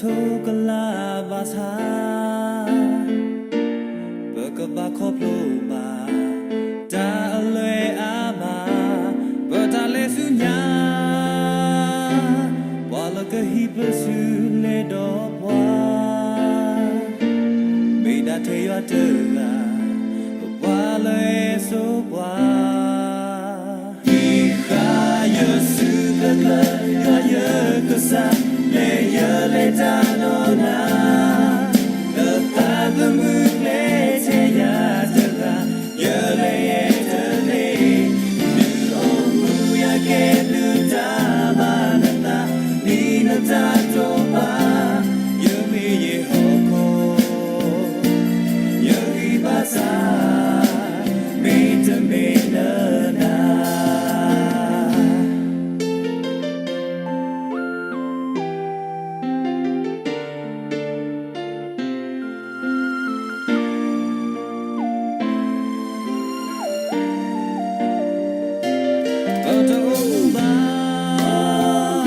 ထိၣ်ကလါဘၣ်ဆၣ်, ပကဘၣ်ခီဖျိဘၣ် တၢ်အလွဲၢ်အါမး, ပတၢ်လဲၤဆူညါ, ပှၤလၢကဟံးပစုလဲၤဒီးပှၤ, မ့ၢ်ဒၣ်ထဲယွၤတဂၤ, ပှၤလၢအစိပှၤ ဟံးဃာ်ယစုကျၢၤကျၢၤ ယွၤယကစၢ်, လၢယလဲၤတၢ်ဒီးနၤ, လၢသးသမူကျဲထဲယၤတဂၤ, ယလဲၤယဲတသ့, ဒုးအိၣ်မူယၤကဲဘျုးတၢ်ဘၣ်နသး, ဒ်နတၢ်တိာ်ပာ်, ယမ့ၢ်ယဲဟီၣ်ခိၣ် ယဂံၢ်ဘါစၢ်, မ့တမ့ၢ်လၢနၤ. ပတအိၣ်မူဘၣ် လံာ်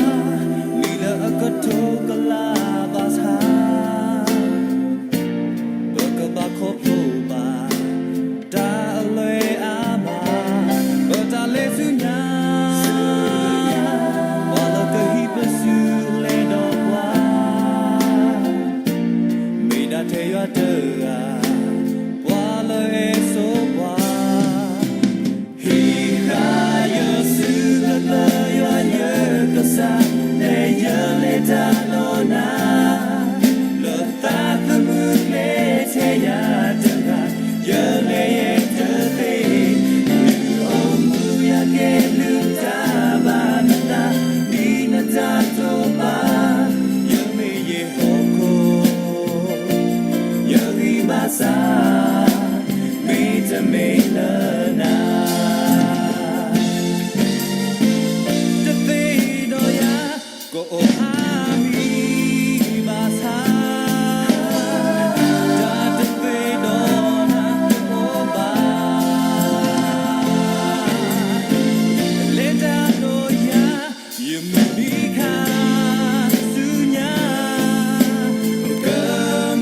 လၢအကထိၣ်ကလါဘၣ်ဆၣ်, ပကဘၣ်ခီဖျိဘၣ် တၢ်အလွဲၢ်အါမး, ပတၢ်လဲၤဆူညါ, ပှၤလၢကဟံးပစုလဲၤဒီးပှၤ, မ့ၢ်ဒၣ်ထဲယွၤတဂၤ, ပှၤလၢအစိပှၤ ဟံးဃာ်ယစုကျၢၤကျၢၤ ယွၤယကစၢ်, လၢယလဲၤတၢ်ဒီးနၤ, လၢသးသမူကျဲထဲယၤတဂၤ, ယလဲၤယဲတသ့, ဒုးအိၣ်မူယၤကဲဘျုးတၢ်ဘၣ်နသး, ဒ်နတၢ်တိာ်ပာ်, ယမ့ၢ်ယဲဟီၣ်ခိၣ် ယဂံၢ်ဘါစၢ်, မ့တမ့ၢ်လၢနၤ. တသ့ဒီးယၤ ကအိၣ်အါမံၤဘၣ်ဆၣ်, တၢ်တသ့ဒီးနၤတအိၣ်ဘၣ်, လဲၤတၢ်ဒီးယၤ ယမုၢ်နံၤခါဆူညါ, က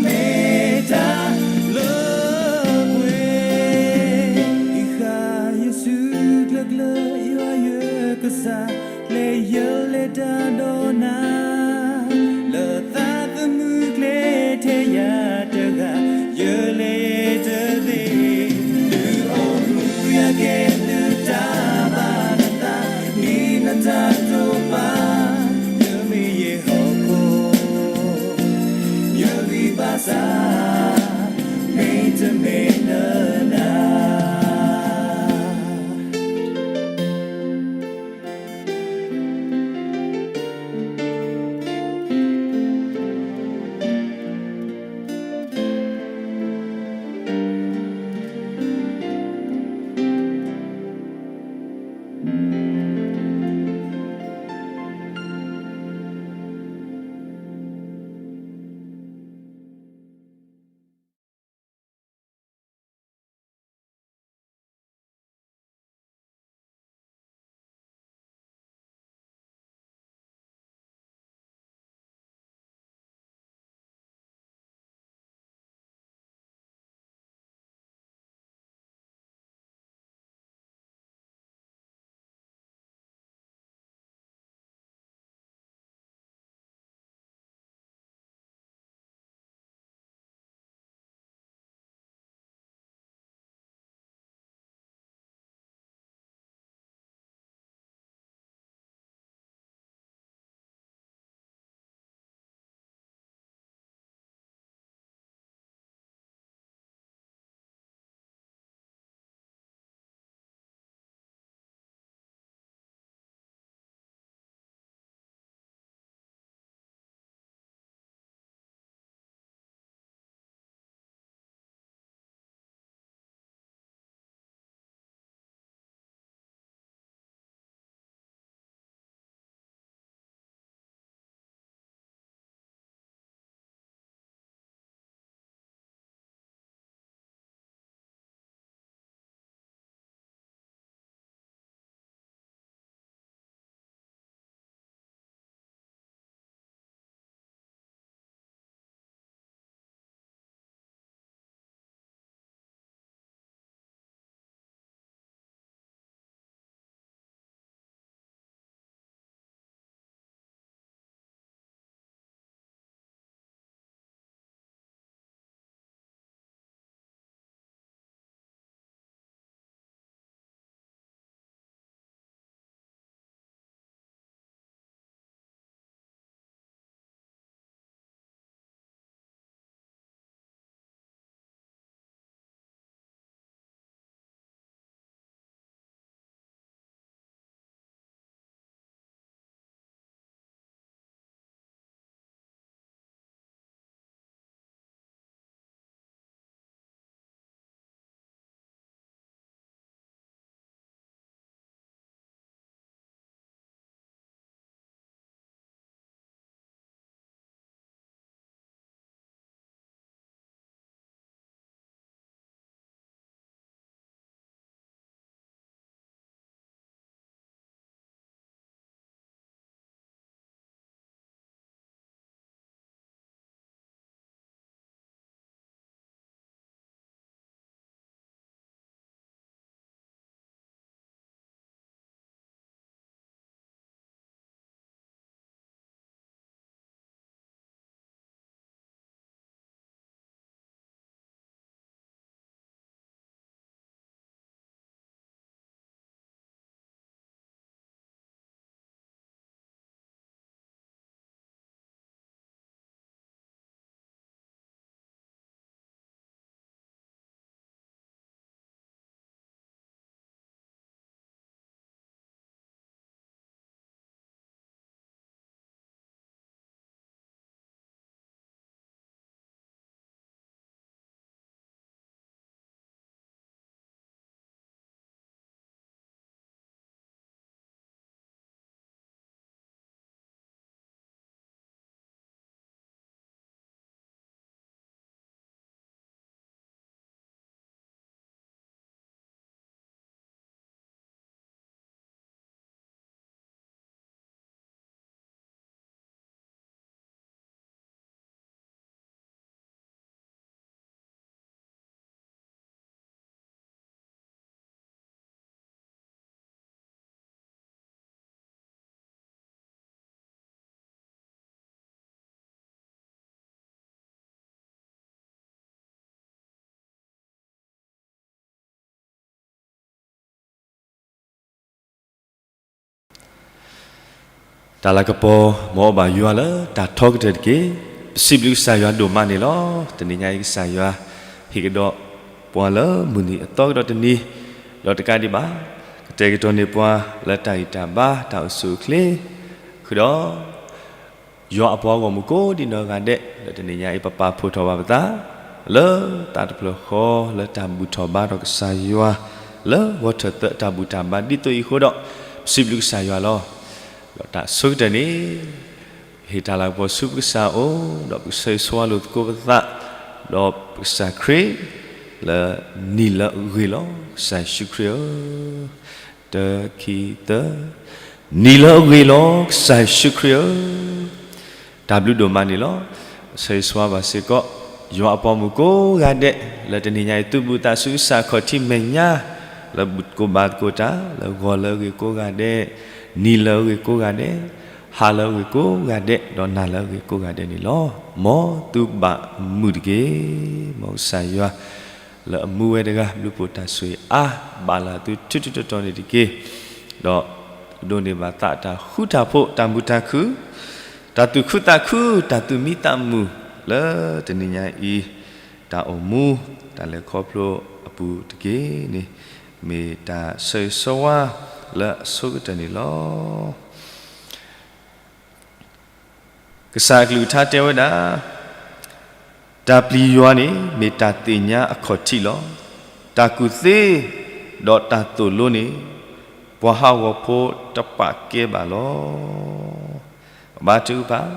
မ့ၢ်တၢ်လၢပှဲၤ, ဟံးဃာ်ယစုကျၢၤကျၢၤ ယွၤယကစၢ်, လၢယလဲၤတၢ်ဒီးနၤ, လၢသးသမူကျဲထဲယၤတဂၤ, ယလဲၤတသ့, ဒုးအိၣ်မူယၤကဲဘျုးတၢ်ဘၣ်နသး, ဒ်နတၢ်တိာ်ပာ်, ယမ့ၢ်ယဲဟီၣ်ခိၣ် ယဂံၢ်ဘါစၢ်, မ့တမ့ၢ်လၢနၤ. တၢ်လၤကပီၤ မ်အဘၣ်ယွၤလၢတၢ်ထီကတၢၢ်တက့ၢ်. ပစံးဘျုးကစၢ်ယွၤဒိၣ်မးန့ၣ်လီၤ. တနံၤညါအံၤကစၢ်ယွၤ ဟ့ၣ်ကဒီးပှၤလၢမုၢ်နံၤအသီကဒီးတနံၤ, ဒီးတကးဒံးဘၣ် ကတဲာ်ကတီၤန့ၢ်ပှၤလၢတၢ်ဂံၢ်တၢ်ဘါ တၢ်အိၣ်ဆူၣ်အိၣ်ချ့, ဃုာ်ဒီး ယွၤအပှၤဂီၢ်မုၢ်ကိးဒံနီၢ်ဂၤဒဲး လၢတနံၤညါအံၤ ပပာ်ဖှိၣ်ထီၣ်ဘၣ်ပသး လၢသးတဖျၢၣ်ဃီ လၢတၢ်ဘူၣ်ထီၣ်ဘါထီၣ်ကစၢ်ယွၤ လၢဂီၤထၢၣ်သၢအတၢ်ဘူၣ်တၢ်ဘါဒ်သိးအံၤအဃိဒီး ပစံးဘျုးကစၢ်ယွၤလီၤ. ဒီးတၢ်ဆိကတၢၢ်န့ၣ် ဟ့ၣ်တၢ်လၤကပီၤဆူပကစၢ်အအိၣ် ဒီးပကဆၢဂ့ၤဆၢဝါလိာ်သကိးပသး ဒီးပကစၢ်ခရံာ် လၢနံၤလၢအဂ့ၤလီၤ. ကစၢ်ယ့ၣ်ၡူးခရံာ်ဧၢ, တၢ ခံ သၢ, နံၤလၢအဂ့ၤလီၤ ကစၢ်ယ့ၣ်ၡူးခရံာ်ဧၢ, တၢ်ဘျုးဒိၣ်မးန့ၣ်လီၤ. ဆၢဂ့ၤဆၢဝါဘၣ်စ့ၢ်ကီး ယွၤအပှၤမုၣ်ကိးဂၤဒဲး လၢတနံၤညါအံၤ သုးဘူးသးဆူကစၢ်အခီၣ်ထံးမဲာ်ညါ လၢဘူၣ်ကိၣ်ဘါသကိးတၢ် လၢဂီၤလၢအဂ့ၤကိးဂၤဒဲး, နံၤလၢအဂ့ၤကိးဂၤဒဲး, ဟါလၢအဂ့ၤကိးဂၤဒဲး, ဒီးနၤလၢအဂ့ၤကိးဂၤဒဲးန့ၣ်လီၤ. မ်သုဘၣ်မုာ်တက့ၢ်. မ်ကစၢ်ယွၤ လၢအမူဝဲတဂၤ ဘျုးဖှိၣ်တၢ်ဆိၣ်ဂ့ၤအါ ဘၣ်လၢသုထူထူတီတီန့ၣ်တက့ၢ်. ဒီးဒိးန့ၢ်ဘၣ်သးတၢ်ဃူတၢ်ဖိး တၢ်မုာ်တၢ်ခုၣ်, တၢ်သူၣ်ခုသးခု, တၢ်သူၣ်မံသးမုာ် လၢတနံၤညါအံၤ တၢ်အိၣ်မူ တၢ်လဲၤခီဖျိအပူၤတက့ၢ်န့ၣ် မ့ၢ်တၢ်ဆၢဂ့ၤဆၢဝါလၢအဆိကတၢၢ်န့ၣ်လီၤ. ကစၢ်အကလုၢ်ကထါတဲဝဲဒၣ်, တၢ်ပျံၤယွၤန့ၣ် မ့ၢ်တၢ်သ့ၣ်ညါအခီၣ်ထံးလီၤ. တၢ်ကူၣ်သ့ ဒီးတၢ်သိၣ်လိန့ၣ် ပှၤဟးဂီၤဖိတပာ်ကဲဘၣ်လီၤ. ပဘါထုကဖၣ်,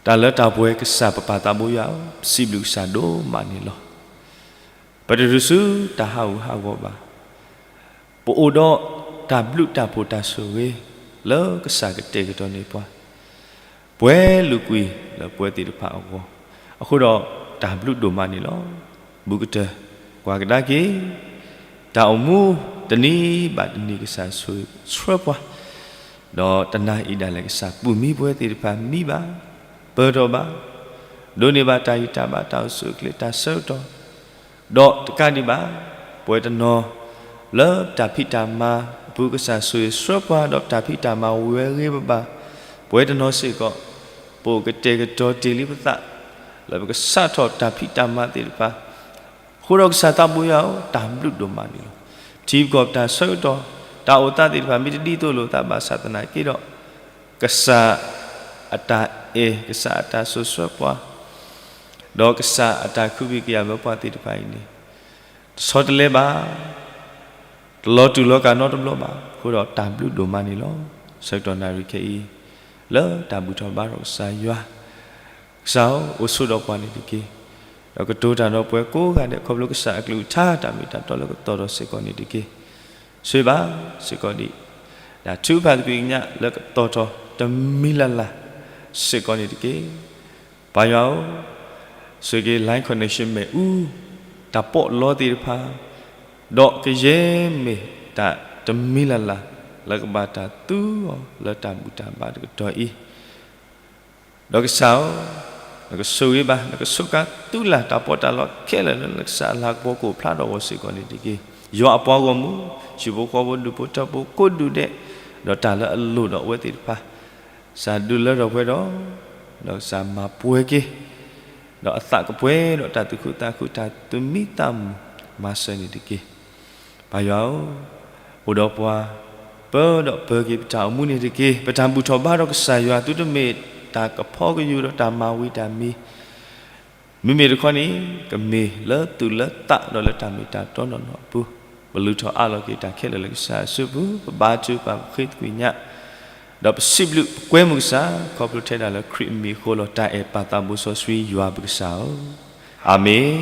တၢ်လၢတၢ်ပှဲၤကစၢ်ပပၢ်သးဘိယွၤဧၢ, ပစံးဘျုးကစၢ်ဒိၣ်မးန့ၣ်လီၤ. ပတတုၤဆူတၢ်ဟးဂူာ်ဟးဂီၤဘၣ်. ပအိၣ်ဒီးတၢ်ဘျုးတၢ်ဖှိၣ်တၢ်ဆိၣ်ဂ့ၤ လၢကစၢ်ကတဲာ်ကတီၤန့ၢ်ပှၤ ပှဲၤလုၢ်ကွံာ်လၢပှဲၤသ့ၣ်တဖၣ်အဂီၢ်, အဃိဒီးတၢ်ဘျုးဒိၣ်မးန့ၣ်လီၤ. ဘူးကတၢၢ်ကွၢ်ကဒါက့ၤ တၢ်အိၣ်မူတနံၤဘၣ်တနံၤကစၢ်ဆိၣ်ဂ့ၤဆှၢပှၤ, ဒီးတနၤအံၤဒၣ်လဲာ်ကစၢ်ပူၢ်မံပဝဲသ့ၣ်တဖၣ်မံဘၣ်, ပၢၢ်ထီၣ်ဘၣ်, ဒိးန့ၢ်ဘၣ်တၢ်ဂံၢ်တၢ်ဘါတၢ်အိၣ်ဆူၣ်အိၣ်ချ့တၢ်ဆၢကတီၢ်, ဒီးတကးဒံးဘၣ် ပဝဲတနီၤ လၢတၢ်ဖံးတၢ်မၤအပူၤကစၢ်ဆိၣ်ဂ့ၤဆှၢပှၤ ဒီးတၢ်ဖံးတၢ်မၤဝံၤဝဲအဂ့ၤဘၣ်ဘၣ်, ပဝဲတနီၤစ့ၢ်ကီး ပအိၣ်ကတဲာ်ကတီၤတ့ၢ်လံပသး လၢပကစးထီၣ်တၢ်ဖံးတၢ်မၤသ့ၣ်တဖၣ်, အဃိဒီးကစၢ်သးဘိယွၤဧၢ, တၢ်ဘျုးဒိၣ်မးန့ၣ်လီၤ. ထံပကီၢ်ပတၢ်ဆၢကတီၢ် တၢ်အိၣ်သးသ့ၣ်တဖၣ် မ့ၢ်တဒ်သိးလိာ်သးဘၣ်ဆၣ်သနာ်က့ဒီး ကစၢ်အတၢ်အဲၣ် ကစၢ်အတၢ်ဆိၣ်ဆှၢပှၤ ဒီးကစၢ်အတၢ်ခုဘံၣ်ကယာ်ဝဲပှၤသ့ၣ်တဖၣ်အံၤန့ၣ် တဆီတလဲဘၣ်, တလီၤတူာ်လီၤကာ်နီတဘျီဘၣ်. အဃိဒီးတၢ်ဘျုးဒိၣ်မးန့ၣ်လီၤ. ဆၢကတီၢ်နၣ်ရံၣ်ခဲအံၤ လၢတၢ်ဘူၣ်ထီၣ်ဘါထီၣ်ကစၢ်ယွၤ, ကစၢ်ဧၢ, အိၣ်ဆိးဒီးပှၤန့ၣ်တက့ၢ်. ဒီးကတိၤတၢ်ဒီးပှၤကိးဂၤဒဲး ခီဖျိကစၢ်အကလုၢ်ကထါ တၢ်မ့ၢ်တၢ်တီလၢကတီၤထီၣ်စ့ၢ်ကီးန့ၣ်တက့ၢ်. ဆိၣ်ဂ့ၤဘၣ်စ့ၢ်ကီးဒံး တၢ်ထုကဖၣ်သကွံာ်ကညးလၢကတီၤထီၣ်တမံၤလၢ်လၢ်စ့ၢ်ကီးန့ၣ်တက့ၢ်. ပၢ်ယွၤဧၢ, ဆိၣ်ဂ့ၤ line connection မ့ၣ်အူ တၢ်ပီးလီသ့ၣ်တဖၣ်, ဒီးကယဲၢ်မ့ၢ်တၢ်တမံၤလၢ်လၢ် လၢကဘၣ်တၢ်သူအီၤလၢတၢ်ဘူၣ်တၢ်ဘါတကတီၢ်အံၤ, ဒီးကစၢ်ဧၢ, နကဆိၣ်ဂ့ၤဘၣ် နကဆိၣ်ကါသူလၢ်တၢ်ပီးတၢ်လီခဲလၢာ်လၢ နကစၢ်အလၤကပီၤကအိၣ်ဖျါထီၣ်အဂီၢ်စ့ၢ်ကီးန့ၣ်တက့ၢ်. ယွၤအပှၤဂီၢ်မုၢ် ဟံၣ်ဖိဃီဖိ ဒူၣ်ဖိထၢဖိကိးဒူၣ်ဒဲး, ဒီးတၢ်လၢအလိၣ်ဒီးအဝဲသ့ၣ်တဖၣ် ကစၢ်ဒုးလၢထီၣ်ပှဲၤထီၣ်, ဒီးကစၢ်မၤပှဲၤက့ၤ, ဒီးအသးကပှဲၤဒီးတၢ်သူၣ်ခုသးခု တၢ်သူၣ်မံသးမုာ်မၤစၢၤန့ၣ်တက့ၢ်. ပၢ်ယွၤဧၢ, အိၣ်ဒီးပှၤ ပၢဒီးပၢၤက့ၤပတၢ်အိၣ်မူန့ၣ်တက့ၢ်. ပတၢ်ဘူၣ်ထီၣ်ဘါထီၣ်ကစၢ်ယွၤ သုတမ့ၢ်တၢ်ကဖီကယူၤဒီးတၢ်မၤဝံၤတၢ်မံၤ မ့မ့ၢ်တခီန့ၣ် ကမ့ၢ်လၢသူၣ်လၢသးဒီးလၢတၢ်မ့ၢ်တၢ်တီနီၢ်နီၢ်အပူၤ, ပလုၢ်ထီၣ်အးလီၤက့ၤတၢ်ခဲလၢာ်လၢကစၢ်အစုပူၤ, ပဘါထုကဖၣ်ပဃ့သကွံာ်ကညး, ဒီးပစံးဘျုးပကွဲမုာ်ကစၢ် ခီဖျိထဲဒၣ်လၢခရံာ်အမံၤအဃိလီၤ. တၢ်အဲၣ်ပၢ်သးဘိစီဆှံယွၤပကစၢ်ဧၢ, အၤမ့ၣ်.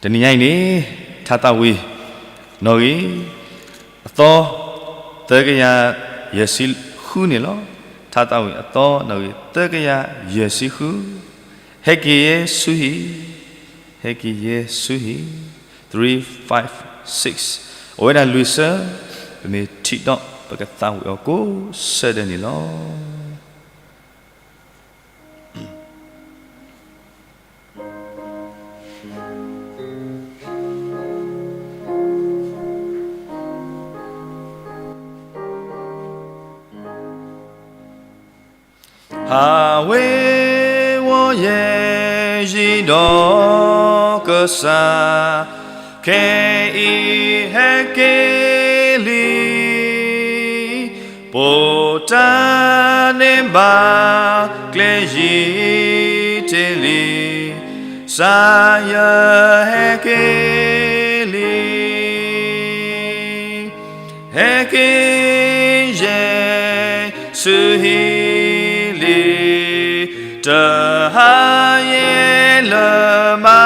တနံၤညါအံၤန့ၣ် ထါသးဝံၣ် နီၣ်ဂံၢ် အသီ သၢကယၤယဲၢ်ဆံဃုန့ၣ်လီၤ. ထါသးဝံၣ်အသီ နီၣ်ဂံၢ် သၢကယၤယဲၢ်ဆံဃု, ဟဲက့ၤယဲဆူဟံၣ်, ဟဲက့ၤယဲဆူဟံၣ်, three five six, အဝဲဒၣ်လွံၢ်ဆၢ, ပမ့ၢ်ထံၣ်ဒီးပကသးဝံၣ်အီၤကိးဆၢဒဲးန့ၣ်လီၤ. အဝဲဝီယဲယံၤဒီးကစၢ်, ခဲအံၤဟဲက့ၤလံ, ပိာ်တၢ်န့ၢ်ဘၣ်ကျဲယံၤတ့ၢ်လံ, ကစၢ်ယွၤဟဲက့ၤလံ. ဟဲက့ၤယဲၢ် ဆူဟံၣ်လံ, တဟါယဲၢ်လၢမါ,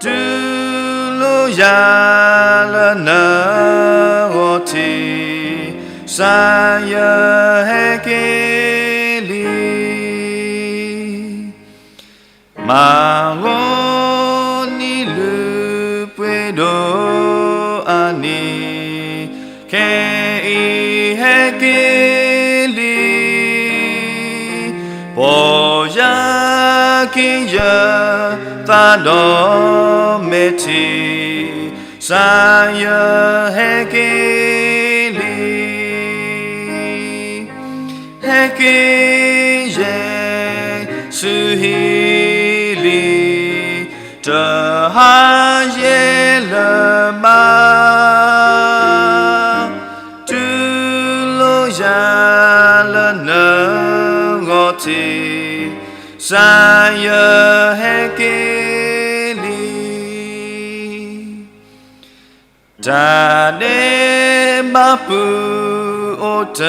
တူၢ်လိာ်ယၤလၢနဂီၢ်ထံး, ကစၢ်ယွၤဟဲက့ၤလံ. မၤဂီၤနံၤလုၢ်ပှ့ၤဒိၣ်အနံၤ, ခဲအံၤဟဲက့ၤလံ, ပီၢ်ယၢ်က့ၤယသးဒီးမဲာ်ထံး, ကစၢ်ယွၤဟဲက့ၤလံ. ဟဲက့ၤယဲၢ် ဆူဟံၣ်လံ, တဟါယဲၢ်လၢမါ, တူၢ်လိာ်ယၤလၢနဂီၢ်ထံး, ကစၢ်ယွၤဟဲက့ၤလံ. တၢ်ဒဲးဘးပူၤအိၣ်တ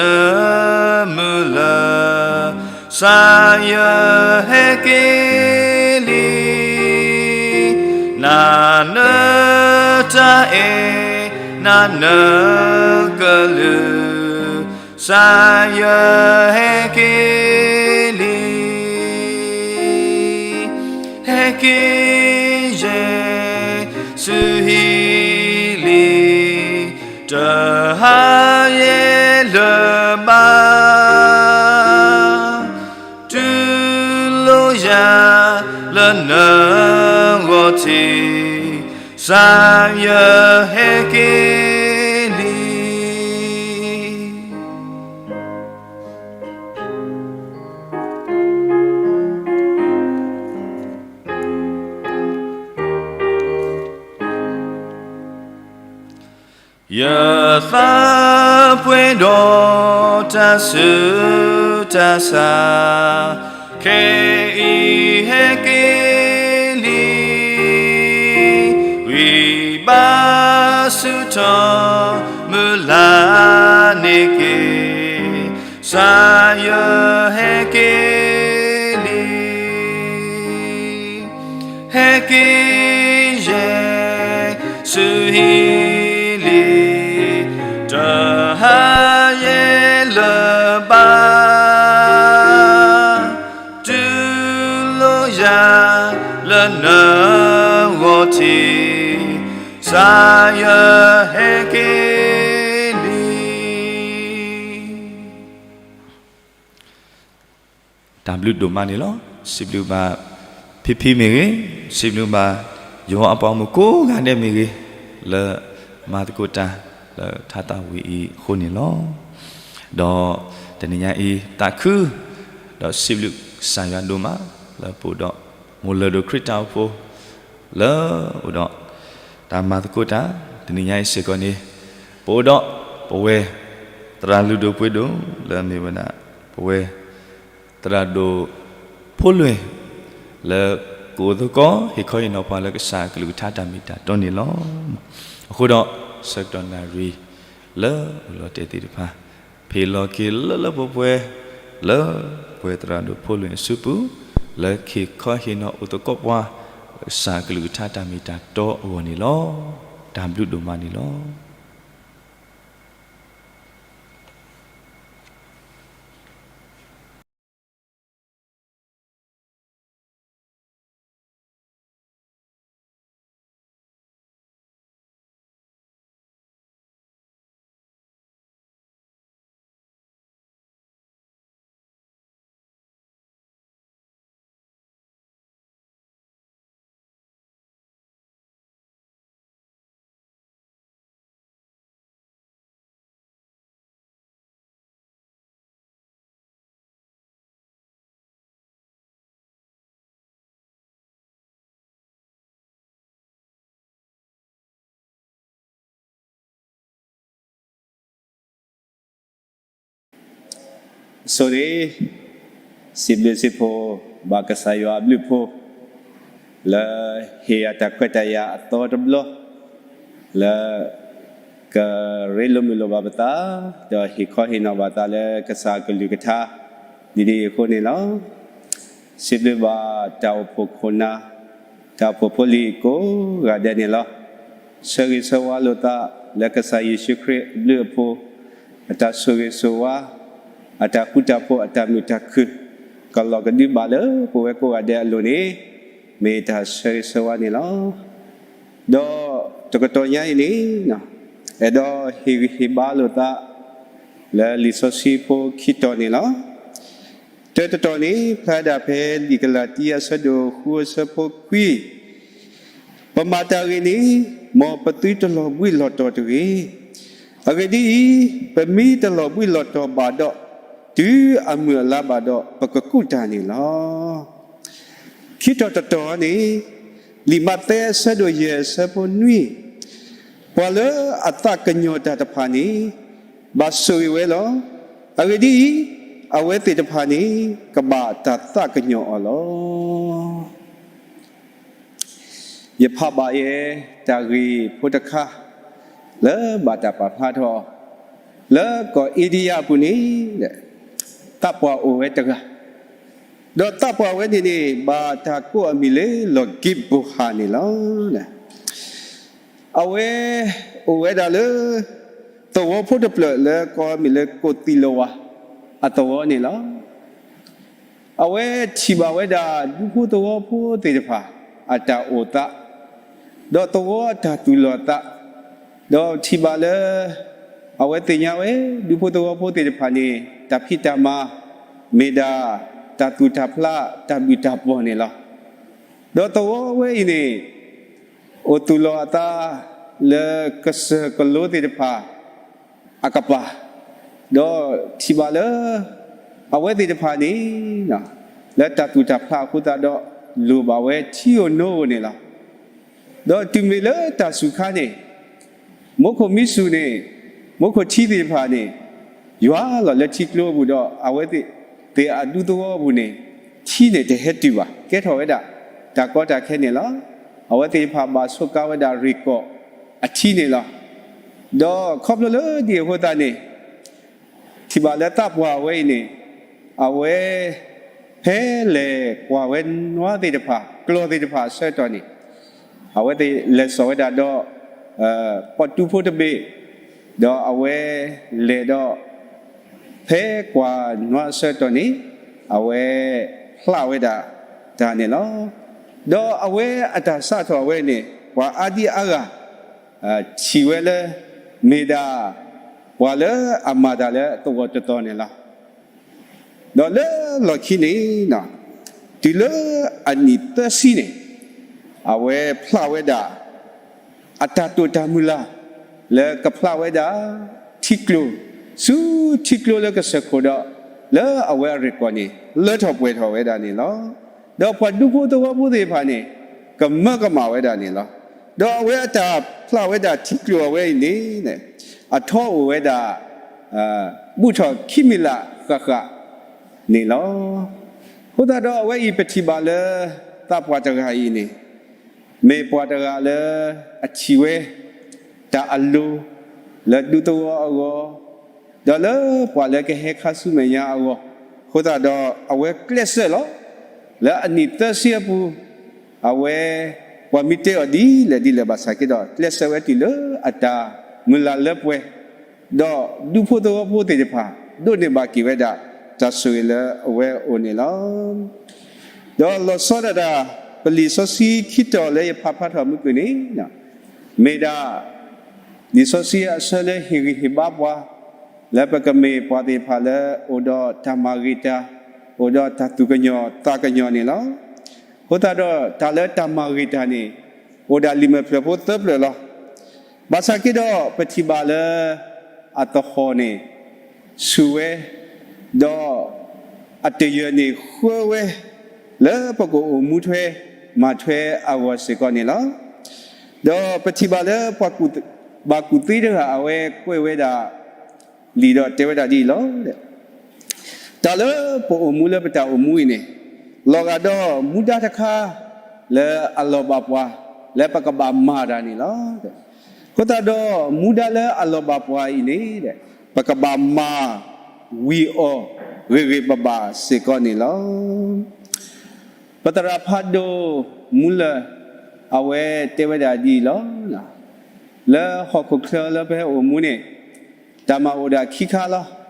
မုာ်လၢၤ, ကစၢ်ယွၤဟဲက့ၤလံ. နၤနၢၤတၢ်အဲၣ် နၤနၢၤကလုၢ်, ကစၢ်ယွၤဟဲက့ၤလံ. ဟဲက့ၤယဲၢ် ဆူဟံၣ်လံ, တဟါယဲၢ်လၢမါ, တူၢ်လိာ်ယၤလၢနဂီၢ်ထံး, ကစၢ်ယွၤဟဲက့ၤလံ. ယသးပှဲၤဒီးတၢ်ဆူးတၢ်ဆါ, ခဲအံၤဟဲက့ၤလံ. ဝံဘါဆူၣ်ထီၣ်မုၢ်လၢ်န့ၢ်က့ၤ, ကစၢ်ယွၤဟဲက့ၤလံ. ဟဲက့ၤယဲၢ် ဆူဟံၣ်လံ, တဟါယဲၢ်လၢဘါ, တူၢ်လိာ်ယၤလၢနဂီၢ်ထံး, ကစၢ်ယွၤဟဲက့ၤလံ. တၢ်ဘျုးဒိၣ်မးန့ၣ်လီၤ. စံးဘျုးဘၣ်ဖံဖံမ့ၢ်ဂ့ၤ, စံးဘျုးဘၣ်ယွၤအပှၤဂီၢ်မုၢ်ကိးဂၤဒဲးမ့ၢ်ဂ့ၤ, လၢမၤသကိးတၢ်လၢထါသးဝံၤအံၤအဃိန့ၣ်လီၤ. ဒီးတနံၤညါအံၤသးခု, ဒီးစံးဘျုးကစၢ်ယွၤဒိၣ်မး လၢပအိၣ်ဒီး မိၢ်လၢၢ်ဒိၣ်ခရံာ်တၢ်အိၣ်ဖှိၣ် လၢအိၣ်ဒီးတၢ်မၤသကိးတၢ် တနံၤညါအံၤစ့ၢ်ကီးန့ၣ်, ပအိၣ်ဒီးပဝဲ သရၣ်လုၢ်ဒိၣ်ပှ့ၤဒိၣ် လၢအမ့ၢ်ဝဲဒၣ် ပဝဲ သရၣ်ဒိၣ်ဖိလွဲၢ် လၢကအိၣ်သကိးဟ့ၣ်ခီဟ့ၣ်နီၤပှၤလၢကစၢ်အကလုၢ်ကထါတၢ်မ့ၢ်တၢ်တီန့ၣ်လီၤ. အဃိဒီး ဆၢကတီၢ်နၣ်ရံၣ် လၢအိၣ်လီၤတဲာ်သ့ၣ်တဖၣ် ဖ့ၣ်လီၤက့ၤလၢလၢပှဲၤပှဲၤ လၢပဝဲသရၣ်ဒိၣ်ဖိလွဲၢ်အစုပူၤ လၢကဟ့ၣ်ခီဟ့ၣ်နီၤအိၣ်သကိးပှၤ လၢကစၢ်အကလုၢ်ကထါတၢ်မ့ၢ်တၢ်တီအဂီၢ်န့ၣ်လီၤ. တၢ်ဘျုးဒိၣ်မးန့ၣ်လီၤ. ဆိၣ်ဂ့ၤ, စံးဘျုးစံးဖှိၣ်ဘၣ်ကစၢ်ယွၤအဘျုးအဖှိၣ် လၢဟ့ၣ်ယၤတၢ်ခွဲးတၢ်ယာ်အသီတဘျီ လၢ ကရ့လိာ်မုာ်လိာ်ဘၣ်ပသး ဒီးဟ့ၣ်ခီဟ့ၣ်နီၤဘၣ်သးလၢကစၢ်အကလုၢ်ကထါ ဒ်အံၤအဃိန့ၣ်လီၤ. စံးဘျုးဘၣ်တၢ်အိၣ်ဖှိၣ်ခိၣ်နၢ် တၢ်အိၣ်ဖှိၣ်ဖိလံၤကိးဂၤဒဲးန့ၣ်လီၤ. ဆၢဂ့ၤဆၢဝါလိာ်သးလၢကစၢ်ယ့ၣ်ၡူးခရံာ်အဘျုးအဖှိၣ် အတၢ်ဆိၣ်ဂ့ၤဆိၣ်ဝါ အတၢ်ဃူတၢ်ဖိး အတၢ်မုာ်တၢ်ခုၣ် ကလီၤကဒုဘၣ်လၢပဝဲကိးဂၤဒဲးအလိၤန့ၣ် မ့ၢ်တၢ်ဆၢဂ့ၤဆၢဝါန့ၣ်လီၤ. ဒီးတကတီၢ်ညါအံၤန့ၣ် အဲၣ်ဒိးဟ့ၣ်ဂံၢ်ဟ့ၣ်ဘါလိာ်သး လၢလံာ်စီဆှံဖိခံတီၤန့ၣ်လီၤ. တၢတတီၤန့ၣ် ဖျါဒၣ်ဖဲလံာ်ကလၤတံ အဆၢဒိၣ်ဃု အဆၢဖိခွံ, ပမၤတၢ်ဂ့ၤန့ၣ် မ်ပသုတလီၤဘှံးလီၤတီၤတဂ့ၤ. အဂ့ၢ်ဒ်အံၤ, ပမ့ၢ်တလီၤဘှံးလီၤတီၤဘၣ်ဒီး, တုၤအမုၢ်အလါဘၣ်ဒီး ပကကူးတၢ်န့ၣ်လီၤ. ခံတီၤတတီၤန့ၣ်, လံာ်မးသဲအဆၢဒိၣ်ယဲၢ်အဆၢဖိနွံ, ပှၤလၢအသးကညီၤတၢ်တဖၣ်န့ၣ် ဘၣ်ဆိၣ်ဂ့ၤဝဲလီၤ. အဂ့ၢ်ဒ်အံၤ, အဝဲသ့ၣ်တဖၣ်န့ၣ် ကဘၣ်တၢ်သးကညီၤအီၤလီၤ. ယဖးဘၣ်ယဲတၢ်ဂ့ၢ်ဖိတခါ လၢဘၣ်တၢ်ပာ်ဖျါထီၣ် လၢကီၢ်အ့ဒံယါအပူၤန့ၣ်, သးပှၢ်အိၣ်ဝဲတဂၤ, ဒီးသးပှၢ်ဝဲန့ၣ်န့ၣ် ဘၣ်တၢ်ကိးအမံၤလၢလီၢ်ကံးဘိဟၣ်န့ၣ်လီၤ. အဝဲအိၣ်ဝဲဒၣ်လၢ သဝီဖိတဖျၢၣ်လၢကိးမံၤလၢကိးသံလဝၤအသဝီန့ၣ်လီၤ. အဝဲထံၣ်ဘၣ်ဝဲဒၣ် ဒူဖိသဝီဖိသ့ၣ်တဖၣ် အတၢ်အိၣ်သး, ဒီးသဝီအတၢ်သူၣ်လီၤသး, ဒီးထံၣ်ဘၣ်လၢ အဝဲသ့ၣ်ညါဝဲ ဒူဖိသဝီဖိသ့ၣ်တဖၣ်န့ၣ် တၢ်ဖံးတၢ်မၤ မ့ၢ်ဒၣ်တၢ်သူၣ်တၢ်ဖျး တၢ်ဘံၣ်တၢ်ဘှီၣ်န့ၣ်လီၤ. ဒီးသဝီဝဲအံၤန့ၣ် အိၣ်သူၣ်လီၤအသး လၢကစၢၢ်ကလိသ့ၣ်တဖၣ် အကပၤ, ဒီးထံၣ်ဘၣ်လၢ အဝဲသ့ၣ်တဖၣ်န့ၣ် လၢတၢ်သူၣ်တၢ်ဖျးအဃိသတးဒီး လိၣ်ဘၣ်ဝဲထံဧိၤနိဧိၤန့ၣ်လီၤ. ဒီးတုၤမ့ၢ်လၢတၢ်စူၤခါန့ၣ် မူခိၣ်မံစူၤန့ၣ် မူခိၣ်ထံသ့ၣ်တဖၣ်န့ၣ် ယွၤလီၤလၢထံကျိအပူၤဒီး အဝဲသ့ၣ်အဒူသဝီအပူၤန့ၣ် ထံန့ၣ်တဟဲတုၤဘၣ် ကဲထီၣ်ဝဲဒၣ် တၢ်ကီတၢ်ခဲန့ၣ်လီၤ. အဝဲသ့ၣ်တဖၣ်ဘၣ်ဆိးကါဝဲဒၣ်ရ့ၣ်ကီၢ်အထံန့ၣ်လီၤ. ဒီးခီဖျိလၢဒ်အဃိသတးန့ၣ် ထံၣ်ဘၣ်လၢသးပှၢ်ဝဲအံၤန့ၣ် အဝဲ ဖဲလဲၤကွၢ်ဝဲနွါသ့ၣ်တဖၣ် ကျီၢ်သ့ၣ်တဖၣ်အဆၢကတီၢ်န့ၣ် အဝဲသ့ၣ်လဲၤစိာ်ဝဲဒၣ်ဒီး ပီၣ်တူဖိတဘ့ၣ်, ဒီးအဝဲလဲၤဒီး ဖဲကွၢ်နွါအဆၢကတီၢ်န့ၣ် အဝဲဖျးဝဲဒၣ်တၢ်န့ၣ်လီၤ. ဒီးအဝဲအတၢ်စးထီၣ်ဝဲန့ၣ် ပှၤအါဒံအါဂၤ ထံၣ်ဝဲလၢ မ့ၢ်ဒၣ် ပှၤလၢအမၤတၢ်လၢသဝီတတီၤန့ၣ်လီၤ. ဒီးလၢလီၢ်ခံန့ၣ် တုၤလၢအနံၣ်သၢဆံန့ၣ် အဝဲဖျးဝဲဒၣ် အတၢ်တိာ်တၢ်မုၢ်လၢ် လၢကဖျးဝဲဒၣ် ထံကျိ ဆူထံကျိလၢကစၢၢ်ခိၣ်ဒီး လၢအဝဲအရ့ၣ်ကီၢ်န့ၣ် လၢထီၣ်ပှဲၤထီၣ်ဝဲဒၣ်န့ၣ်လီၤ. ဒီးပှၤဒူဖိသဝီဖိသ့ၣ်တဖၣ်န့ၣ် ကမၢကမၣ်ဝဲဒၣ်န့ၣ်လီၤ. ဒီးအဝဲအတၢ်ဖျးဝဲဒၣ်ထံကျိအဝဲအံၤန့ၣ် အထီအိၣ်ဝဲဒၣ် ဘူးထီၣ်ခံမံၤလၢ်ဃၣ်ဃၣ်န့ၣ်လီၤ. အဃိသတးဒီးအဝဲအံၤပထံၣ်ဘၣ်လၢ သးပှၢ်တဂၤအံၤန့ၣ် မ့ၢ်ပှၤတဂၤလၢအထံၣ်ဝဲ တၢ်အလိၤ လၢဒူသဝီအဂီၢ်, ဒီးလၢပှၤလၢကဟဲခါဆူမဲာ်ညါအဂီၢ်, အဃိသတးဒီးအဝဲကျဲးစၢးလီၤ. လၢအနံၣ်သၢဆံအပူၤ, အဝဲ ပှၤမ့ၢ်တဲအီၤဒ်လဲၣ်ဒ်လဲၣ်ဘၣ်ဆၣ်က့ဒီး ကျဲးစၢးဝဲတုၤလၢအတၢ်မုၢ်လၢ်လၢပှဲၤ, ဒီးဒူဖိသဝီဖိသ့ၣ်တဖၣ် ဒိးန့ၢ်ဘၣ်က့ၤဝဲဒၣ် တၢ်ဆိၣ်ဂ့ၤလၢအဝဲအအိၣ်န့ၣ်လီၤ. ဒီးလီၤဆီဒၣ်တၢ် ပလံာ်စီဆှံခံတီၤလၢယဖးဖျါထီၣ်မုၢ်ကွံာ်န့ၣ်, မ့ၢ်ဒၣ် လံာ်စီဆှံအဆၢလၢဟ့ၣ်ဂံၢ်ဟ့ၣ်ဘါပှၤ လၢပကမ့ၢ်ပှၤသ့ၣ်တဖၣ်လၢအိၣ်ဒီးတၢ်မၤဂ့ၤတၢ်, အိၣ်ဒီးတၢ်သူၣ်ကညီၤသးကညီၤန့ၣ်လီၤ. အဃိသတးဒီးတၢ်လၢတၢ်မၤဂ့ၤတၢ်န့ၣ် အိၣ်ဒၣ်လံာ်မဲာ်ဖျၢၣ်ဖိသၢဖျၢၣ်လီၤ. ဘၣ်ဆၣ်က့ဒီးပထံၣ်ဘၣ်လၢ အသဟီၣ်န့ၣ် ဆူၣ်ဝဲ, ဒီးအတယၢၢ်န့ၣ်ဃၢဝဲ လၢပကအိၣ်မူထွဲ မၤထွဲအဂီၢ်စ့ၢ်ကီးန့ၣ်လီၤ. ဒီးပထံၣ်ဘၣ်လၢ ပှၤကူၣ်သ့တဂၤ အဝဲကွဲးဝဲဒၣ် လံာ်ဒီးတဲဝဲဒၣ်ဒ်အံၤလီၤ. တၢ်လၢပအိၣ်မူလၢပတၢ်အိၣ်မူအံၤန့ၣ်, လီၤဂာ်ဒီးမူဒါတခါ လၢအလီၤဘၣ်ပှၤ လၢပကဘၣ်မၤတၢ်န့ၣ်လီၤ. အဃိသတးဒီးမူဒါလၢအလီၤဘၣ်ပှၤအံၤန့ၣ်, ပကဘၣ်မၤဝံၤအီၤဂ့ၤဂ့ၤဘၣ်ဘၣ်စ့ၢ်ကီးန့ၣ်လီၤ. ပသရၣ်ဖးဒိၣ်မူလၢၢ် အဝဲတဲဝဲဒၣ်ဒ်အံၤလီၤ. လၢဟီၣ်ခိၣ်ချၢလၢပဟဲအိၣ်မူန့ၣ်, တၢ်မၤအိၣ်ဒၣ်ခံခါလီၤ.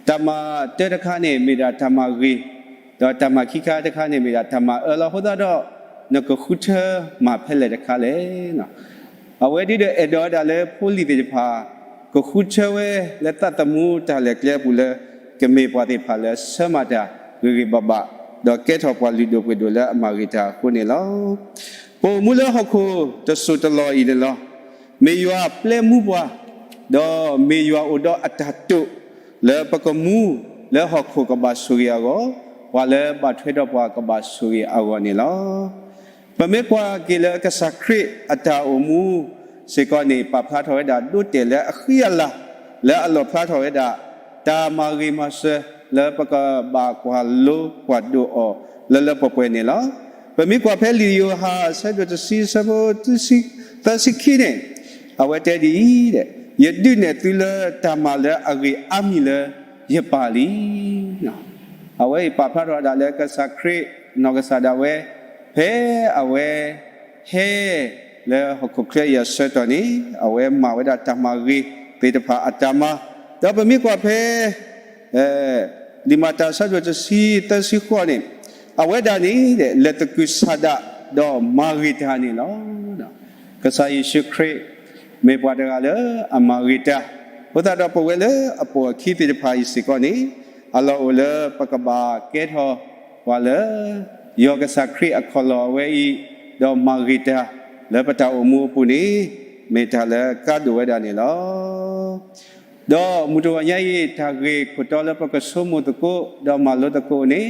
တၢ်မၤတၢတခါန့ၣ် မ့ၢ်ဒၣ်တၢ်မၤဂ့ၤ, ဒီးတၢ်မၤခံခါတခါန့ၣ် မ့ၢ်ဒၣ်တၢ်မၤအၢလီၤ. အဃိသတးဒီး နကဃုထၢမၤဖဲလဲၣ်တခါလဲၣ်. အဝဲဒ်ဒီးအဲၣ်ဒိးဝဲဒၣ်လၢဖိလံၤသ့ၣ်တဖၣ် ကဃုထၢဝဲလၢသးသမူတၢ်လဲၤကျဲအပူၤလၢ ကမ့ၢ်ပှၤသ့ၣ်တဖၣ်လၢဆၢမၤတၢ်ဂ့ၤဂ့ၤဘၣ်ဘၣ်, ဒီးကဲထီၣ်ပှၤလုၢ်ဒိၣ်ပှ့ၤဒိၣ်လၢအမၤဂ့ၤတၢ်အဃိန့ၣ်လီၤ. ပအိၣ်မူလၢဟီၣ်ခိၣ်တစိၢ်တလီၢ်အံၤန့ၣ်လီၤ. မ့ၢ်ယွၤပျဲမူပှၤ, ဒီးမ့ၢ်ယွၤအိၣ်ဒီးအတၢ်တိာ် လၢပကမူလၢဟီၣ်ခိၣ်ကဘၣ်ဆိၣ်ဂ့ၤအဂီၢ်, ပှၤလၢဘၣ်ထွဲဒီးပှၤကဘၣ်ဆိၣ်ဂ့ၤအဂီၢ်န့ၣ်လီၤ. ပမ့ၢ်ကွၢ်က့ၤလၢကစၢ်ခရံာ်အတၢ်အိၣ်မူစ့ၢ်ကီးန့ၣ် ပာ်ဖျါထီၣ်ဝဲဒၣ်ဒိတဲာ်လၢအဃံအလၤ လၢအလီၣ်ဖျါထီၣ်ဝဲဒၣ် တၢ်မၤဂ့ၤမၤစၢၤလၢပကဘၣ်ကွၢ်လိကွၢ်ဒိၣ်အီၤလၢလၢပှဲၤပှဲၤန့ၣ်လီၤ. ပမ့ၢ်ကွၢ်ဖဲလံာ်ယိၤဟၣ်အဆၢဒိၣ်တဆံအဆၢဖိသၢဆံခံန့ၣ်, အဝဲတဲဒ်အံၤ, ယဒုးနဲၣ်သုလၢတၢ်မၤလၢအဂ့ၤအါမံၤလၢယပၢ်လံ. အဝဲအံၤပာ်ဖျါထီၣ်ဝဲဒၣ်လၢကစၢ်ခရံာ်နီၢ်ကစၢ်ဒၣ်ဝဲ ဖဲအဝဲ ဟဲလၢဟီၣ်ခိၣ်ချၢအံၤအဆၢကတီၢ်န့ၣ်, အဝဲမၤဝဲဒၣ်တၢ်မၤဂ့ၤသ့ၣ်တဖၣ်အတၢ်မၤ, ဒီးပမ့ၢ်ကွၢ်ဖဲ လံာ်မၤတၢ်အဆၢဒိၣ်တဆံသၢဆံဃိးန့ၣ်, အဝဲဒၣ်န့ၣ် လဲၤသကုၤဆးဒးဒီးမၤဂ့ၤတၢ်န့ၣ်လီၤ. ကစၢ်ယ့ၣ်ၡူးခရံာ် မ့ၢ်ပှၤတဂၤလၢအမၤဂ့ၤတၢ်, အဃိသတးဒီးပဝဲလၢအပိာ်အခံသ့ၣ်တဖၣ်အံၤစ့ၢ်ကီးန့ၣ်, အလီၢ်အိၣ်လၢပကဘၣ်ကဲထီၣ်ပှၤလၢ ယွၤကစၢ်ခရံာ်အခီၣ်လီၢ်အဝဲအံၤ, ဒီးမၤဂ့ၤတၢ်လၢပတၢ်အိၣ်မူအပူၤန့ၣ်, မ့ၢ်တၢ်လၢကါဒိၣ်ဝဲဒၣ်န့ၣ်လီၤ. ဒီးမုၢ်တဂီၤညါအံၤ တၢ်ဂ့ၢ်ခိၣ်တီလၢပကဆိကမိၣ်သကိး ဒီးမၤလိသကိးန့ၣ်,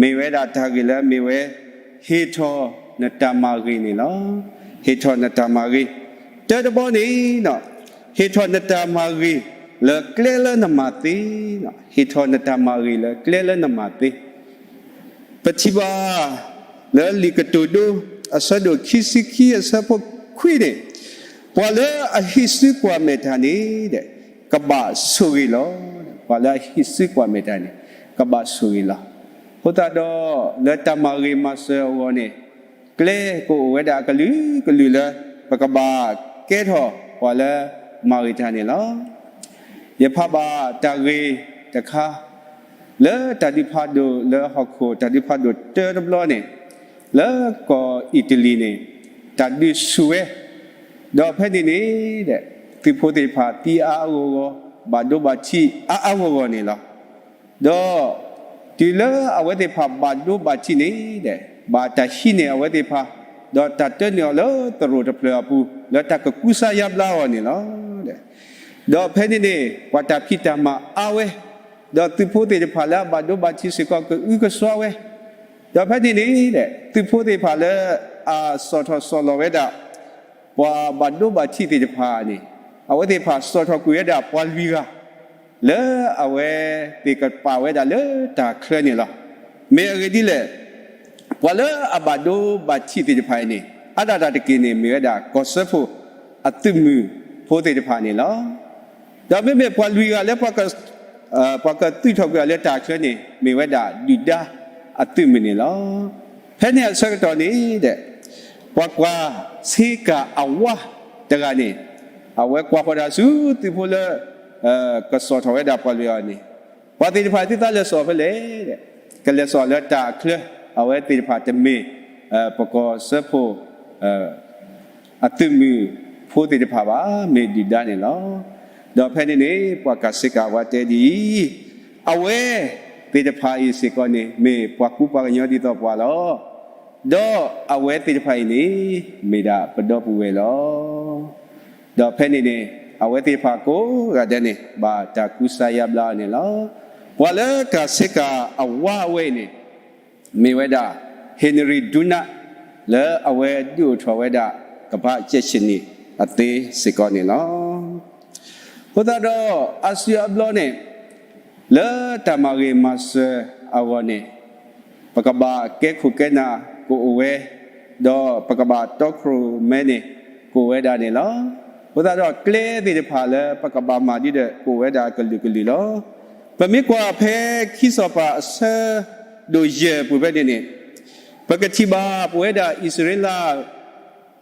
မ့ၢ်ဝဲဒၣ်တၢ်ဂ့ၢ်လၢအမ့ၢ်ဝဲ ဟ့ၣ်ထီၣ်နတၢ်မၤဂ့ၤန့ၣ်လီၤ. ဟ့ၣ်ထီၣ်နတၢ်မၤဂ့ၤ, တၢတဘီန့ၣ်, ဟ့ၣ်ထီၣ်နတၢ်မၤဂ့ၤလၢကျဲလၢနမၤသ့, ဟ့ၣ်ထီၣ်နတၢ်မၤဂ့ၤလၢကျဲလၢနမၤသ့ ပထံၣ်ဘၣ် လၢလံာ်ကတိၤဒိ အဆၢဒိၣ်ခံဆံခံအဆၢဖိခွံန့ၣ်, ပှၤလၢအဟံးစုကွၢ်မဲာ်တၢ်န့ၣ်, ကဘၣ်ဆိၣ်ဂ့ၤလီၤ. ပှၤလၢအဟံးစုကွၢ်မဲာ်တၢ်န့ၣ်, ကဘၣ်ဆိၣ်ဂ့ၤလီၤ. အဃိသတးဒီး လၢတၢ်မၤဂ့ၤမၤစၢၤအဂီၢ်န့ၣ်, ကျဲကအိၣ်ဝဲဒၣ်အကလုာ်ကလုာ်လၢ ပကဘၣ်ကဲထီၣ်ပှၤလၢမၤဂ့ၤတၢ်န့ၣ်လီၤ. ယဖးဘၣ်တၢ်ဂ့ၢ်တခါ လၢတၢ်ဒုးဖးဒိၣ်လၢဟီၣ်ခိၣ်တၢ်ဒုးဖးဒိၣ်တၢတဘျီန့ၣ်, လၢကီၢ်အံၣ်တလံၤန့ၣ်, တၢ်ဒုးဆူၣ်ဝဲ, ဒီးဖဲန့ၣ်န့ၣ်, သုးဖိသ့ၣ်တဖၣ်သံအါအါဂီၢ်ဂီၢ်, ဘၣ်ဒိဘၣ်ထံးအါအါဂီၢ်ဂီၢ်န့ၣ်လီၤ. ဒီးတုၤလၢအဝဲသ့ၣ်တဖၣ်ဘၣ်ဒိဘၣ်ထံးန့ၣ်, ဘၣ်တၢ်ဟံးန့ၢ်အဝဲသ့ၣ်တဖၣ်, ဒီးတၢ်တၢန့ၢ်အီၤလၢသရိာ်တဖျၢၣ်အပူၤ လၢတၢ်ကကူစါယါဘျါအီၤန့ၣ်လီၤ. ဒီးဖဲန့ၣ်န့ၣ် ပှၤတၢ်ဖံးတၢ်မၤအါဝဲ, ဒီးသုးဖိသ့ၣ်တဖၣ်လၢအဘၣ်ဒိဘၣ်ထံးစ့ၢ်ကီးကအုကစွါဝဲ, ဒီးဖဲန့ၣ်န့ၣ်, သုးဖိသ့ၣ်တဖၣ်လၢအစိာ်ထီၣ်စိာ်လီၤဝဲဒၣ် ပှၤဘၣ်ဒိဘၣ်ထံးသ့ၣ်တဖၣ်န့ၣ်, အဝဲသ့ၣ်တဖၣ်စိာ်ထီၣ်ကွံာ်ဝဲဒၣ်ပှၤလွံၢ်ဂၤ လၢအဝဲသ့ၣ်ကပာ်ဝဲဒၣ်လၢတၢ်ချၢန့ၣ်လီၤ. မ့ၢ်အဂ့ၢ်ဒ်လဲၣ်, ပှၤလၢအဘၣ်ဒိဘၣ်ထံးသ့ၣ်တဖၣ်အံၤန့ၣ်, အါဒၣ်တၢ်တက့ၢ်န့ၣ် မ့ၢ်ဝဲဒၣ်ကီၢ်စၢဖှိၣ်အသုးမုၢ်ဖိသ့ၣ်တဖၣ်န့ၣ်လီၤ. ဒီးမ့မ့ၢ်ပှၤလွံၢ်ဂၤလၢ ပှၤကသုးထီၣ်ကွံာ်အီၤလၢတၢ်ချၢန့ၣ် မ့ၢ်ဝဲဒၣ်ဒုၣ်ဒါအသုးမုၢ်န့ၣ်လီၤ. ဖဲန့ၣ်အဆၢကတီၢ်န့ၣ်ဒီး, ပှၤကွၢ်ဆ့ကၤအဝါတဂၤန့ၣ်, အဝဲကွၢ်ဃီၤဒၣ်ဆူသုးဖိလၢ ကစိာ်ထီၣ်ဝဲဒၣ်ပှၤလွံၢ်ဂၤန့ၣ်, ပှၤသ့ၣ်တဖၣ်သုသးလဲၤစိာ်ဖဲလဲၣ်, ကလဲၤစိာ်လၢတၢ်အချၢ, အဝဲသ့ၣ်တဖၣ်တမ့ၢ် ပကီၢ်စၢဖှိၣ် အသုးမုၢ်ဖိသ့ၣ်တဖၣ်ဘၣ်, မ့ၢ်ဒုၣ်ဒါန့ၣ်လီၤ. ဒီးဖဲန့ၣ်န့ၣ် ပှၤကွၢ်ဆ့ကၤအဝါတဲဒ်အံၤ, အဝဲသ့ၣ်တဖၣ်အံၤစ့ၢ်ကီးန့ၣ် မ့ၢ်ပှၤကူပှၤကညီဒ်သိးပှၤလီၤ. ဒီးအဝဲသ့ၣ်တဖၣ်အံၤန့ၣ် မ့ၢ်ဒၣ်ပဒီပုၢ်ဝဲၢ်လီၤ. ဒီးဖဲန့ၣ်န့ၣ် အဝဲသ့ၣ်တဖၣ်ကိးဂၤဒဲးန့ၣ် ဘၣ်တၢ်ကူစါယါဘျါအီၤန့ၣ်လီၤ. ပှၤလၢကွၢ်ဆ့ကၤအဝါအဝဲအံၤန့ၣ် မ့ၢ်ဝဲဒၣ် Henry Dunant လၢအဝဲဒုးအိၣ်ထီၣ်ဝဲဒၣ် ကပၤကဲးဆ့ၣ်နံၣ်အသ့စ့ၢ်ကီးန့ၣ်လီၤ. အဃိသတးဒီး အါစုအါဘျီန့ၣ် လၢတၢ်မၤဂ့ၤမၤစၢၤအဂီၢ်န့ၣ်, ပကဘၣ်ကဲခိၣ်ကဲနၢ်ကအိၣ်ဝဲ, ဒီးပကဘၣ်တီခိၣ်ရိၣ်မဲန့ၣ် ကအိၣ်ဝဲဒၣ်န့ၣ်လီၤ. အဃိသတးဒီးကျဲသ့ၣ်တဖၣ်လၢပကဘၣ်မၤဒ်ဒီး ကအိၣ်ဝဲဒၣ်ကလုာ်ကလုာ်လီၤ. ပမ့ၢ်ကွၢ်ဖဲခံစီၤပၤအဆၢဒိၣ်ယဲၢ်ပူၤဖဲန့ၣ်န့ၣ်, ပကထံၣ်ဘၣ်ပဝဲဒၣ်အံၣ်စရ့လး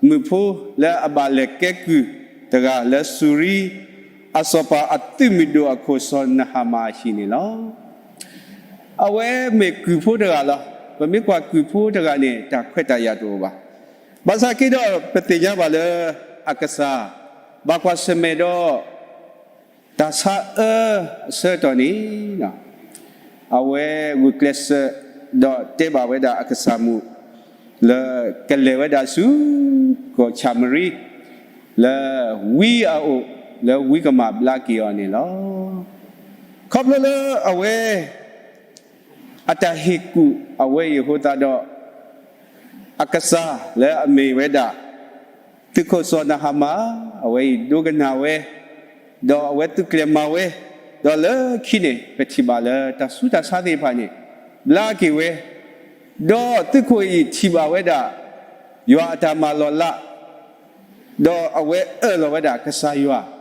မုၣ်ဖိလၢအဘၣ်လဲၤကဲကုၢ်တဂၤလၢစူၤရံအစီၤပၤအသုးမုၢ်ဒိၣ်အခိၣ်စီၤနဟၤမၣ်အဟံၣ်န့ၣ်လီၤ. အဝဲမ့ၢ်ကုၢ်ဖိတဂၤလီၤ. ပမ့ၢ်ကွၢ်ကုၢ်ဖိတဂၤန့ၣ် တၢ်ခွဲးတၢ်ယာ်တအိၣ်ဘၣ်. ဘၣ်ဆၣ်က့ဒီးပသ့ၣ်ညါဘၣ်လၢအကစၢ် ဘၣ်ကွၢ်ဆၢၣ်မဲာ်ဒီး တၢ်ဆါအၢအဆၢကတီၢ်န့ၣ်, အဝဲဂုာ်ကျဲးစၢး ဒီးတဲဘၣ်ဝဲဒၣ်အကစၢ်မုၣ် လၢကလဲၤဝဲဒၣ်ဆူကီၢ်ၡၤမရံ လၢဝံအအိၣ် လၢဝံကမၤဘျါက့ၤအီၤန့ၣ်လီၤ. ခီဖျိလၢအဝဲ အတၢ်ဟ့ၣ်ကူၣ်အဝဲအံၤအဃိသတးဒီး အကစၢ်လၢအမ့ၢ်ဝဲဒၣ် သုးခိၣ်စီၤနဟၤမၣ် အဝဲအံၤဒိကနၣ်ဝဲ, ဒီးအဝဲသုးကျဲၤမၤဝဲ, ဒီးလၢခံန့ၣ် ပထံၣ်ဘၣ်လၢတၢ်ဆူးတၢ်ဆါသ့ၣ်တဖၣ်န့ၣ် ဘျါက့ၤဝဲ, ဒီးသုးခိၣ်အံၤထံၣ်ဘၣ်ဝဲဒၣ် ယွၤအတၢ်မၤလီၤလး ဒီးအဝဲအၢၣ်လီၤဝဲဒၣ်ကစၢ်ယွၤ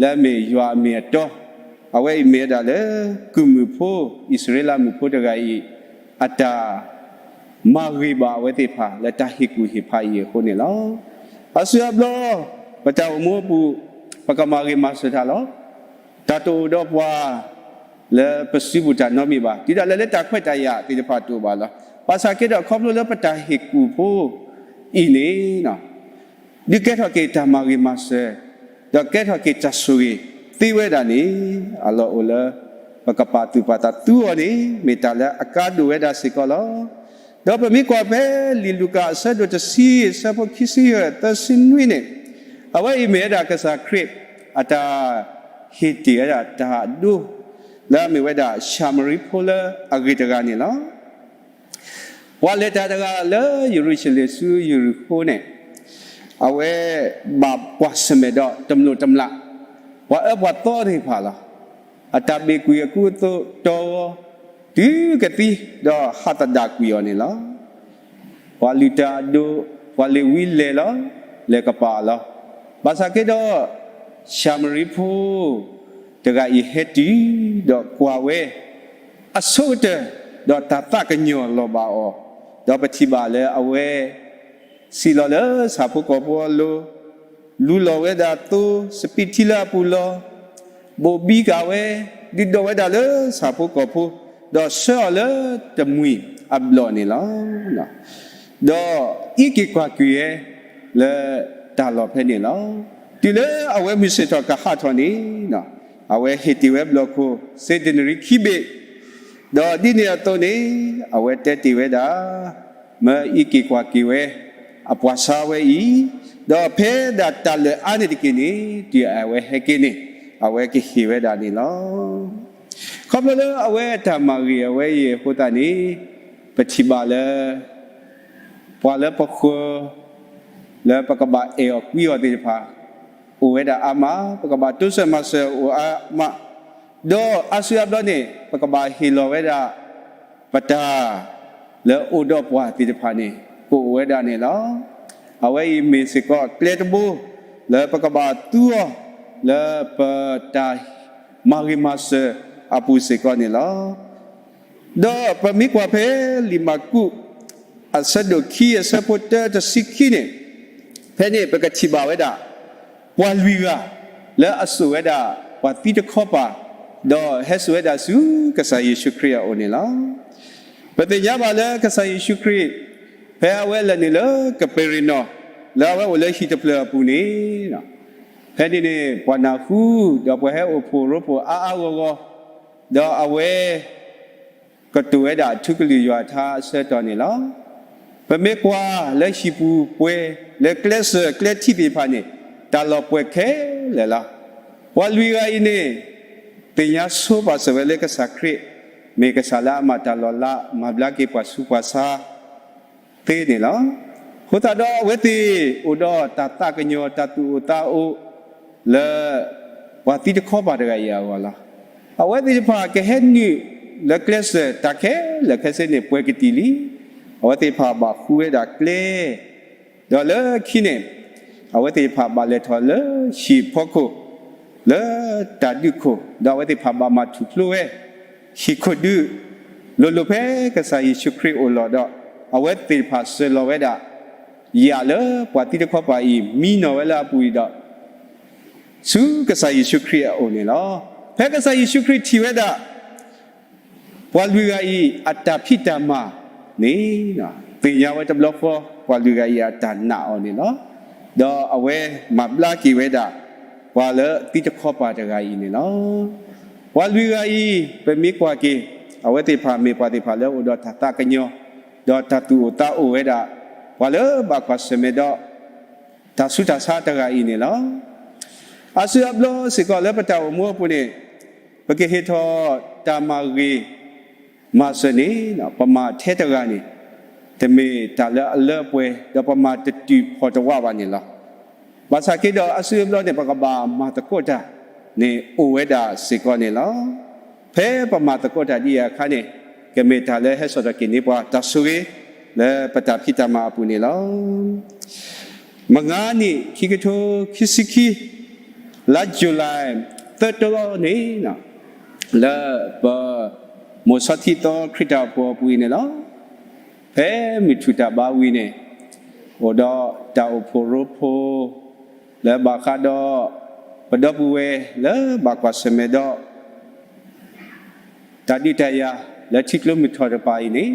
လၢအမ့ၢ်ယွၤအမ့ၢ်အတီ, အဝဲအံၤမ့ၢ်ဝဲဒၣ်လၢ ကုၢ်မုၣ်ဖိ အံၣ်စရ့လးမုၣ်ဖိတဂၤအံၤ အတၢ်မၤဂ့ၤဘၣ်အဝဲသ့ၣ်တဖၣ် လၢတၢ်ဟ့ၣ်ကူၣ်ဟ့ၣ်ဖးအံၤအဃိန့ၣ်လီၤ. အါစုအါဘျီ ပတၢ်အိၣ်မူအပူၤ ပကမၤဂ့ၤမၤစၢၤတၢ်လီၤ. တၢ်တအိၣ်ဒီးပှၤ လၢပစုပူၤတၢ်နီတမံၤဘၣ်, တုၤဒၣ်လဲာ်လၢတၢ်ခွဲးတၢ်ယာ်သ့ၣ်တဖၣ်တအိၣ်ဘၣ်လီၤ. ဘၣ်ဆၣ်က့ဒီးခီဖျိလၢပတၢ်ဟ့ၣ်ကူၣ်ဖိအံၤန့ၣ် ဒုးကဲထီၣ်က့ၤတၢ်မၤဂ့ၤမၤစၢၤ, ဒီးကဲထီၣ်က့ၤတၢ်ဆိၣ်ဂ့ၤသ့ဝဲဒၣ်န့ၣ် အလီၢ်အိၣ်လၢ ပကပာ်သူၣ်ပာ်သးသူအီၤန့ၣ် မ့ၢ်တၢ်လၢအကါဒိၣ်ဝဲဒၣ်စ့ၢ်ကီးလီၤ. ဒီးပမ့ၢ်ကွၢ်ဖဲလံာ်လူၤကၣ်အဆၢဒိၣ်တဆံ အဆၢဖိခံဆံယဲၢ် သၢဆံနွံန့ၣ်, အဝဲအံၤမ့ၢ်ဝဲဒၣ်ကစၢ်ခရံာ် အတၢ်ဟ့ၣ်တ့ၢ်ဝဲဒၣ်တၢ်အဒိ လၢအမ့ၢ်ဝဲဒၣ်ၡၤမရံဖိလၢအဂ့ၤတဂၤန့ၣ်လီၤ. ပှၤလဲၤတၢ်တဂၤလၢယရူၤၡလ့ၣ်ဆူယရံၣ်ဃိန့ၣ်, အဝဲဘၣ်ကွၢ်ဆၢၣ်မဲာ်ဒီးတမျိးတမျာ် ပှၤအၢပှၤသီသ့ၣ်တဖၣ်လီၤ. အတၢ်ဘ့ၣ်ကွံာ်အကူအသိးတီဂီၤ တုၤကသံ ဒီးဟးသဒၣ်ကွံာ်အီၤန့ၣ်လီၤ. ပှၤလုၢ်တၢ်အဒိ ပှၤလ့ၤဝံလဲၤလီၤ, လဲၤကပာ်အီၤလီၤ. ဘၣ်ဆၣ်က့ဒီး ၡၤမရံဖိတဂၤအံၤဟဲတုၤ ဒီးကွၢ်ဝဲ အဆိကတၢၢ် ဒီးတၢ်သးကညီၤလီၤဘၣ်အီၤ, ဒီးပထံၣ်ဘၣ်လၢအဝဲ စံၣ်လီၤလၢဆၣ်ဖိကီၢ်ဖိအလိၤ, လူလီၤဝဲဒၣ်သိစပံးထံလၢအပူၤလီၤ, ဘိၣ်ဘံကၤဝဲ, ဒုးဒိးဝဲဒၣ်လၢဆၣ်ဖိကီၢ်ဖိ, ဒီးဆှၢအီၤလၢတမှံၤအဘျီၣ်န့ၣ်လီၤ. ဒီးအံးက့ၤကွၢ်က့ၤဝဲလၢတၢ်လီၢ်ဖဲန့ၣ်လီၤ. တုၤလၢအဝဲမုၢ်ဆ့ၣ်ထီၣ်ကဟးထီၣ်န့ၣ်, အဝဲဟ့ၣ်တ့ၢ်ဝဲဘျီၣ်ခိၣ် စ့ဒ့နရံၣ်ခံဘ့ၣ်, ဒီးဒ်န့ၣ်အသိးန့ၣ် အဝဲတဲတ့ၢ်ဝဲဒၣ်, မၢအံးက့ၤကွၢ်က့ၤဝဲ အပှၤဆါဝဲအံၤ, ဒီးဖဲဒၣ်တၢ်လၢာ်အါန့ၣ်တက့ၢ်န့ၣ် တုၤအဝဲဟဲက့ၤန့ၣ် အဝဲကဟ့ၣ်ဝဲဒၣ်န့ၣ်လီၤ. ခီဖျိလၢအဝဲအတၢ်မၤဂ့ၤအဝဲအံၤအဃိသတးန့ၣ်, ပထံၣ်ဘၣ်လၢ ပှၤလၢပဃၢၤ လၢပကဘၣ်အဲၣ်အီၤကွံအီၤသ့ၣ်တဖၣ် အိၣ်ဝဲဒၣ်အါမး, ပကဘၣ်တိစၢၤမၤစၢၤအိၣ်အါမး, ဒီးအါစုအါဘျီန့ၣ် ပကဘၣ်ဟ့ၣ်လီၤဝဲဒၣ် ပတၢ်လၢအိၣ်ဒီးပှၤသ့ၣ်တဖၣ်န့ၣ် ကအိၣ်ဝဲဒၣ်န့ၣ်လီၤ. အဝဲအံၤမ့ၢ်စ့ၢ်ကီးကျဲတဘိ လၢပကဘၣ်သူအီၤ လၢပတၢ်မၤဂ့ၤမၤစၢၤအပူၤစ့ၢ်ကီးန့ၣ်လီၤ. ဒီးပမ့ၢ်ကွၢ်ဖဲလံာ်မၢ်ကူး အဆၢဒိၣ်ခံ အဆၢဖိတၢ တဆံခံန့ၣ်, ဖဲန့ၣ်ပကထံၣ်ဘၣ်ဝဲဒၣ် ပှၤလွံၢ်ဂၤ လၢအစိာ်ဝဲဒၣ်ပှၤသံတခီပၤ, ဒီးဟဲစိာ်ဝဲဒၣ်ဆူကစၢ်ယ့ၣ်ၡူးခရံာ်အအိၣ်န့ၣ်လီၤ. ပသ့ၣ်ညါဘၣ်လၢကစၢ်ယ့ၣ်ၡူးခရံာ် ဖဲအဝဲလဲၤနုာ်လၢကပ့းရ့ၣ်နီၣ် လၢအဝဲအိၣ်လၢဟံၣ်တဖျၢၣ်အပူၤန့ၣ်, ဖဲန့ၣ်န့ၣ် ပှၤနၢ်ဟူ ဒီးပှၤဟဲအိၣ်ဖှိၣ်ရိဖှိၣ်အါအါဂီၢ်ဂီၢ်, ဒီးအဝဲ ကတိၤဝဲဒၣ်ထူကလုၢ်ယွၤထါအဆၢကတီၢ်န့ၣ်လီၤ. ပမ့ၢ်ကွၢ်လၢဟံၣ်ပူၤပှဲၤ လၢကျဲစၢၤကျဲထံသ့ၣ်တဖၣ်န့ၣ် တၢ်လီၤပှဲၤခဲလၢာ်လီၤ. ပှၤလွံၢ်ဂၤအံၤန့ၣ် သ့ၣ်ညါဆိပာ်စၢၤဝဲလၢကစၢ်ခရံာ် မ့ၢ်ကစၢ်လၢအမၤတၢ်လီၤလး မၤဘျါက့ၤပှၤဆူးပှၤဆါ သ့န့ၣ်လီၤ. အဃိသတးဒီးအဝဲသ့ၣ်အိၣ်ဒီးတၢ်သးကညီၤ တၢ်သူၣ်အိၣ်သးအိၣ် လၢပှၤသံတခီပၤတဂၤအံၤအဂီၢ်လီၤ. အဝဲသ့ၣ်တဖၣ်ကဟဲနုာ်လၢကျဲစၢၤတၢ်ခဲလၢာ်ခဲဆ့န့ၣ် ပှဲၤကတံာ်လံ. အဝဲသ့ၣ်တဖၣ်ဘၣ်ဃုဝဲဒၣ်ကျဲ, ဒီးလၢခံန့ၣ် အဝဲသ့ၣ်တဖၣ်ဘၣ်လဲၤထီၣ်လၢဟံၣ်ဖီခိၣ် လၢတၢ်ဒုးခိၣ်, ဒီးအဝဲသ့ၣ်တဖၣ်ဘၣ်မၤထူၣ်ဖျိဝဲ ဟံၣ်ခိၣ်ဒုး လိၤလိၤဖဲကစၢ်ယ့ၣ်ၡူးခရံာ်အိၣ်လီၢ်ဒီး အဝဲသ့ၣ်တဖၣ်စၢၤလီၤဝဲဒၣ် ယၣ်လၢပှၤသံတခီပၤအံၤ မံနီၤဝဲလၢအပူၤအံၤဒီး ဆူကစၢ်ယ့ၣ်ၡူးခရံာ်အအိၣ်န့ၣ်လီၤ. ဖဲကစၢ်ယ့ၣ်ၡူးခရံာ်ထံၣ်ဝဲဒၣ် ပှၤလွံၢ်ဂၤအံၤအတၢ်ဖံးတၢ်မၤန့ၣ် သ့ၣ်ညါဝဲတဘျီဃီ ပှၤလွံၢ်ဂၤအံၤအတၢ်နာ်အီၤန့ၣ်လီၤ. ဒီးအဝဲမၤဘျါက့ၤဝဲဒၣ် ပှၤလၢသံတခီပၤတဂၤအံၤန့ၣ်လီၤ. ပှၤလွံၢ်ဂၤအံၤ ပမ့ၢ်ကွၢ်က့ၤ အဝဲသ့ၣ်တဖၣ်မ့ၢ်ပှၤသ့ၣ်တဖၣ်လၢအိၣ်ဒီးတၢ်သးကညီၤ ဒီးတၢ်သူၣ်အိၣ်သးအိၣ်ဝဲဒၣ် ပှၤလၢဘၣ်ကွၢ်ဆၢၣ်မဲာ်ဒီး တၢ်ဆူးတၢ်ဆါတဂၤအံၤန့ၣ်လီၤ. အါစုအါဘျီစ့ၢ်ကီးလၢပတၢ်အိၣ်မူအပူၤန့ၣ် ပကဟ့ၣ်ထီၣ်တၢ်မၤဂ့ၤမၤစၢၤန့ၣ် ပမၤထဲတဂၤန့ၣ် တမ့ၢ်တၢ်လၢအလၢအပှဲၤ ဒီးပမၤတတုၤဖီၣ်တဝးဘၣ်န့ၣ်လီၤ. ဘၣ်ဆၣ်က့ဒီးအါစုအါဘျီန့ၣ် ပကဘၣ်မၤသကိးတၢ်န့ၣ် အိၣ်ဝဲဒၣ်စ့ၢ်ကီးန့ၣ်လီၤ. ဖဲပမၤသကိးတၢ်ဒ်အံၤအခါန့ၣ် ကမ့ၢ်တၢ်လၢဟဲစိာ်ထီၣ်က့ၤန့ၢ်ပှၤတၢ်ဆိၣ်ဂ့ၤ လၢပတၢ်ဖံးတၢ်မၤအပူၤန့ၣ်လီၤ. မုၢ်ဂၤနံၣ် ခံကထိခံဆံခံ လါ July သၢတီန့ၣ် လၢပမိၢ်ဆီထံသီခရံာ်တၢ်အိၣ်ဖှိၣ်အပူၤအံၤန့ၣ်လီၤ. ဖဲမုၢ်ထူၣ်တၢ်ဘါဝံၤန့ၣ် အိၣ်ဒီးတၢ်အိၣ်ဖှိၣ်ရိဖှိၣ် လၢဘၣ်ဃးဒီး ပဒီပုၢ်ဝဲၢ်လၢဘၣ်ကွၢ်ဆၢၣ်မဲာ်ဒီး တၢ်ဒုးတၢ်ယၤလၢထံကျိမုၢ်ထီၣ်တဖၣ်အံၤန့ၣ်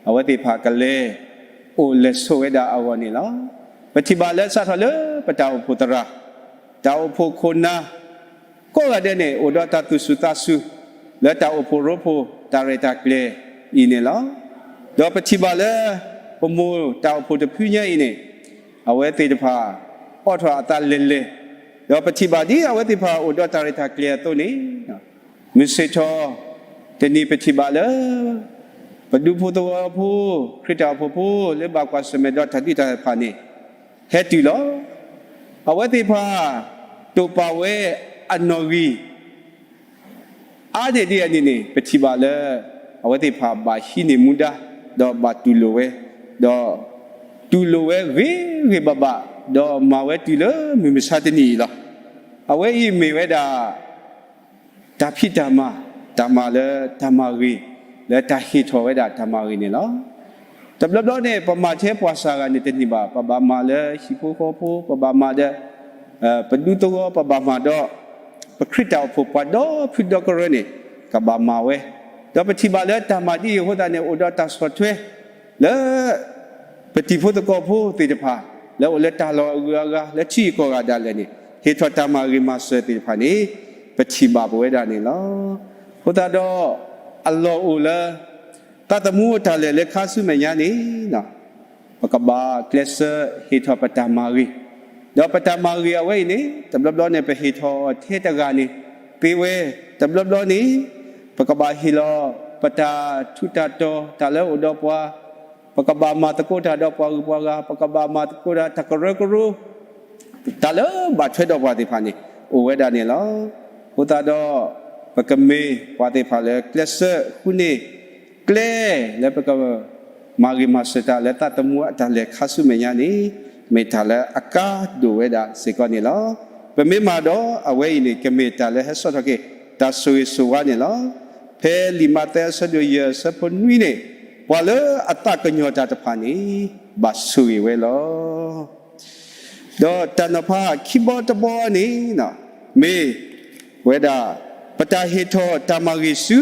အဝဲသ့ၣ်တဖၣ်ကလဲၤအိၣ်လဲၤဆိးဝဲဒၣ်အဂီၢ်န့ၣ်လီၤ. ပထံၣ်ဘၣ်လၢစးထီၣ်လၢပတၢ်အိၣ်ဖှိၣ်သရၣ်, တၢ်အိၣ်ဖှိၣ်ခိၣ်နၢ် ကိးဂၤဒဲးန့ၣ် အိၣ်ဒီးတၢ်သူၣ်စူၤသးစူၤ လၢတၢ်အိၣ်ဖှိၣ်ရိဖှိၣ်တၢ်ရဲၣ်တၢ်ကျဲၤအံၤန့ၣ်လီၤ. ဒီးပထံၣ်ဘၣ်လၢ ပမိၢ်တၢ်အိၣ်ဖှိၣ်တဖုညါအံၤန့ၣ် အဝဲသ့ၣ်တဖၣ် အိးထီၣ်အသးလဲၤလဲၤ, ဒီးပထံၣ်ဘၣ်ဒ်အဝဲသ့ၣ်တဖၣ်အိၣ်ဒီးတၢ်ရဲၣ်တၢ်ကျဲၤအသိးန့ၣ် မုၢ်ဆ့ၣ်ထီၣ်တနံၤပထံၣ်ဘၣ်လၢ ပဒူဖိသဝီဖိ ခရံာ်တၢ်အိၣ်ဖှိၣ်ဖိလၢဘၣ်ကွၢ်ဆၢၣ်မဲာ်ဒီးတၢ်ဒုးတၢ်ယၤတဖၣ်န့ၣ် ဟဲတုၤလီၤ. အဝဲသ့ၣ်တဖၣ် တိာ်ပာ်ဝဲအနီၣ်ဂံၢ် အါန့ၢ်ဒ်အံၤန့ၣ်န့ၣ် ပထံၣ်ဘၣ်လၢ အဝဲသ့ၣ်တဖၣ်ဘၣ်ဟံးန့ၢ်မူဒါ ဒီးဘၣ်တူၢ်လိာ်ဝဲ, ဒီးတူၢ်လိာ်ဝဲဂ့ၤဂ့ၤဘၣ်ဘၣ်, ဒီးမၤဝဲတုၤလၢမုၢ်မဆါတနံၤအံၤလီၤ. အဝဲအံၤမ့ၢ်ဝဲဒၣ် တၢ်ဖံးတၢ်မၤ, တၢ်မၤလၢတၢ်မၤဂ့ၤ, လၢတၢ်ဟ့ၣ်ထီၣ်ဝဲဒၣ်တၢ်မၤဂ့ၤန့ၣ်လီၤ. တဘျီဘျီန့ၣ် ပမၤထဲပှၤစှၤဂၤန့ၣ်တန့ၢ်ဘၣ်, ပဘၣ်မၤလၢဟံၣ်ဖိဃီဖိ, ပဘၣ်မၤဒီး ပဒူသဝီ, ပဘၣ်မၤဒီး ပခရံာ်တၢ်အိၣ်ဖှိၣ်ပှၤဒီဖုဒီကရၢန့ၣ် ကဘၣ်မၤဝဲ, ဒီးပထံၣ်ဘၣ်လၢတၢ်မၤဒ်အံၤအဃိသတးန့ၣ် အိၣ်ဒီးတၢ်ဆီၣ်ထွဲ လၢ ပတံၤဖိသကိးဖိသ့ၣ်တဖၣ် လၢအိၣ်လၢတၢ်လီၢ်အဂုၤအဂၤ လၢထံဂုၤကီၢ်ဂၤဒၣ်လဲာ်န့ၣ် ဟ့ၣ်ထီၣ်တၢ်မၤဂ့ၤမၤစၢၤသ့ၣ်တဖၣ်န့ၣ် ပထံၣ်ဘၣ်ပဝဲဒၣ်န့ၣ်လီၤ. အဃိသတးဒီး အလီၢ်အိၣ်လၢ သးသမူအတၢ်လဲၤလၢခါဆူမဲာ်ညါန့ၣ် ပကဘၣ်ကျဲးစၢးဟ့ၣ်ထီၣ်ပတၢ်မၤဂ့ၤ, ဒီးပတၢ်မၤဂ့ၤအဝဲအံၤန့ၣ် တဘျီဘျီန့ၣ် ပဟ့ၣ်ထီၣ်ထဲတဂၤန့ၣ် သ့ဝဲ, တဘျီဘျီန့ၣ် ပကဘၣ်ဟ့ၣ်လီၤ ပတၢ်ထူးတၢ်တီၤ တၢ်လၢအိၣ်ဒီးပှၤ, ပကဘၣ်မၤသကိးတၢ်ဒီးပှၤဂုၤပှၤဂၤ, ပကဘၣ်မၤသကိးတၢ် တၢ်ကရၢကရိ တၢ်လၢဘၣ်ထွဲဒီးပှၤသ့ၣ်တဖၣ်န့ၣ် အိၣ်ဝဲဒၣ်န့ၣ်လီၤ. အဃိသတးဒီး ပကမ့ၢ်ပှၤသ့ၣ်တဖၣ်လၢကျဲးစၢးဃုန့ၢ်ကျဲ လၢပက မၤဂ့ၤမၤစၢၤတၢ်လၢသးသမူအတၢ်လဲၤခါဆူမဲာ်ညါန့ၣ် မ့ၢ်တၢ်လၢအကါဒိၣ်ဝဲဒၣ်စ့ၢ်ကီးန့ၣ်လီၤ. ပမ့ၢ်မၤဒီးအဝဲအံၤန့ၣ် ကမ့ၢ်တၢ်လၢဟဲစိာ်ထီၣ်က့ၤ တၢ်ဆိၣ်ဂ့ၤဆိၣ်ဝါန့ၣ်လီၤ. ဖဲလံာ်မးသဲအဆၢဒိၣ်ယဲၢ်အဆၢဖိနွံန့ၣ် ပှၤလၢအသးကညီၤတၢ်တဖၣ်န့ၣ် ဘၣ်ဆိၣ်ဂ့ၤဝဲလီၤ. ဒီးတၢ်နီၤဖးခံဘီတဘီန့ၣ် မ့ၢ်ဝဲဒၣ် ပတၢ်ဟ့ၣ်ထီၣ်တၢ်မၤဂ့ၤဆူ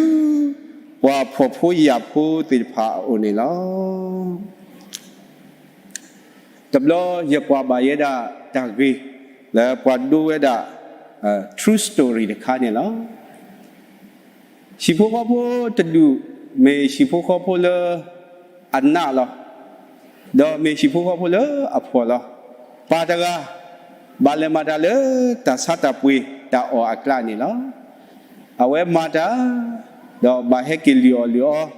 ပှၤဖှီၣ်ဖိယာ်ဖိသ့ၣ်တဖၣ်အအိၣ်န့ၣ်လီၤ. တဘျီယကွၢ်ဘၣ်ယဲဒၣ်တၢ်ဂ့ၢ်လၢပှၤဒိဝဲဒၣ် true story တခါန့ၣ်လီၤ. ဟံၣ်ဖိဃီဖိတဒူၣ် မ့ၢ်ဟံၣ်ဖိဃီဖိလၢအနးလီၤ. ဒီးမ့ၢ်ဟံၣ်ဖိဃီဖိလၢအဖှီၣ်လီၤ. ပၢ်တဂၤ ဘၣ်လဲၤမၤတၢ်လၢတၢ်ဆါတၢ်ပှ့ၤတၢ်အီၣ်အကျါန့ၣ်လီၤ. အဝဲမၤတၢ် ဒီးဘၣ်ဟဲက့ၤလုၢ်အီၣ်လုၢ်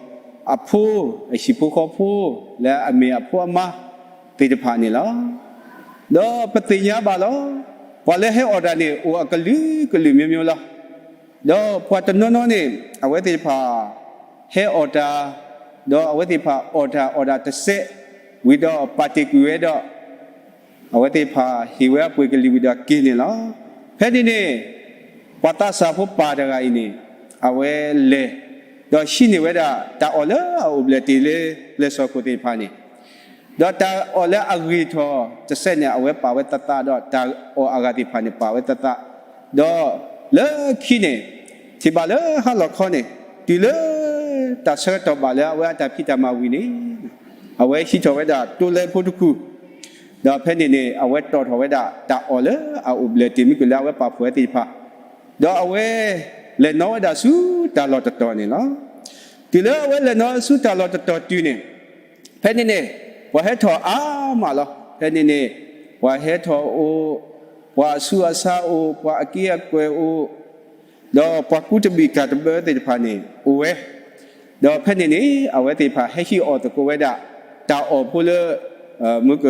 အီ အဖိ အဟံၣ်ဖိဃီဖိ လၢအမ့ၢ်အဖိအမါသ့ၣ်တဖၣ်န့ၣ်လီၤ. ဒီးပသ့ၣ်ညါဘၣ်လီၤ. ပှၤလၢဟဲအီၣ်တၢ်န့ၣ် အိၣ်အကလုာ်ကလုာ်မျိုးမျိုးလီၤ. ဒီးပှၤတနီၤနီၤန့ၣ် အဝဲသ့ၣ်တဖၣ် ဟဲအီၣ်တၢ်, ဒီးအဝဲသ့ၣ်တဖၣ်အီၣ်တၢ်အီၣ်ဒၣ်တစဲး, ဝံၤဒီးပာ်တ့ၢ်ကွံာ်ဝဲဒီး အဝဲသ့ၣ်တဖၣ်ဟ့ၣ်ဝဲအပှ့ၤကလံၤဝံၤဒီးက့ၤန့ၣ်လီၤ. ဖဲန့ၣ်န့ၣ် ပှၤသးစၢ်ဖိပၢ်တဂၤအံၤန့ၣ် အဝဲလဲၤ ဒီးဟံးန့ၢ်ဝဲဒၣ် တၢ်အီၣ်လၢအအိၣ်ဘျဲၣ်တ့ၢ်လၢ လဲၤစိာ်ခိၣ်သ့ၣ်တဖၣ်န့ၣ်, ဒီးတၢ်အီၣ်လၢအဂ့ၤထီၣ်တစဲးန့ၣ် အဝဲပာ်ဝဲသးသး, ဒီးတၢ်အီၣ်အဂၤသ့ၣ်တဖၣ်န့ၣ် ပာ်ဝဲသးသး, ဒီးလၢခံန့ၣ် ထံၣ်ဘၣ်လၢဟါလီၤခီန့ၣ် တုၤလၢ တၢ်ဆၢကတီၢ်ဘၣ်လၢအဝဲအတၢ်ဖံးတၢ်မၤဝံၤန့ၣ် အဝဲဟံးထီၣ်ဝဲဒၣ်တိလၢဖိတကူၣ်, ဒီးဖဲန့ၣ်န့ၣ် အဝဲတီၣ်ထီၣ်ဝဲဒၣ်တၢ်အီၣ်လၢအအိၣ်ဘျဲၣ်တ့ၢ်မ့ၢ်ကလၢအဝဲပာ်ဖှိၣ်ဝဲသ့ၣ်တဖၣ်, ဒီးအဝဲ လဲၤနီၣ်ဝဲဒၣ်ဆူတၢ်လီၢ်တတီၤန့ၣ်လီၤ. တုၤလၢအဝဲလဲၤနီၣ်ဆူတၢ်လီၢ်တတီၤတုၤန့ၣ် ဖဲန့ၣ်န့ၣ် ပှၤဟဲထီၣ်အါမးလီၤ. ဖဲန့ၣ်န့ၣ် ပှၤဟဲထီၣ်အိၣ်, ပှၤအဆူးအဆါအိၣ်, ပှၤအက့အကွဲၢ်အိၣ်, ဒီးပှၤကူတဘ့ၣ်ကၢ်တဘၢသ့ၣ်တဖၣ်န့ၣ်အိၣ်ဝဲ, ဒီးဖဲန့ၣ်န့ၣ် အဝဲသ့ၣ်တဖၣ်ဟဲဟံးအီၣ်သကိးဝဲဒၣ် တၢ်အီၣ်ဖိလၢ မုၢ်က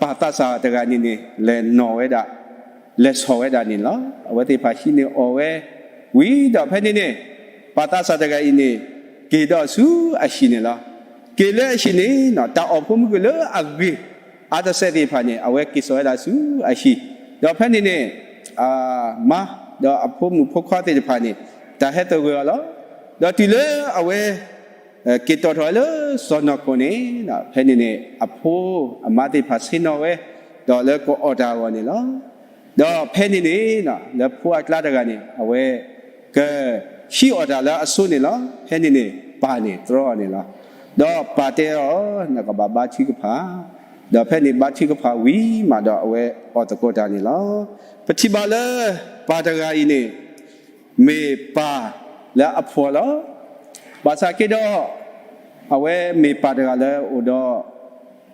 ပၢ်သးစၢ်တဂၤန့ၣ်န့ၣ် လဲၤနီၣ်ဝဲဒၣ်, လဲၤဆီၣ်ဝဲဒၣ်န့ၣ်လီၤ. အဝဲသ့ၣ်တဖၣ်ဟံးန့ၢ်အီၣ်ဝဲ ဝံၤဒီးဖဲန့ၣ်န့ၣ် ပၢ်သးစၢ်တဂၤအံၤန့ၣ် က့ၤဒီးဆူအဟံၣ်န့ၣ်လီၤ. က့ၤလၢအဟံၣ်န့ၣ် တၢ်အီၣ်ဖိမုၢ်ကလၢအဂ့ၤ အါတစဲးသ့ၣ်တဖၣ်န့ၣ် အဝဲက့ၤစိာ်ဝဲဒၣ်ဆူအဟံၣ်, ဒီးဖဲန့ၣ်န့ၣ် အမါ ဒီးအဖိမုၣ်ဖိခွါသ့ၣ်တဖၣ်န့ၣ် တၢ်ဟဲသဂၢၢ်အီၤလီၤ. ဒီးတုၤလၢအဝဲ က့ၤတီၣ်ထီၣ်ဝဲလၢစီၢ်နီၤခိၣ်န့ၣ် ဖဲန့ၣ်န့ၣ် အဖိအမါသ့ၣ်တဖၣ်ဆ့ၣ်နီၤဝဲ ဒီးလၢကအီၣ်တၢ်အဂီၢ်န့ၣ်လီၤ. ဒီးဖဲန့ၣ်န့ၣ် လၢဖိအကျါတဂၤန့ၣ် အဝဲ က ဟံးအီၣ်တၢ်လၢအစိန့ၣ်လီၤ. ဖဲန့ၣ်န့ၣ် ပၢ်န့ၣ်တြီအီၤန့ၣ်လီၤ. ဒီးပၢ်တဲအီၤ နကဘၣ်ဘါထုကဖၣ်, ဒီးဖဲန့ၣ်ဘါထုကဖၣ်ဝံၤမးဒီးအဝဲအီၣ်သကိးတၢ်န့ၣ်လီၤ. ပထံၣ်ဘၣ်လၢ ပၢ်တဂၤအံၤန့ၣ် မ့ၢ်ပၢ်လၢအဖှီၣ်လီၤ. ဘၣ်ဆၣ်က့ဒီး အဝဲမ့ၢ်ပၢ်တဂၤလၢအိၣ်ဒီး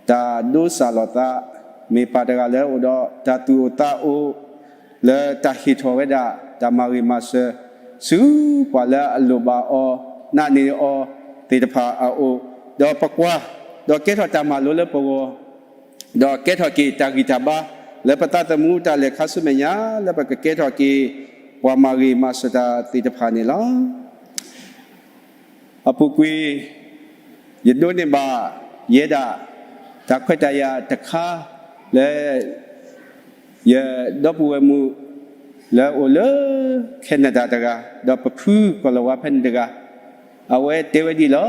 တၢ်ဒိစၢ်လီၤသး, မ့ၢ်ပၢ်တဂၤလၢအိၣ်ဒီးတၢ်သူၣ်အိၣ်သးအိၣ် လၢတၢ်ဟ့ၣ်ထီၣ်ဝဲဒၣ် တၢ်မၤဂ့ၤမၤစၢၤ ဆူပှၤလၢအလိၣ်ဘၣ်အီၤ နာ်န့ၢ်အီၤသ့ၣ်တဖၣ်အအိၣ်, ဒီးပကွၢ်, ဒီးကဲထီၣ်တၢ်မၤလိလၢပဂီၢ် ဒီးကဲထီၣ်က့ၤတၢ်ဂံၢ်တၢ်ဘါ လၢပသးသမူတၢ်လဲၤခါဆူမဲာ်ညါ လၢပကကဲထီၣ်က့ၤ ပှၤမၤဂ့ၤမၤစၢၤတၢ်သ့ၣ်တဖၣ်န့ၣ်လီၤ. အပူၤကွံာ် ယဒိးန့ၢ်ဘၣ်ယဲဒၣ် တၢ်ခွဲးတၢ်ယာ်တခါ လၢ ယဒီပုၢ်ဝဲၢ်မုၣ် လၢအအိၣ်လၢ Canada တဂၤ ဒီးပဖုကီၢ်လီၤဝါဖဲန့ၣ်တဂၤ အဝဲတဲဝဲဒ်လီၤ.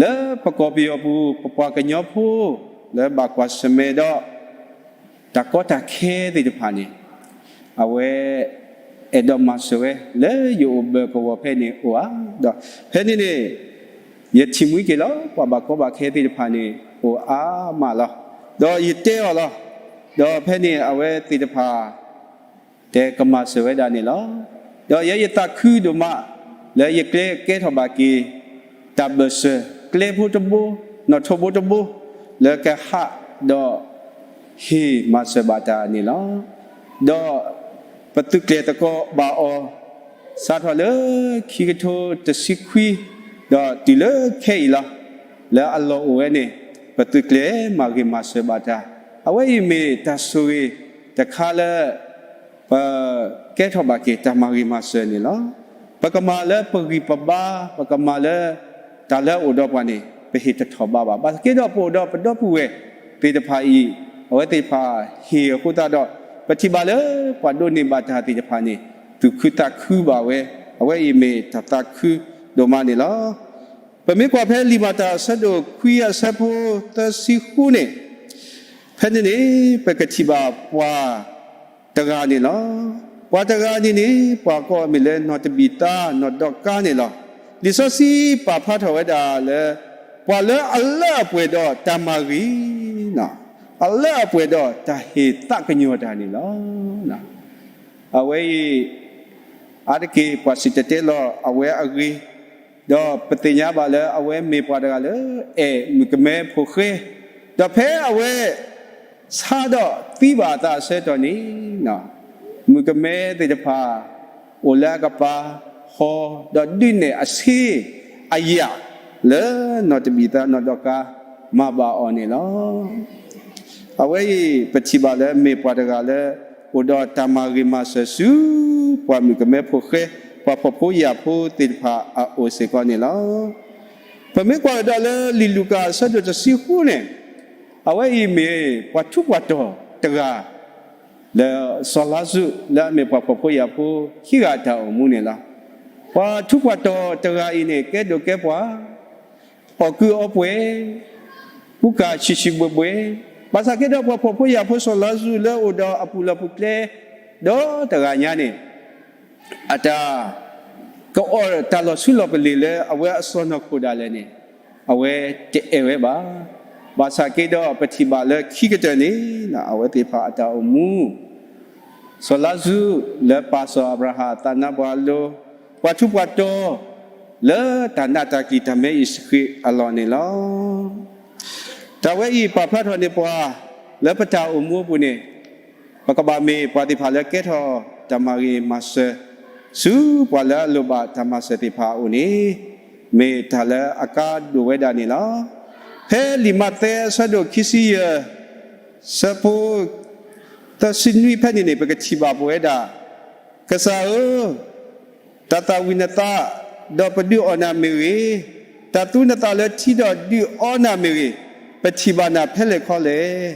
လၢပကီၢ်ပယီၤပူၤ ပပှၤကညီဖိ လၢဘၣ်ကွၢ်ဆၢၣ်မဲာ်ဒီး တၢ်ကီတၢ်ခဲသ့ၣ်တဖၣ်န့ၣ် အဝဲ အဲၣ်ဒိးမၤစၢၤဝဲ လၢယအိၣ်ဘၢၣ်ကဝီၤဖဲန့ၣ်အိၣ်ဧါ. ဒီးဖဲန့ၣ်န့ၣ် ယထံၣ်မှံက့ၤလီၤ ပှၤဘၣ်ကီဘၣ်ခဲသ့ၣ်တဖၣ်န့ၣ် အိၣ်အါမးလီၤ. ဒီးယတဲအီၤလီၤ. ဒီးဖဲန့ၣ်အဝဲသ့ၣ်တဖၣ် တဲကမၤစၢၤဝဲဒၣ်န့ၣ်လီၤ. ဒီးယဲယသးခုဒိၣ်မး လၢယကျဲကဲထီၣ်ဘၣ်က့ၤ တၢ်ဘၢၣ်စၢၤ ကျဲဖိတဘိ နီၣ်ထိးဘိတဘိ လၢကဟးဒီး ဟ့ၣ်မၤစၢၤဘၣ်တၢ်န့ၣ်လီၤ. ဒီးပသုးကျဲၤသကိးဘၣ်အီၤ စးထီၣ်လၢခံကထိတဆံခွံ ဒီးတုၤလၢခဲအံၤလီၤ. လၢအလီၢ်အိၣ်ဝဲန့ၣ် ပသုးကျဲၤမၤဂ့ၤမၤစၢၤဘၣ်တၢ် အဝဲအံၤမ့ၢ်တၢ်ဆိၣ်ဂ့ၤတခါလၢ ပကဲထီၣ်ဘၣ်က့ၤတၢ်မၤဂ့ၤမၤစၢၤန့ၣ်လီၤ. ပကမၤလၢပဂံၢ်ပဘါ ပကမၤလၢ တၢ်လၢအအိၣ်ဒီးပှၤန့ၣ် ပဟ့ၣ်တထီၣ်ဘးဘၣ်. ဘၣ်သက့ဒီးပအိၣ်ဒီးပဒီပုၢ်ဝဲၢ်သ့ၣ်တဖၣ်အံၤ အဝဲသ့ၣ်တဖၣ်ဟ့ၣ်အဃိသတးဒီး ပထံၣ်ဘၣ်လၢပှၤဒိးန့ၢ်ဘၣ်တၢ်သ့ၣ်တဖၣ်န့ၣ် သူၣ်ခုသးခုဘၣ်ဝဲ အဝဲအံၤမ့ၢ်တၢ်သးခုဒိၣ်မးန့ၣ်လီၤ. ပမ့ၢ်ကွၢ်ဖဲလံာ်မၤတၢ်အဆၢဒိၣ်ခွံအဆၢဖိသၢဆံဃုန့ၣ် ဖဲန့ၣ်န့ၣ် ပကထံၣ်ဘၣ်ပှၤတဂၤန့ၣ်လီၤ. ပှၤတဂၤန့ၣ်န့ၣ် ပှၤကိးအမံၤလၢနီၢ်တဘံးသါ နီၢ်ဒီကါန့ၣ်လီၤ. လံာ်စီဆှံပာ်ဖျါထီၣ်ဝဲဒၣ်လၢ ပှၤလၢအလၢအပှဲၤဒီးတၢ်မၤဂ့ၤ အလၢအပှဲၤဒီးတၢ်ဟ့ၣ်သးကညီၤတၢ်န့ၣ်လီၤ. အဝဲအံၤ အါတက့ၢ်ပှၤစံၣ်တဲၤတဲလီၤအဝဲအဂ့ၢ်, ဒီးပသ့ၣ်ညါဘၣ်လၢအဝဲမ့ၢ်ပှၤတဂၤလၢ အဲၣ်မုၣ်ကမဲဖိဃဲ, ဒီးဖဲအဝဲ ဆါဒီးသံဘၣ်အသးအဆၢကတီၢ်န့ၣ်, မုၣ်ကမဲသ့ၣ်တဖၣ် အိၣ်လၢအကပၤဟီ, ဒီးဒုးနဲၣ်အဆ့အယာ် လၢနီၢ်တဘံးသါနီၢ်ဒီကါ မၤဘၣ်အီၤန့ၣ်လီၤ. အဝဲအံၤ ပထံၣ်ဘၣ်လၢမ့ၢ်ပှၤတဂၤလၢ အိၣ်ဒီးတၢ်မၤဂ့ၤမၤစၢၤဆူ ပှၤမုၣ်ကမဲဖိဃဲ, ပှၤဖှီၣ်ဖိယာ်ဖိသ့ၣ်တဖၣ်အအိၣ်စ့ၢ်ကီးန့ၣ်လီၤ. ပမ့ၢ်ကွၢ်ကဒီးလၢလံာ်လူၤကၣ်အဆၢဒိၣ်တဆံဃုန့ၣ်, အဝဲအံၤမ့ၢ်ပှၤထူးပှၤတီၤတဂၤ လၢစီၤလါစရူးလၢအမ့ၢ်ပှၤဖှီၣ်ဖိယာ်ဖိခံဂၤအတၢ်အိၣ်မူန့ၣ်လီၤ. ပှၤထူးပှၤတီၤတဂၤအံၤန့ၣ် ကဲဒိၣ်ကဲပှၢ်, အီၣ်ကုးအီပှဲၤ, ကူကၤဆံးဆံးဘှဲးဘှဲး, ဘၣ်ဆၣ်က့ဒီးပှၤဖှီၣ်ဖိယာ်ဖိစီၤလါစရူးလၢအိၣ်ဒီးအပူၤလီၢ်ပူၤကျဲ ဒီတဂၤညါန့ၣ် အတၢ် ကအီၣ်တၢ်လီၤဆူလီၤပလ့ၤလၢအဝဲအစီၢ်နီၤခိၣ်ဒၣ်လဲာ်န့ၣ် အဝဲတအဲၣ်ဝဲဘၣ်. ဘၣ်ဆၣ်က့ဒီးပထံၣ်ဘၣ်လၢခံကတၢၢ်န့ၣ် အဝဲသ့ၣ်တဖၣ်အတၢ်အိၣ်မူ စီၤလါစရူးလၢပၢ်စီၤအၤဘြၤဟၣ်အသးနါပှၤအလိၤ, ပှၤထူးပှၤတီၤ လၢတၢ်နးတၢ်ကံၣ်တၢ်မဲအံၤစဃံးအလီၢ်န့ၣ်လီၤ. တၢ်ဝဲအံၤပာ်ဖျါထီၣ်န့ၢ်ပှၤ လၢပတၢ်အိၣ်မူအပူၤန့ၣ် ပကဘၣ်မ့ၢ်ပှၤသ့ၣ်တဖၣ်လၢကဲထီၣ်တၢ်မၤဂ့ၤမၤစၢၤ ဆူပှၤလၢအလိၣ်ဘၣ်တၢ်မၤစၢၤသ့ၣ်တဖၣ်အအိၣ်န့ၣ် မ့ၢ်တၢ်လၢအကါဒိၣ်ဝဲဒၣ်န့ၣ်လီၤ. ဖဲလံာ်မးသဲအဆၢဒိၣ်ခံဆံယဲၢ် ဆၢဖိ သၢဆံနွံဖဲန့ၣ်န့ၣ် ပကထံၣ်ဘၣ်ပဝဲဒၣ်, ကစၢ်ဧၢ, တၢ်သၣ်ဝံၤနသး, ဒီးပဒုးအီၣ်နၤမ့ၢ်ဂ့ၤ, တၢ်သူနသးလၢထံဒီးဒုးအီနၤမ့ၢ်ဂ့ၤ, ပထံၣ်ဘၣ်နၤဖဲလဲၣ်ခီလဲၣ်.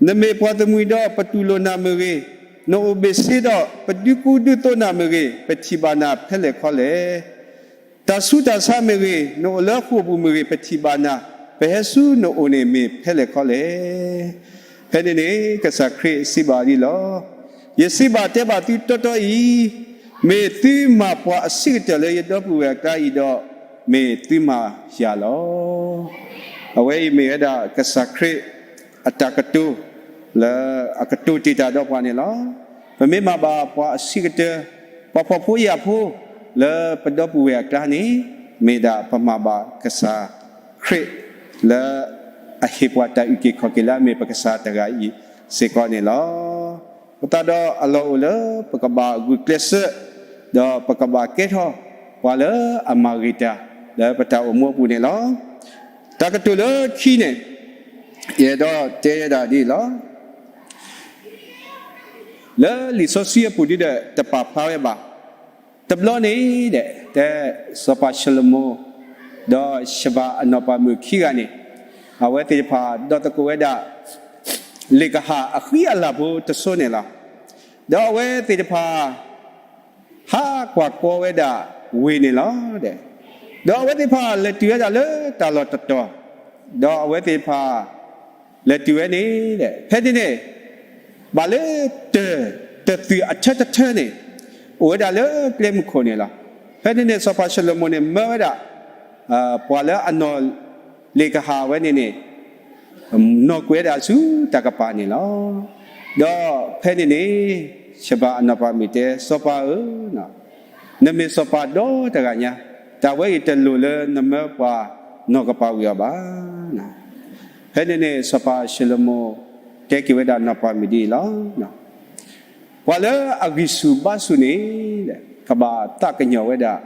နမ့ၢ်ပှၤတမှံၤဒီးပတူၢ်လိာ်နၤမ့ၢ်ဂ့ၤ, နအိၣ်ဘ့ၣ်ဆ့ဒီးပဒုးကူဒုးသိးနၤမ့ၢ်ဂ့ၤ, ပထံၣ်ဘၣ်နၤဖဲလဲၣ်ခီလဲၣ်. တၢ်ဆူးတၢ်ဆါမ့ၢ်ဂ့ၤ, နအိၣ်လၢဃိာ်ပူၤမ့ၢ်ဂ့ၤ, ပထံၣ်ဘၣ်နၤ, ပဟဲဆူနအိၣ်န့ၣ်မ့ၢ်ဖဲလဲၣ်ခီလဲၣ်. ဖဲန့ၣ်န့ၣ် ကစၢ်ခရံာ်စံးဘၣ်ဒ်လီၤ, ယစံးဘၣ်တဲဘၣ်သုတီတီအံၤ, မ့ၢ်သုမၤပှၤအဆံးကတၢၢ်လၢယဒီပုၢ်ဝဲၢ်အကျါအံၤဒီး, မ့ၢ်သုမၤယၤလီၤ. အဝဲအံၤမ့ၢ်ဝဲဒၣ်ကစၢ်ခရံာ်အတၢ်ကတိၤ လၢအကတိၤတ့ၢ်တၢ်ဒီးပှၤန့ၣ်လီၤ. ပမ့ၢ်မၤဘၣ်ပှၤအဆံးကတၢၢ်, ပှၤဖှီၣ်ဖိယာ်ဖိ လၢပဒီပုၢ်ဝဲၢ်အကျါန့ၣ်, မ့ၢ်ဒၣ်ပမၤဘၣ်ကစၢ်ခရံာ် လၢအဟ့ၣ်ပှၤတၢ်အုၣ်က့ၤခီၣ်က့ၤလၢအမ့ၢ်ပကစၢ်တဂၤအံၤစ့ၢ်ကီးန့ၣ်လီၤ. ပသးဒီးအလီၢ်အိၣ်လၢပကဘၣ်ဂုာ်ကျဲးစၢး, ဒီးပကဘၣ်ကဲထီၣ်ပှၤလၢအမၤဂ့ၤတၢ် လၢပတၢ်အိၣ်မူအပူၤန့ၣ်လီၤ. တၢ်ကတိၤလၢခံန့ၣ်, ယအဲၣ်ဒိးတဲဝဲဒၣ်ဒ်အံၤလီၤ. လၢလံာ်စီဆှံအပူၤဒ်ဒီးတပာ်ဖျါဝဲဘၣ်. တဘျီန့ၣ်ဒီး တဲစီၤပၤၡလိၤမိၤ ဒီးၡဘၤအနီၢ်ပၤမုၣ်ခံဂၤန့ၣ်, အဝဲသ့ၣ်တဖၣ်ဒီသကိးဝဲဒၣ် လ့ၣ်ကဟၣ်အဃံအလၤဖိတစိၤန့ၣ်လီၤ. ဒီးအဝဲသ့ၣ်တဖၣ် ဟးကွၢ်ကီဝဲဒၣ်ဝ့ၢ်န့ၣ်လီၤ. ဒီးအဝဲသ့ၣ်တဖၣ်လဲၤတုၤဝဲဒၣ်လၢတၢ်လီၢ်တတီၤ, ဒီးအဝဲသ့ၣ်တဖၣ် လဲၤတုၤဝဲန့ၣ်, ဖဲန့ၣ်န့ၣ် ဘၣ်လၢတၢ် တၢ်သုးအထၢတထၢန့ၣ် အိၣ်ဝဲဒၣ်လၢကျဲမုၢ်ခိၣ်န့ၣ်လီၤ. ဖဲန့ၣ်န့ၣ် စီၤပၤၡလိၤမိၤန့ၣ် မၢဝဲဒၣ် ပှၤလၢအနီၢ်လ့ၣ်ကဟၣ်ဝဲန့ၣ်န့ၣ် နီၣ်ကွံာ်ဝဲဒၣ်ဆူတၢ်ကပၤန့ၣ်လီၤ. ဒီးဖဲန့ၣ်န့ၣ် ၡဘၤအနီၢ်ပၤမုၣ်တဲ စီၤပၤဧၢ, နမ့ၢ်စီၤပၤဒီတဂၤညါ, တၢ်ဝဲအံၤတလိၣ်လၢနမၢပှၤနီၢ်ကပၤဝံၤအီၤဘၣ်. ဖဲန့ၣ်န့ၣ် စီၤပၤၡလိၤမိၤ တဲက့ၤဝဲဒၣ်နီၢ်ပၤမုၣ်ဒ်အံၤလီၤ. ပှၤလၢအဂံၢ်ဆူၣ်ဘါဆူၣ်န့ၣ် ကဘၣ်သးကညီၤဝဲဒၣ်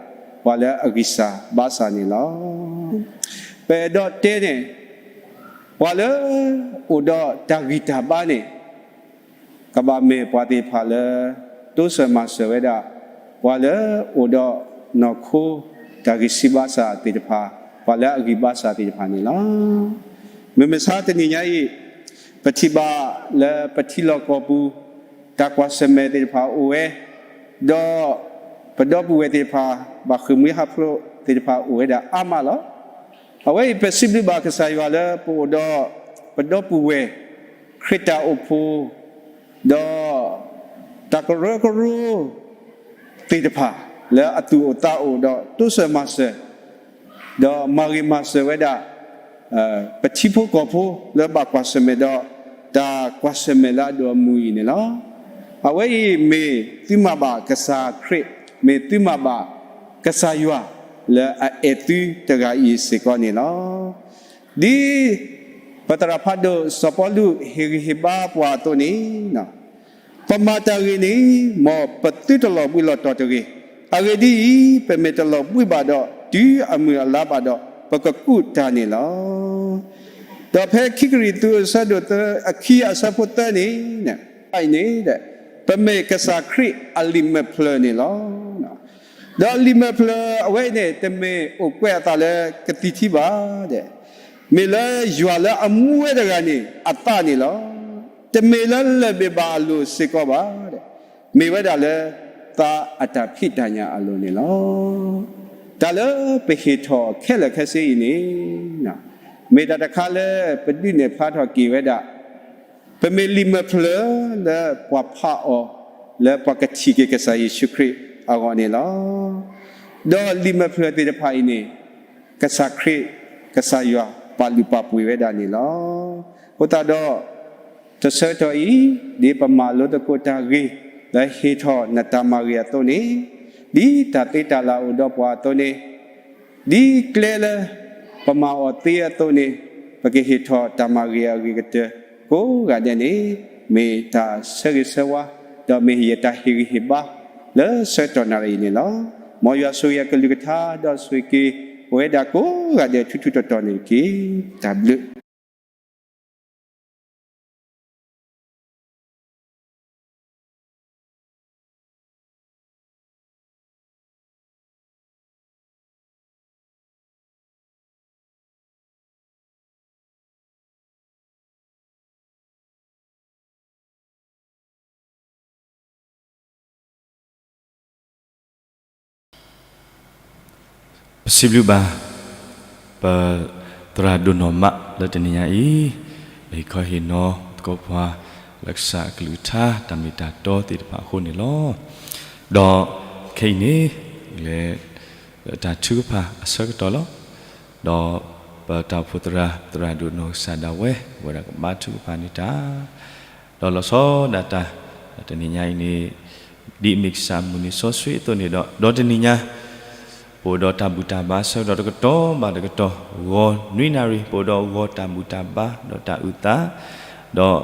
ပှၤလၢအဂံၢ်စၢ်ဘါစၢ်န့ၣ်လီၤ. ပအဲၣ်ဒိးတဲန့ၣ် ပှၤလၢအိၣ်ဒီးတၢ်ဂံၢ်တၢ်ဘါန့ၣ် ကဘၣ်မ့ၢ်ပှၤသ့ၣ်တဖၣ်လၢ တိစၢၤမၤစၢၤဝဲဒၣ် ပှၤလၢအိၣ်ဒီးနီၢ်ခိ တၢ်ဂံၢ်ဆူၣ်ဘါစၢ်သ့ၣ်တဖၣ်, ပှၤလၢအဂံၢ်ဘါစၢ်သ့ၣ်တဖၣ်န့ၣ်လီၤ. မုၢ်မဆါတနံၤညါအံၤ ပထံၣ်ဘၣ်လၢပထံလီၢ်ကီၢ်ပူၤ တၢ်ကွၢ်ဆၢၣ်မဲာ်သ့ၣ်တဖၣ်အိၣ်ဝဲ, ဒီးပဒီပုၢ်ဝဲၢ်သ့ၣ်တဖၣ် ဘၣ်ဃ့ၢ်မှံဟးဖျိးသ့ၣ်တဖၣ်အိၣ်ဝဲဒၣ်အါမးလီၤ. အဝဲအံၤပစံးဘျုးဘၣ်ကစၢ်ယွၤလၢပအိၣ်ဒီး ပဒီပုၢ်ဝဲၢ် ခရံာ်တၢ်အိၣ်ဖှိၣ် ဒီး တၢ်ကရၢကရိ သ့ၣ်တဖၣ် လၢအသူၣ်အိၣ်သးအိၣ်ဒီးတိစၢၤမၤစၢၤ ဒီးမၤဂ့ၤမၤစၢၤဝဲဒၣ် ပထံဖိကီၢ်ဖိလၢဘၣ်ကွၢ်ဆၢၣ်မဲာ်ဒီး တၢ်ကွၢ်ဆၢၣ်မဲာ်လၢအဒိၣ်အမုၢ်အံၤန့ၣ်လီၤ. အဝဲအံၤမ့ၢ်သုမၤဘၣ်ကစၢ်ခရံာ်, မ့ၢ်သုမၤဘၣ်ကစၢ်ယွၤ လၢအအဲၣ်သုတဂၤအံၤစ့ၢ်ကီးန့ၣ်လီၤ. ဒ်ပသရၣ်ဖးဒိၣ်စီၤပီလူးဟ့ၣ်ဂံၢ်ဟ့ၣ်ဘါပှၤအသိးန့ၣ်, ပမၤတၢ်ဂ့ၤန့ၣ် မ်ပသုတလီၤဘှံးလီၤတီၤတဂ့ၤ. အဂ့ၢ်ဒ်အံၤ, ပမ့ၢ်တလီၤဘှံးဘၣ်ဒီး တုၤအမုၢ်အလါဘၣ်ဒီး ပကကူးတၢ်န့ၣ်လီၤ. ဒီးဖဲခံကရံၣ်သူးအဆၢဒိၣ်သၢ အခံအဆၢဖိသၢန့ၣ်, အံၤန့ၣ်ဒီး ပမ့ၢ်ကစၢ်ခရံာ်အလံာ်မဲာ်ဖျၢၣ်န့ၣ်လီၤ. ဒီးလံာ်မဲာ်ဖျၢၣ်အဝဲအံၤန့ၣ် တမ့ၢ်အိၣ်ကွဲးအသးလၢကသံၣ်ထံဘၣ်ဒဲး, မ့ၢ်လၢယွၤလၢအမူဝဲတဂၤန့ၣ် အသးန့ၣ်လီၤ. တမ့ၢ်လၢလၢၢ်ဘ့ၣ်ဘၣ်အလိၤစ့ၢ်ကီးဘၣ်ဒဲး, မ့ၢ်ဝဲဒၣ်လၢသးအတၢ်ဖံးတၢ်ညၣ်အလိၤန့ၣ်လီၤ. တၢ်လၢပဟ့ၣ်ထီၣ်ခဲလၢာ်ခဲဆ့အံၤန့ၣ် မ့ၢ်တၢ်တခါလၢပဒုးနဲၣ်ဖျါထီၣ်က့ၤဝဲဒၣ် ပမ့ၢ်လံာ်မဲာ်ဖျၢၣ်လၢပှၤဖးအီၤ လၢပှၤကထံၣ်က့ၤကစၢ်ယ့ၣ်ၡူးခရံာ်အဂီၢ်န့ၣ်လီၤ. ဒီးလံာ်မဲာ်ဖျၢၣ်သ့ၣ်တဖၣ်အံၤန့ၣ် ကစၢ်ခရံာ် ကစၢ်ယွၤပာ်လုၢ်ပာ်ပှ့ၤဝဲဒၣ်န့ၣ်လီၤ. အဃိသတးဒီး တဆၢကတီၢ်အံၤ ဒ်ပမၤလိသကိးတၢ်ဂ့ၢ် လၢဟ့ၣ်ထီၣ်နတၢ်မၤဂ့ၤအသိးန့ၣ်, ဒ်တၢ်သ့တၢ်လၢ်အိၣ်ဒီးပှၤအသိးန့ၣ်, ဒ်ကျဲလၢပမၤအီၤသ့အသိးန့ၣ်, ပကဟ့ၣ်ထီၣ်တၢ်မၤဂ့ၤအဂ့ၤကတၢၢ်ကိးဂၤဒဲးန့ၣ်, မ့ၢ်တၢ်ဆၢဂ့ၤဆၢဝါ, ဒီးမ့ၢ်ယတၢ်ဟ့ၣ်ဂံၢ်ဟ့ၣ်ဘါ လၢဆၢကတီၢ်နၣ်ရံၣ်အံၤန့ၣ်လီၤ. မ်ယွၤဆိၣ်ဂ့ၤအကလုၢ်ကထါ ဒီးဆိၣ်ဂ့ၤက့ၤပဝဲဒၣ်ကိးဂၤဒဲးထူထူတီတီန့ၣ်တက့ၢ်. တၢ်ဘျုး ပစံးဘျုးဘၣ် ပသရၣ်ဒိၣ်နီၢ်မး လၢတနံၤညါအံၤ ဟ့ၣ်ခီဟ့ၣ်နီၤသကိးပှၤ လၢကစၢ်အကလုၢ်ကထါ တၢ်မ့ၢ်တၢ်တီသ့ၣ်တဖၣ်အဃိန့ၣ်လီၤ. ဒီးခဲအံၤန့ၣ် လဲၤတၢ်ထုကဖၣ်အဆၢကတီၢ်လီၤ. ဒီးပတၢ်အိၣ်ဖှိၣ်သရၣ် သရၣ်ဒိၣ်နီၢ်ကစၢ်ဒၣ်ဝဲ ဝဲဒၣ်ကဘါထုကဖၣ်န့ၢ်တၢ် ဒီးလီၤဆီဒၣ်တၢ် တနံၤညါအံၤန့ၣ် ဒ်အမ့ၢ်ကစၢ်အမုၢ်နံၤစီဆှံအသိးန့ၣ်ဒီး ဒီးတနံၤညါ ပအိၣ်ဒီးတၢ်ဘူၣ်တၢ်ဘါအဆၢကတီၢ်တကတီၢ်ဘၣ်တကတီၢ် ဂီၤနွံနၣ်ရံၣ် ပအိၣ်ဒီးဂီၤတၢ်ဘူၣ်တၢ်ဘါ ဒီးတၢ်အုၣ်သး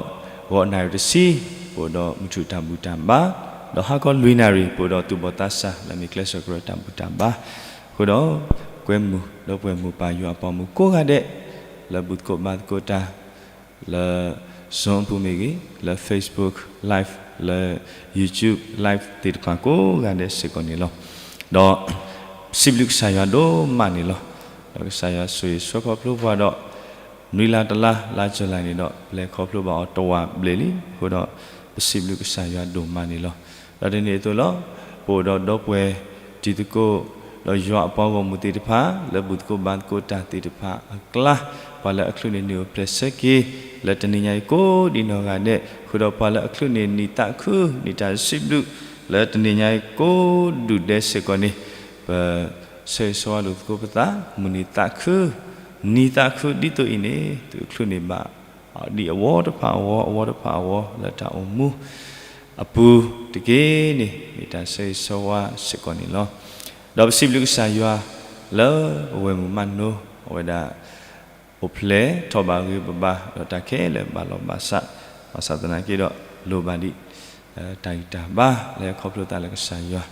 ဒီးဂီၤနၣ်ရံၣ်တဆံ ပအိၣ်ဒီးမုၢ်ထူၣ်တၢ်ဘူၣ်တၢ်ဘါ ဒီးဟါခီလွံၢ်နၣ်ရံၣ် ပအိၣ်ဒီးသူၣ်ဘီၣ်သးစၢ် လၢအမ့ၢ်ကျဲးစၢးကရၢတၢ်ဘူၣ်တၢ်ဘါ အဃိဒီး ကွဲမုာ်ဒီပုၢ်ဝဲၢ်မိၢ်ပၢ်ယွၤအပှၤမုၣ်ကိးဂၤဒဲး လၢဘူၣ်သကိးဘါသကိးတၢ် လၢ Zoom အပူၤမ့ၢ်ဂ့ၤ, လၢ Facebook Live, လၢ YouTube Live သ့ၣ်တဖၣ်ကိးဂၤဒဲးစ့ၢ်ကီးန့ၣ်လီၤ. ဒီး စံးဘျုးကစၢ်ယွၤဒိၣ်မးန့ၣ်လီၤ. ဒီးကစၢ်ယွၤဆိၣ်ဂ့ၤဆှၢခီဖျိပှၤဒီး နွံလါတလါ လါ July န့ၣ်ဒီး ပလဲၤခီဖျိဘၣ်အီၤတဝာ်ဘျဲၣ်လံ. အဃိဒီး ပစံးဘျုးကစၢ်ယွၤဒိၣ်မးန့ၣ်လီၤ. ဒီးဒ်န့ၣ်အသိးလီၤ. ပအိၣ်ဒီးဒီပုၢ်ဝဲၢ်တံၤသကိး ဒီးယွၤအပှၤဂီၢ်မုၢ်သ့ၣ်တဖၣ် လၢဘူၣ်သကိးဘါသကိးတၢ်သ့ၣ်တဖၣ်အကျါ, ပှၤလၢအချုးန့ၣ်နံၣ်အိၣ်ဖျဲၣ်ဆၢက့ၤ လၢတနံၤညါအံၤကိးဒံးနီၢ်ဂၤဒဲး, ဃုာ်ဒီးပှၤလၢအချုးန့ၣ်နံၣ်သးခု နံၣ်တၢ်စံးဘျုး လၢတနံၤညါအံၤကိးဒူၣ်ဒဲးစ့ၢ်ကီးန့ၣ်, ပဆၢဂ့ၤဆၢဝါလိာ်သကိးပသး မုၢ်နံၤသးခု, နံၤသးခုဒ်သိးအံၤန့ၣ် သုးချုးန့ၢ်ဘၣ် ဒ်အဝီတဖၣ်အဝီ အဝီတဖၣ်အဝီ လၢတၢ်အိၣ်မူအပူၤတက့ၢ်န့ၣ် မ့ၢ်တၢ်ဆၢဂ့ၤဆၢဝါစ့ၢ်ကီးန့ၣ်လီၤ. ဒီးပစံးဘျုးကစၢ်ယွၤ လၢပဝဲၢ်မုၢ်မးနိ အဝဲဒၣ် အိၣ်ဖျဲၣ်ထီၣ်ဘၣ်ဂ့ၤဘၣ်ဘၣ် ဒီးတၢ်ခဲလၢာ်ဘၣ်လီၤဘၣ်စး, ဘၣ်ဆၣ်သနာ်က့ဒီး လိၣ်ဘၣ်ဒံး တၢ်ဂံၢ်တၢ်ဘါ လၢခီဖျိသးလၢကစၢ်ယွၤ,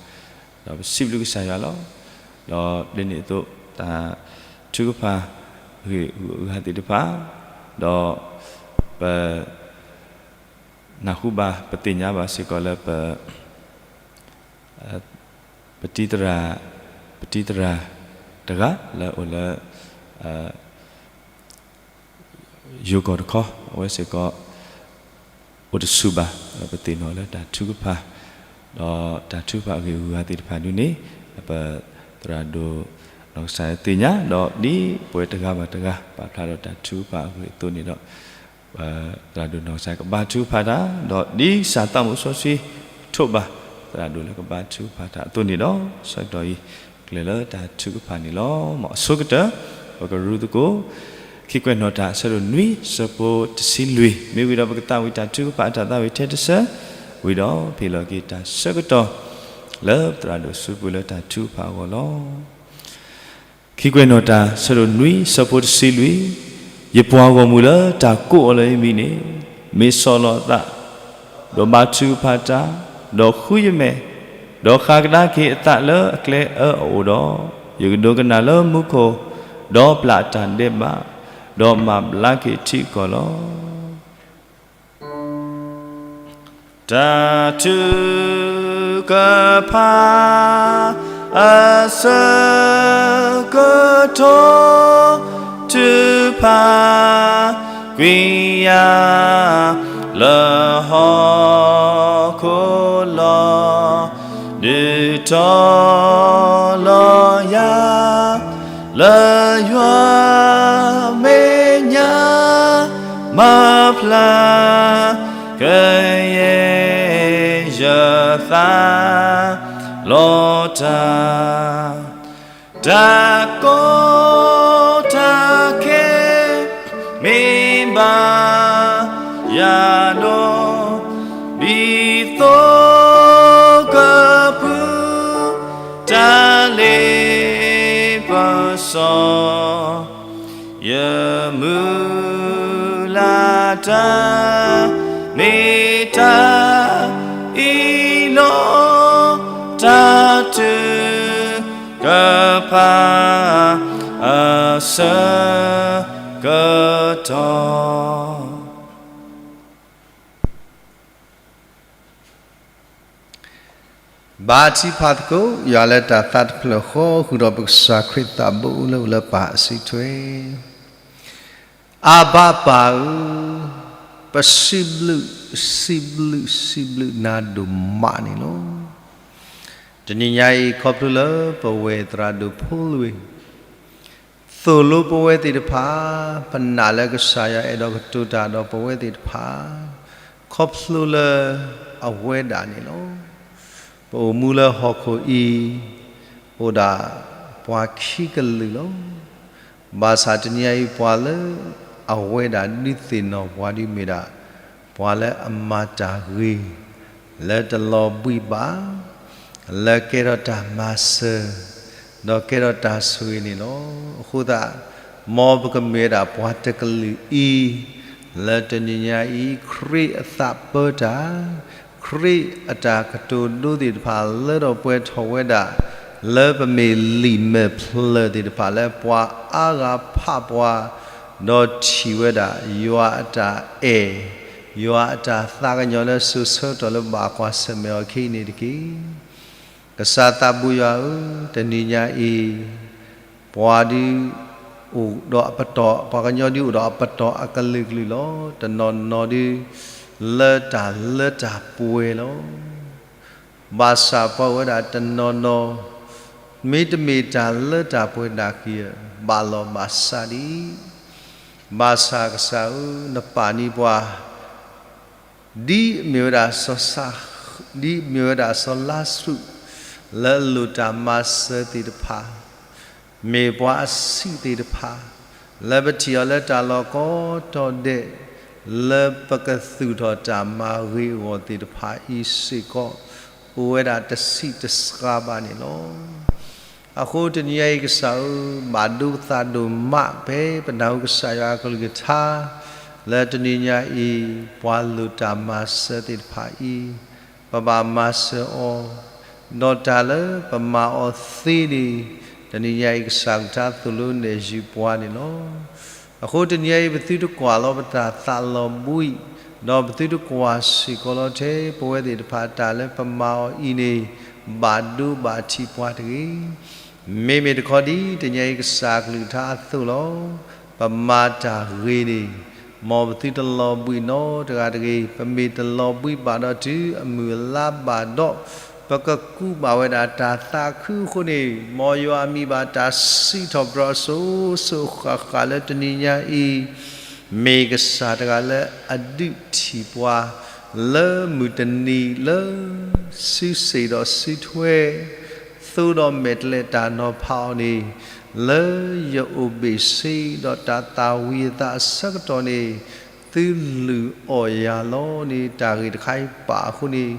ဒီးပစံးဘျုးကစၢ်ယွၤလီၤ. ဒီးဒ်န့ၣ်အသိး တၢ်ထုကဖၣ်ဂ့ၢ်ဂုၤဂၤသ့ၣ်တဖၣ်, ဒီးပ နၢ်ဟူဘၣ် ပသ့ၣ်ညါဘၣ်စ့ၢ်ကီးလၢပ ပတံၤသရၣ်, ပတံၤသရၣ်တဂၤလၢအိၣ်လၢ ယိၤကီၢ်တခီ, အဝဲစ့ၢ်ကီး အိၣ်တဆူၣ်ဘၣ်, ဒီးပသ့ၣ်နီၣ်လၢတၢ်ထုကဖၣ်, ဒီးတၢ်ထုကဖၣ်အဂ့ၢ်အဂုၤအဂၤသ့ၣ်တဖၣ်ဒုန့ၣ်, ပသရၣ်ဒိၣ်နီၢ်ကစၢ်သ့ၣ်ညါ, ဒီးဒ်ပဝဲတဂၤဘၣ်တဂၤ ပာ်ဖျါဒီးတၢ်ထုကဖၣ်အဂ့ၢ်အသိးန့ၣ်ဒီး သရၣ်ဒိၣ်နီၢ်ကစၢ်ကဘါထုကဖၣ်တၢ်, ဒီးဒ်ကစၢ်သးမုၣ်စီဆှံ ထိးဘၣ် သရၣ်ဒိၣ်လၢကဘါထုကဖၣ်တၢ်အသိးန့ၣ်ဒီး ဆၢကတီၢ်အံၤ ကျဲၤလၢတၢ်ထုကဖၣ်န့ၣ်လီၤ. မ်အဆိကတၢၢ် ပကရူသကိး ခံကွဲးနီၣ်တၢ် အဆၢဒိၣ်နွံ ဆၢဖိတဆံလွံၢ်, မ့ၢ်ဝံၤဒီးပကသးဝံၣ်တၢ်ထုကဖၣ်အတၢ်သးဝံၣ်ထဲတဆၢ, ဝံၤဒီးဖ့ၣ်လီၤက့ၤတၢ်ဆၢကတီၢ် လၢပသရၣ်ဒိၣ်စုပူၤလၢတၢ်ထုကဖၣ်အဂီၢ်လီၤ. ခံကွဲးနီၣ်တၢ် ဆၢဒိၣ်နွံ ဆၢဖိတဆံလွံၢ်, ယပှၤဂီၢ်မုၢ်လၢတၢ်ကိးအီၤလၢယမံၤန့ၣ်, မ့ၢ်ဆီၣ်လီၤအသး, ဒီးဘါထုကဖၣ်တၢ်, ဒီးဃုယမဲာ်, ဒီးဃးကဒါက့ၤအသးလၢအကျဲအၢအအိၣ်ဒီး, ယကဒိကနၣ်လၢမူခိၣ်, ဒီးပျၢ်အတၢ်ဒဲးဘး, ဒီးမၤဘျါက့ၤထံအကီၢ်လီၤ. တၢ်ထုကဖၣ်အဆၢကတီၢ် ထုကဖၣ်ကွံာ်ယၤလၢဟီၣ်ခိၣ်လီၤ. ဒုးတီၤလီၤယၤ လၢယွၤမဲာ်ညါ မၤဖျါ ကယဲၢ်ယသးလီၤတၢ်, တၢ်ကီတၢ်ခဲ မ့ၢ်ဘၣ်ယၤဒီး ဒ်သိကပူၤ တၢ်လ့ပစီ ယမုၢ်လၢ်တၢ် မ့ၢ်တၢ်အံၤလီၤ. တၢ်ထုကဖၣ်အဆၢကတီၢ် ဘါထံဖးသကိး ယွၤလၢတၢ်သးတဖျၢၣ်ဃီ ဃုာ်ဒီးပကစၢ်ခရံာ်သးဘိလၢအိၣ်လၢပၢ်အစုထွဲ, အဘၣ်ပၢ်ဧၢ, ပစံးဘျုး, စံးဘျုး, စံးဘျုးနၤဒိၣ်မးန့ၣ်လီၤ. တနံၤညါအံၤ ခီဖျိလၢပဝဲၢ်သရၣ်ဒိၣ်ဖိလွံၢ် သိၣ်လိပဝဲသ့ၣ်တဖၣ်, ပနာ်လၢကစၢ်ယွၤအဲၣ်ဒိးကတိၤတၢ်ဒီးပဝဲသ့ၣ်တဖၣ်, ခီဖျိလၢအဝဲဒၣ်န့ၣ်လီၤ. ပအိၣ်မူလၢဟီၣ်ခိၣ်အံၤ အိၣ်ဒၣ်ပှၤခံကလုာ်လီၤ. ဘၣ်ဆၣ်တနံၤညါအံၤ ပှၤလၢအဝဲဒၣ်ဒုးသ့ၣ်နီၣ်ပှၤဒ်မ့ၢ်ဒၣ် ပှၤလၢအမၤတၢ်ဂ့ၤ လၢတလီၤဘှံးဘၣ်, လၢကဲထီၣ်တၢ်မၤစၢၤ ဒီးကဲထီၣ်တၢ်ဆိၣ်ဂ့ၤန့ၣ်လီၤ. အဃိသတး မ်ပကမ့ၢ်ဝဲဒၣ်ပှၤတကလုာ်အံၤ လၢတနံၤညါအံၤ ခရံာ်အသးပၢတၢ်, ခရံာ်အတၢ်ကတိၤဒိသ့ၣ်တဖၣ် လၢထီၣ်ပှဲၤထီၣ်ဝဲဒၣ် လၢပမ့ၢ်လံာ်မဲာ်ဖျၢၣ်သ့ၣ်တဖၣ် လၢပှၤအါဂၤဖးပှၤ ဒီးထံၣ်ဝဲဒၣ် ယွၤအတၢ်အဲၣ်, ယွၤအတၢ်သးကညီၤလၢစိၤဆၢကတီၢ်လၢဘၣ်ကွၢ်ဆၢၣ်မဲာ်အီၤခဲအံၤန့ၣ်တက့ၢ်. ကစၢ်သးဘိယွၤဧၢ, တနံၤညါအံၤ ပှၤဒုးအိၣ်ဒီးအပတီၢ်, ပှၤကညီဒုးအိၣ်ဒီးအပတီၢ်အကလုာ်ကလုာ်လီၤ. တနီၤနီၤဒုး လၢတၢ်လၢတၢ်ပှဲၤလီၤ. ဘၣ်ဆၣ်ပှၤအိၣ်ဝဲဒၣ်တနီၤနီၤ မ့တမ့ၢ်တၢ်လၢတၢ်ပှဲၤနာ်က့ ဘၣ်လီၤဘၣ်စးဒံး. ဘၣ်ဆၣ်ကစၢ်ဧၢ, နပာ်န့ၢ်ပှၤ ဒ်အမ့ၢ်ဝဲဒၣ်စီၤ, ဒ်အမ့ၢ်ဝဲဒၣ်စီၤလါစရူး လၢအလိၣ်တၢ်မၤစၢၤသ့ၣ်တဖၣ်, မ့ၢ်ပှၤအဆံးသ့ၣ်တဖၣ် လၢပထံၣ်အီၤလၢတၢ်လီၢ်ကိးတီၤဒဲး လၢပကသူၣ်ထီၣ်တၢ်မၤဂ့ၤအဂီၢ်သ့ၣ်တဖၣ်အံၤစ့ၢ်ကီး အိၣ်ဝဲဒၣ်တဆံးတစှၤဘၣ်န့ၣ်လီၤ. အဃိတနံၤညါအံၤကစၢ်ဧၢ, ဘၣ်ဒိပသးဒိၣ်မး ဖဲပနၢ်ဟူကစၢ်ယွၤအကလုၢ်ကထါ လၢတနံၤညါအံၤ ပှၤလိၣ်တၢ်မၤစၢၤသ့ၣ်တဖၣ်အံၤ ပဘၣ်မၤစၢၤအီၤ, ဒီးတၢ်လၢပမၤအီၤသ့န့ၣ် တနံၤညါအံၤကစၢ်ကထါသိၣ်လိနဲၣ်ယုာ်ပှၤန့ၣ်လီၤ. အဃိတနံၤညါအံၤ ပသုတကွၢ်လီၤပတၢ်သးလီၤဘှံး, ဒီးပသုတကွၢ်စ့ၢ်ကီးလီၤထဲပဝဲသ့ၣ်တဖၣ်တၢ်လၢပမၤအီၤအံၤန့ၣ် ဘၣ်ဒိဘၣ်ထံးပှၤတဂ့ၤ. မ့မ့ၢ်တခီဒ်တနံၤညါအံၤကစၢ်ကလုၢ်ကထါအသိးလီၤ. ပမၤတၢ်ဂ့ၤန့ၣ် မ်ပသုတလီၤဘှံးနီတဂၤတဂ့ၤ. ပမ့ၢ်တလီၤဘှံးဘၣ်ဒီးတုၤအမုၢ်အလါဘၣ်ဒီး ပကကူးဘၣ်ဝဲဒၣ်တၢ်သးခုအဃိန့ၣ်, မ်ယွၤအမံၤဘၣ်တၢ်စံးထီၣ်ပတြၢၤအစိၤစိၤအဃၣ်ဃၣ်လၢတနံၤညါအံၤ မ့ၢ်ကစၢ်တဂၤလၢအဒုးထံၣ်ပှၤ လၢမုၢ်တနံၤလၢစုစ့ၣ်ဒီးစုထွဲ သိဒီးမဲာ်တဲးလဲးတၢ်နီၤဖးအီၤန့ၣ်, လၢယအိၣ်ဘ့ၣ်ဆ့ဒီးတၢ်သၣ်ဝံၤအသးအဆၢကတီၢ်န့ၣ်, သုလုၢ်အီၣ်ယၤလီၤန့ၣ် တၢ်ဂ့ၢ်တခါအံၤပာ်အဃိန့ၣ်,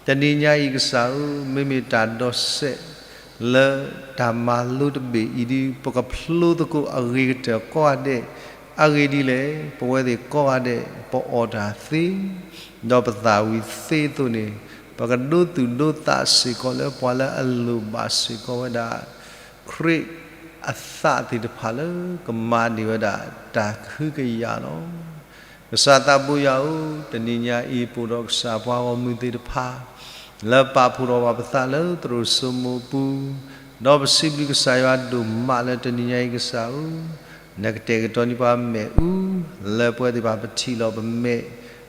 တနံၤညါအံၤကစၢ်ဧၢ, မ့မ့ၢ်တၢ်ဒီးစဲး လၢတၢ်မၤလိတဘ့ၣ်အံၤဒုး ပကဖျိသကိးအဂ့ၤကတၢၢ်ကိးဂၤဒဲး, အဂ့ၢ်ဒ်လဲၣ်, ပဝဲသ့ၣ်ကိးဂၤဒဲး ပအီၣ်တၢ်သ့, ဒီးပသၣ်ဝံၤသ့အသိးန့ၣ်, ပကဒိသူၣ်ဒိသးစ့ၢ်ကီးလၢပှၤလၢအလိၣ်ဘၣ်စ့ၢ်ကီးဝဲဒၣ် ခရံာ်အသးသ့ၣ်တဖၣ်လၢကမၤန့ၢ်ဝဲဒၣ်တၢ်ကဟုကယာ်လီၤ. ကစၢ်သးဘိယွၤဧၢ, တနံၤညါအံၤ ပအိၣ်ဒီးကစၢ်ပှၤဂီၢ်မုၢ်သ့ၣ်တဖၣ် လၢပာ်ဖှိၣ်ထီၣ်ဘၣ်ပသးလၢသရိာ်စိမိၤအပူၤ, ဒီးပစံးဘျုးကစၢ်ယွၤဒိၣ်မးလၢတနံၤညါအံၤကစၢ်ဧၢ, နကတဲာ်ကတီၤန့ၢ်ပှၤမဲာ်အူ, လၢပဝဲသ့ၣ်တဖၣ်ပထံၣ်လိာ်ပမဲာ်,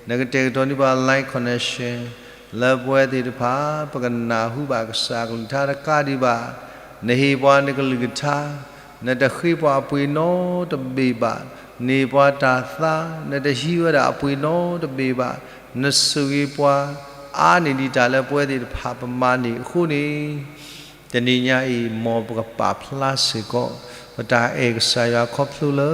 နကတဲာ်ကတီၤန့ၢ်ပှၤ line connection လၢပဝဲသ့ၣ်တဖၣ် ပကနၢ်ဟူဘၣ်ကစၢ်အကလုၢ်ကထါတကးဒံးဘၣ်, နဟ့ၣ်ပှၤနကလုၢ်ကထါ, နတဃ့ပှၤအပှ့ၤနီတဘ့ၣ်ဘၣ်, နဟ့ၣ်ပှၤတၢ်သါ, နတဟံးဝဲဒၣ်အပှ့ၤနီတဘ့ၣ်ဘၣ်, နဆိၣ်ဂ့ၤပှၤအါန့ၢ်ဒံးတၢ်လၢပဝဲသ့ၣ်တဖၣ်ပမၤန့ၢ်အဃိန့ၣ်, တနံၤညါအံၤ မ်ပကပာ်ဖျါစ့ၢ်ကီး ပတၢ်အဲၣ်ကစၢ်ယွၤခီဖျိလၢ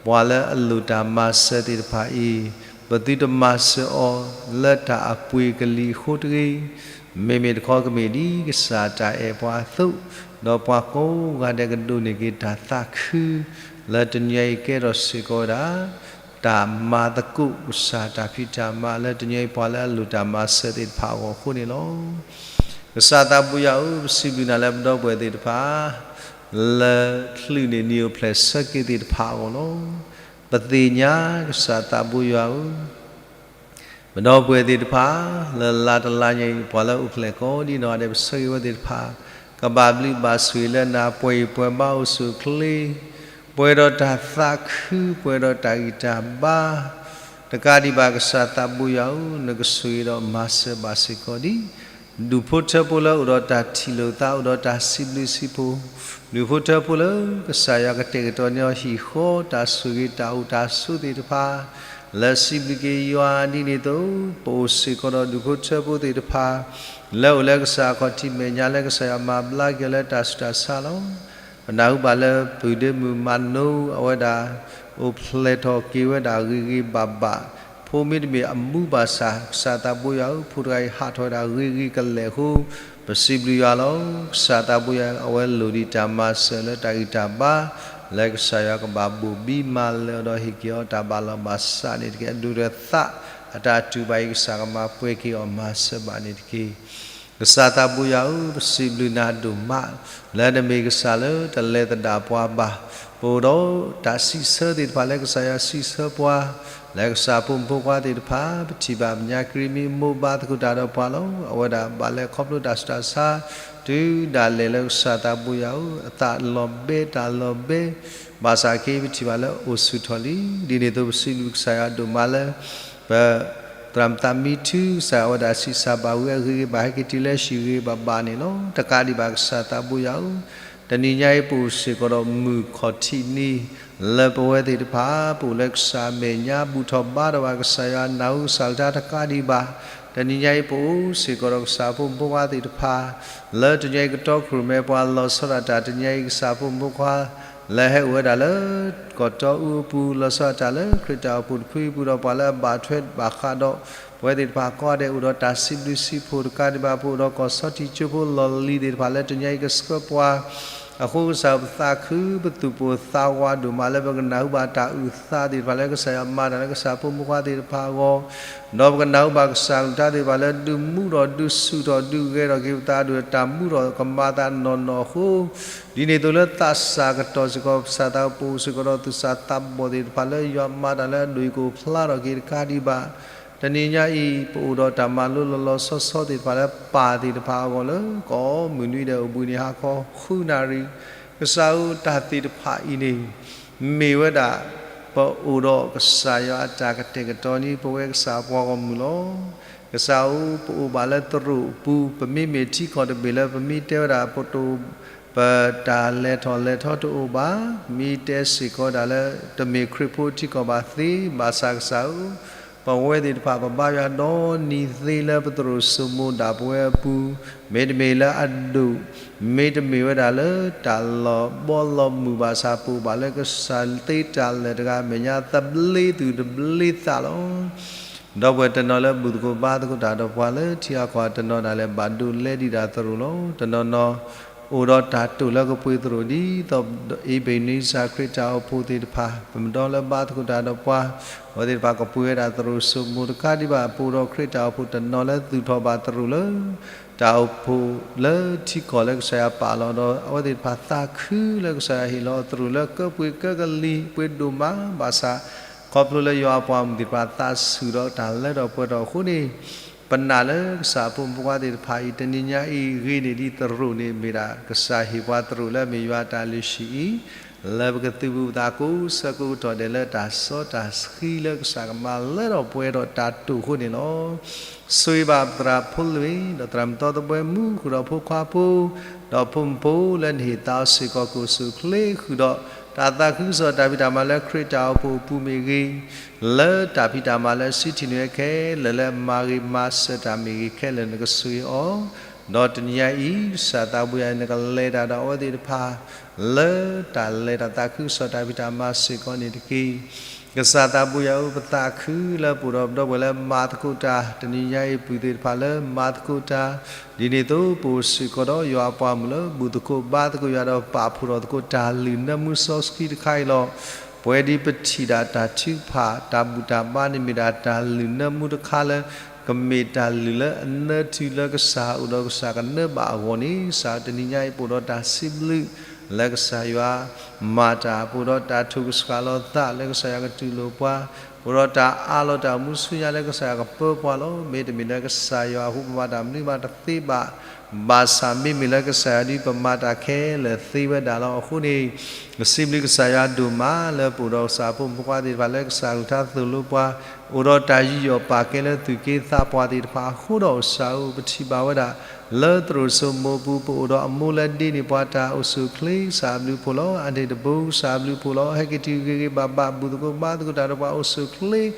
ပှၤလၢအလိၣ်တၢ်မၤစၢၤသ့ၣ်တဖၣ်အံၤ, ပသုတမၤစၢၤအီၤလၢတၢ်အပှ့ၤကလံၤအဃိတဂ့ၤ, မ့မ့ၢ်တခီကမ့ၢ်ဒ်ကစၢ်တၢ်အဲၣ်ပှၤအသိး, ဒီးပှၤကိးဂၤဒဲးကဒိးန့ၢ်က့ၤတၢ်သးခု, လၢတနံၤညါအံၤကဲထီၣ်စ့ၢ်ကီးဝဲဒၣ် တၢ်မၤသကိးကစၢ်တၢ်ဖံးတၢ်မၤလၢတနံၤအံၤ ပှၤလၢအလိၣ်တၢ်မၤစၢၤသ့ၣ်တဖၣ်အဂီၢ်အဃိန့ၣ်လီၤ. ကစၢ်သးဘိယွၤဧၢ, ပစံးဘျုးနၤလၢပဒီပုၢ်ဝဲၢ်သ့ၣ်တဖၣ် လၢချုးန့ၢ်နံၣ်အိၣ်ဖျဲၣ်ဆၢက့ၤသ့ၣ်တဖၣ်အဂီၢ်လီၤ. ပသ့ၣ်ညါကစၢ်သးဘိယွၤဧၢ, ပဒီပုၢ်ဝဲၢ်သ့ၣ်တဖၣ် လၢလါတလါညါအံၤ ပှၤလၢအိၣ်ဖျဲၣ်ကိးဒံနီၢ်ဂၤဒဲး ပဆၢဂ့ၤဝဲသ့ၣ်တဖၣ် ကဘၣ်ဘျုးဘၣ်ဆိၣ်ဂ့ၤလၢနၤ ပှဲၤဂံၢ်ပှဲၤဘါအိၣ်ဆူၣ်အိၣ်ချ့, ပှဲၤဒီးတၢ်သးခု ပှဲၤဒီးတၢ်ဂံၢ်တၢ်ဘါ, တကးဒံးဘၣ်ကစၢ်သးဘိယွၤဧၢ, နကဆိၣ်ဂ့ၤဒီးမၤစၢၤဘၣ်စ့ၢ်ကီးဒံး ဒူၣ်ဖိထၢဖိလၢအိၣ်ဒီးတၢ်ထံၣ်လိာ်သး အိၣ်ဒီးတၢ်စံးဘျုးစံးဖှိၣ်, ဒူၣ်ဖိထၢဖိလၢကစၢ်ယွၤကတဲာ်ကတီၤန့ၢ်အီၤဟံၣ်ဃီ တၢ်ဆိၣ်ဂ့ၤတၢ်အိၣ်တၢ်ဆိးသ့ၣ်တဖၣ် လၢစံးဘျုးက့ၤယွၤဒ်န့ၣ်အသိး, ပအိၣ်စ့ၢ်ကီးဒီးဒူၣ်ဖိထၢဖိသ့ၣ်တဖၣ် လၢအိၣ်လၢကစၢ်အခီၣ်ထံးမဲာ်ညါလၢကစၢ်ယွၤမၤဘျါက့ၤအီၤလၢတၢ်ဆူးတၢ်ဆါလီၤ. ပနၢ်ဟူဘၣ်လၢပုၢ်ဒ့မုၣ်မၤနိအဝဲဒၣ် အိၣ်ဖျဲၣ်ထီၣ်က့ၤဝဲဒၣ်ဂ့ၤဂ့ၤဘၣ်ဘၣ်, ဖိမ့တမ့ၢ်အမူဘၣ်ဆၣ် ကစၢ်သးဘိယွၤဧၢ, ဖိတဂၤအံၤဟးထီၣ်ဝဲဒၣ်ဂ့ၤဂ့ၤကလဲာ်အဃိ ပစံးဘျုးယွၤလီၤ. ကစၢ်သးဘိယွၤ အဝဲလိၣ်ဒံးတၢ်မၤစၢၤလၢတၢ်ဂံၢ်တၢ်ဘါ လၢကစၢ်ယွၤကဘၣ်ဘိၣ်ဘံမၤလၢာ်အီၤဒီးဟ့ၣ်က့ၤအီၤတၢ်ဘၣ်လီၤဘၣ်စးန့ၣ်တက့ၢ်. အဒိၣ်ဒီးသးအတၢ်တူၢ်ဘၣ်အံၤ ကစၢ်ကမၤပှဲၤက့ၤအီၤမၤစၢၤဘၣ်န့ၣ်တက့ၢ်. ကစၢ်သးဘိယွၤဧၢ, ပစံးဘျုးနၤဒိၣ်မး လၢနမ့ၢ်ကစၢ်လၢတလဲၤသဒၣ်ပှၤဘၣ်. ပအိၣ်ဒီးတၢ်စံးဆၢသ့ၣ်တဖၣ်လၢကစၢ်ယွၤစံးဆၢပှၤ, လၢကစၢ်ဖိမုၣ်ဖိခွါသ့ၣ်တဖၣ် ပထံၣ်ဘၣ်ပညါကရံၣ်မံၤမိၢ်ဘါသကိးတၢ်ဒီးပှၤလီၤ. အဝဲဒၣ်ဘၣ်လဲၤခီဖျိတၢ်ဆူးတၢ်ဆါ တုၤဒၣ်လဲာ်လၢကစၢ်သးဘိယွၤဧၢ, အသးလီၤဘဲတၢ်လီၤဘဲ ဘၣ်ဆၣ်ခဲအံၤပထံၣ်ဘၣ်လၢအိၣ်ဆူၣ်ထီၣ်လံ. ဒ်န့ၣ်အသိးပစံးဘျုးကစၢ်ယွၤဒိၣ်မးလၢ ပ သရၣ်မုၣ်သးမံထူ ကစၢ်ယွၤအဝဲဒၣ်ဆံးစၢ်ဘၣ်ဝံၤအဂ့ၤဂ့ၤ ဘၣ်ဟဲက့ၤတုၤလၢဟံၣ်ဂ့ၤဘၣ်ဘၣ်န့ၣ်လီၤ. တကးဒံးဘၣ်ကစၢ်သးဘိယွၤဧၢ, တနံၤညါအံၤပအိၣ်စ့ၢ်ကီးဒီးမုၢ်ခီၣ်ထံးနံၤ လၢပဝဲသ့ၣ်တဖၣ် ပအိၣ်လၢကစၢ်အမဲာ်ညါ ဘူၣ်ထီၣ်ဘါထီၣ်ဘၣ်ကစၢ်ယွၤ နၢ်ဟူကစၢ်ကလုၢ်ကထါတကးဒံးဘၣ်. တနံၤညါအံၤပအိၣ်စ့ၢ်ကီးဒီးကစၢ်ဖိမုၣ်ဖိခွါသ့ၣ်တဖၣ် လၢတနံၤညါအံၤကတီၢ်ခရံာ်မဲာ်ပှၤလီၤဆီဒၣ်တၢ် တနံၤညါအံၤကစၢ်ဖိမုၣ်ဖိခွါ လၢဟဲအိၣ်ဝဲဒၣ်လၢ ကီၢ်တီအူအပူၤ လီၤဆီဒၣ်တၢ်လၢခရံာ်တၢ်အိၣ်ဖှိၣ်တဖုအပူၤဒီးပှၤလၢအဘၣ်ထွဲဘၣ်ဃးဒီး ပဝဲသ့ၣ်တဖၣ်ကိးဂၤဒဲး အိၣ်ဒီးတၢ်စံးဘျုးစံးဖှိၣ်တကးဒံးဘၣ် ပအိၣ်ဒီးကီၢ်ဆီထံးကၠိဖိလီၢ်လံၤသ့ၣ်တဖၣ်လၢတနံၤညါအံၤကဆှၢပှၤ အဃိကစၢ်ပသးခု ပသူၣ်ပိၢ်သးဝးဒိၣ်မးလၢပကနၢ်ဟူဘၣ်တၢ်အုၣ်သးသ့ၣ်တဖၣ်လၢကစၢ်ယွၤမၤတၢ် လၢကစၢ်ဖိမုၣ်ဖိခွါသ့ၣ်တဖၣ်အဂီၢ် ဒီးပကနၢ်ဟူဘၣ်ကစၢ်ကလုၢ်ကထါသ့ၣ်တဖၣ်လၢဒုးမူထီၣ်ဒုးဆူၣ်ထီၣ်ဒုးဂဲၤထီၣ်က့ၤပသး ဒုးတၢ်မူထီၣ်ကမၤသးနီၢ်နီၢ်အဃိ ဒ်န့ၣ်အသိးလၢသးစၢ်ကတီၢ်စ့ၢ်ကီး ပစၢ်သးပအိၣ်စ့ၢ်ကီးဒီးသူၣ်စၢ်သးဘီၣ်သ့ၣ်တဖၣ်လၢယွၤမၤတၢ်လၢအဒိၣ်အံၤကအိၣ်ဖျါထီၣ်က့ၤတကးဒံးဘၣ်. တနံၤညါအံၤ ပအိၣ်ဒီးတၢ်မၤလိလီၤလီၤဆီဆီသ့ၣ်တဖၣ်လၢပၢ်သ့ၣ်တဖၣ်အဂီၢ်လၢ ကိးမုၢ်နွံဒဲးအိၣ်ဘှံးနံၤဟါခီဃုနၣ်ရံၣ် ကစၢ်ဧၢ တၢ်သ့ၣ်တဖၣ်အံၤန့ၣ် မ့ၢ်ဝဲဒၣ် ပအိၣ်ဒီးကစၢ်ယွၤအတၢ်ကတဲာ်ကတီၤန့ၢ် ပဝဲကစၢ်ပှၤဂီၢ်မုၢ်လီၤ. ကစၢ်ဧၢ ပအိၣ်ဘၣ်လၢသရိာ်အပူၤ ပမ့မ့ၢ်ထံကီၢ်တဘ့ၣ်လၢပမ့ၢ်တဲဝဲဒၣ် ပတအိၣ် ပတၢ်လဲၤထီၣ်လဲၤထီတအိၣ်ဘၣ်, မ့ၢ်တဲစ့ၢ်ကီးဝဲဒၣ်လၢ တမ့ၢ်ခရံာ်ဖိထံကီၢ်ဘၣ်သ့, ဘၣ်ဆၣ်ကစၢ်ဧၢ ပဝဲသ့ၣ်တဖၣ် ပဘါယွၤဒီနံၤသ့လၢပသရိာ်စိမိၤဒၣ်ပဝဲအပူၤ, မ့တမ့ၢ်လၢအဒိၣ်, မ့တမ့ၢ်ဝဲဒၣ်လၢတၢ်လီၤဘီလီၤမုၢ်ဘၣ်ဆၣ် ပအိၣ်ဘၣ်လၢကစၢ်သ့တၢ်လၢာ်တဂၤအမဲာ်ညါ သဘျ့သူၣ်သဘျ့သးလီၤ. ဒီပုၢ်ဝဲၢ်တနီၤလၢဘူၣ်သကိးဘါသကိးတၢ်ဒီးပှၤလၢထံဂၤကီၢ်ဂၤ တနီၤဒၣ်လဲာ်ဘၣ်ဒိးလဲဒံးဒၣ်သရိာ်လီၤ. တနီၤနီၤ အိၣ်ဒီးတၢ်တိာ်လၢကပှ့ၤသရိာ်ဒ်သိး အ့ဘ့ၣ်နံစၢ်ခရံာ်တၢ်အိၣ်ဖှိၣ်သ့ၣ်တဖၣ် ပမ့ၢ်ဒီလၢဘါသကိးတၢ်ဒီးပှၤ အဝဲသ့ၣ်တဖၣ်ကပှ့ၤဝဲဒၣ်သရိာ်စိမိၤတကးဒံးဘၣ် ပအိၣ်ဒီးခရံာ်တၢ်အိၣ်ဖှိၣ်တနီၤလၢသူၣ်ထီၣ်ဘၣ်သရိာ်လၢ တၢ်အိၣ်ဖှိၣ်လၢထံကီၢ်လၢကစၢ်ယွၤပာ်လီၤဒီး အဝဲသ့ၣ်တဖၣ်သးခုလၢကစၢ်ယွၤဟ့ၣ်လီၤအသရိာ်လၢကပှ့ၤကကလံၤ ပှ့ၤဒိၣ်မးဘၣ်ဆၣ် ခီဖျိလၢယွၤအပှၤမုၣ်သ့ၣ်တဖၣ်သးဆူၣ်ဒီးတၢ်လၢထီၣ်ပှဲၤထီၣ်အဃိန့ၣ်, ပနာ်လၢကစၢ်အဖိမုၣ်ဖိခွါသ့ၣ်တဖၣ်အံၤ တနံၤညါအံၤ ဂ့ၤန့ၢ်ဒံးသရိာ်န့ၣ် မ့ၢ်ဒၣ်ကစၢ်ဟ့ၣ်ပှၤသရိာ်လၢအမ့ၢ်ယွၤအတၢ်လုၢ်ဟံၣ်အံၤ, လၢပကသုးဘူးပသးကိးဆၢကိးကတီၢ်ဒဲးလၢတၢ်စီတၢ်ဆှံလၢကစၢ်ကမၤလၢထီၣ်ပှဲၤထီၣ်တၢ်တိာ်အဃိန့ၣ်လီၤ. ဆိၣ်ဂ့ၤဘၣ်ပသရၣ်ဖိလွံၢ် ဒီးသရၣ်မုၣ်သီသဘှဲမူ ဃုာ်ဒီးဖိခွါဖိ ဒီးဖိမုၣ်ဖိလၢနဟ့ၣ်သးအီၤစ့ၢ်ကီး ကအိၣ်ဆူၣ်အိၣ်ချ့ဃုာ်ဒီး တၢ်သးခုကစီၣ်တၢ်ဖံးတၢ်မၤလၢခရံာ်တၢ်အိၣ်ဖှိၣ်အပူၤမ့ၢ်ဂ့ၤ, လၢတၢ်ဖံးတၢ်မၤလၢစံးထံၣ်န့ၢ်ဝဲခဲလၢာ်လၢအမၤဂ့ၤမၤစၢၤတၢ်မ့ၢ်ဂ့ၤခဲလၢာ် နကဆိၣ်ဂ့ၤအီၤ, ဒီးတနံၤညါအံၤ ကစၢ်သးဘိယွၤ နကလဲၤတၢ်ဒီးအဝဲသ့ၣ်တဖၣ် လၢတၢ်လဲၤတၢ်သးခုကစီၣ်တၢ်ဖံးတၢ်မၤစ့ၢ်ကီးန့ၣ်တက့ၢ်. ကစၢ်သးဘိယွၤဧၢ, ပသးခုလၢပအိၣ်ဒီးပဒီပုၢ်ဝဲၢ်လၢမၤသကိးတၢ် တနံၤညါအံၤပုၢ်သ့ၣ်တဖၣ်လၢမၤသကိးတၢ်, ဒ်န့ၣ်အသိး ပအိၣ်စ့ၢ်ကီးဒီးယွၤအပှၤမုၣ်လၢ ဘူၣ်သကိးဘါသကိးယွၤဒီးပာ်ဖှိၣ်ထီၣ်သကိးတၢ်လုၢ်နၢမူစီဆှံတခါအံၤလီၤ. ပဝဲဒ်ပထံၣ်ဒၣ်တၢ်ထုကဖၣ် တၢ်ဘူၣ်တၢ်ဘါန့ၣ် မ့ၢ်ဒၣ်တၢ်လုၢ်နၢမူတခါလၢ ကမ့ၢ်တၢ်လုၢ်လၢအနၢထံလၢကစၢ်အိၣ်ဒီးကစၢ်ကနၢဘၣ်အဂီၢ်န့ၣ်, ကစၢ်တနံၤညါအံၤ ပအိၣ်ဒီးတၢ်စံးဘျုး လၢကစၢ်ယွၤမၤတၢ်, ပအိၣ်ဒီးတၢ်ထိၣ်ကဆှီလီၤသးလၢကစၢ်ယွၤကတူၢ်လိာ်ပှၤ, ပအိၣ်ဒီးတၢ်အးလီၤတၢ်အိၣ်မူဆူညါလၢကစၢ်ယွၤကပၢပှၤလီၤ. မ့တမ့ၢ်လၢကစၢ်ယွၤအဃိ ပမၤတၢ်မနုၤမးတသ့ဘၣ်. ဘၣ်ဆၣ်မ့မ့ၢ်လၢကစၢ်ယွၤဒီး ပမၤတၢ်ခဲလၢာ်သ့ဝဲဒၣ်လီၤ. အဃိန့ၣ် ပစံးဘျုးကစၢ်ယွၤဒိၣ်မးလၢပအိၣ်ဒီးကစၢ်အဖိမုၣ်ဖိခွါသ့ၣ်တဖၣ်လၢကစၢ်အကလုၢ်ကထါသိၣ်လိပှၤ, အိၣ်ဒီးတၢ်ယူးယီၣ်ပာ်ကဲလၢသူၣ်က့သးပှၢ်သ့ၣ်တဖၣ်အဃိဒီး ကစၢ်ဧၢ ပထံၣ်ဘၣ်ဝဲဒၣ် လၢသရိာ်စိမိးပူၤ ပအိၣ်ဒီးအမိၢ်လၢဒ့န့ၢ်ပှၤတၢ်အိၣ်ဆူၣ်အိၣ်ချ့, ကစၢ်အဘျုးအဖှိၣ်လီၤ. အန့ၣ်တဘိ ကစၢ်အဘျုးအဖှိၣ်လီၤ. ဟဲက့ၤတုၤဂ့ၤဂ့ၤဘၣ်ဘၣ် ဘူၣ်သကိးဘါသကိးတၢ်ဒီးပှၤအိၣ်ဆူၣ်အိၣ်ချ့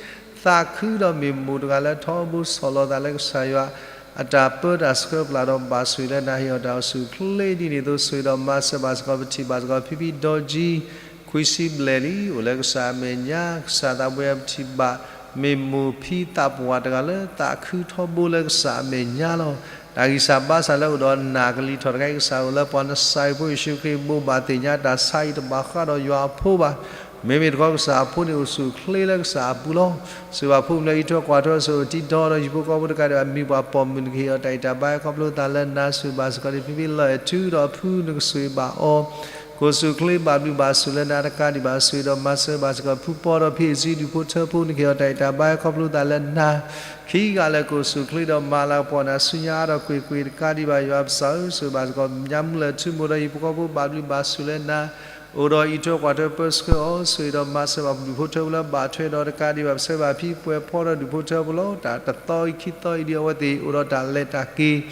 သးခုဒီးမ့ၢ်မိၢ်တဂၤလၢထီဘိစီၣ်လီၤသးလၢကစၢ်ယွၤ အတၢ်ပၢတၢ်ဆှၢပျၢ်ဒီးဘၣ်ဆိၣ်ဂ့ၤလၢနၤဟ့ၣ်အီၤတၢ်အိၣ်ဆူၣ်အိၣ်ချ့ဒ်န့ၣ်အသိး ဆိၣ်ဂ့ၤဒီးမၤစၢၤဘၣ်စ့ၢ်ကီး ပထံၣ်ဘၣ်စ့ၢ်ကီး ဖံဖံဒီကၠံ ခွံဆံဘျဲၣ်လံ အိၣ်လၢကစၢ်အမဲာ်ညါ, ကစၢ်သးဘိယွၤပထံၣ်ဘၣ် မ့ၢ်မိၢ်ဖံသးပှၢ်တဂၤလၢသးခုထီဘိလၢကစၢ်အမဲာ်ညါလီၤ. တၢ်ဂံၢ်စၢ်ဘါစၢ်လၢအိၣ်ဒီးနၢ်ကလံၤထီၣ်တခါအံၤ ကစၢ်ဧၢလၢပှၤနစၢ်အံၤဖိယ့ၣ်ၡူးခရံာ် ဘိးဘၣ်သ့ၣ်ညါတၢ်ဆါအံၤတဘၣ်ဃးဒီးယွၤအဖိဘၣ်. မ့မ့ၢ်တခီကစၢ်အဖိန့ၣ်အိၣ်ဆူၣ်အိၣ်ချ့လၢကစၢ်အပူၤလီၤ. ဆိၣ်ဂ့ၤဘၣ်ဖိမုၣ်လၢအံးထွဲကွၢ်ထွဲအီၤ ဆိၣ်ဂ့ၤတံၤတီဒီးဟံၣ်ဖိဃီဖိတကးဒံးဘၣ် မ့ၢ်ပှၤပိာ်မုၣ် နကဟ့ၣ်အီၤတၢ်ဂံၢ်တၢ်ဘါ ဟဲခီဖျိသးလၢနၤ ဆိၣ်ဂ့ၤဘၣ်စ့ၢ်ကီး ဖံဖံလီၤအဲၣ်ထူဒီးအဖု နကဆိၣ်ဂ့ၤဘၣ်အီၤ ကအိၣ်ဆူၣ်အိၣ်ချ့ဘၣ်ဘျုးဘၣ်ဆိၣ်လၢနၤတကးဒံးဘၣ် ဆိၣ်ဂ့ၤဒီးမၤစၢၤဘၣ်စ့ၢ်ကီး ဖုပီဒီးဖံအ့ၣ်စံ ဒူၣ်ဖိထၢဖိ နကဟ့ၣ်အီၤတၢ်ဂံၢ်တၢ်ဘါ ဟဲခီဖျိသးလၢနၤ ခံဂၤလၢာ်ကအိၣ်ဆူၣ်အိၣ်ချ့ဒီးမၤလၤကပီၤနၤဆူညါအါထီၣ်ကွ့ၢ်ကွ့ၢ်တကးဒံးဘၣ် ယွၤပစၢ်ဧၢ ဆိၣ်ဂ့ၤဘၣ်စ့ၢ်ကီး ညါမူလၢာ်ထူမိၢ်ဒီးဟံၣ်ဖိဃီဖိဘၣ်ဘျုးဘၣ်ဆိၣ်လၢနၤ အိၣ်ဒီးအံးထွဲကွၢ်ထွဲပၢဆှၢအီၤ ဆိၣ်ဂ့ၤဒီးမၤစၢၤဘၣ်ဒူၣ်ဖိထၢဖိလၢဘၣ်ထွဲဒီးတကးဒံးဘၣ် ပဆၢဘၣ်ဖံပှဲၤဖီဒီးဒူၣ်ဖိထၢဖိလီၤ. တၢ်တသီအံၤခံသီအံၤဒ်အဝဲသ့ၣ် အိၣ်ဒီးတၢ်လဲၤတၢ်က့ၤ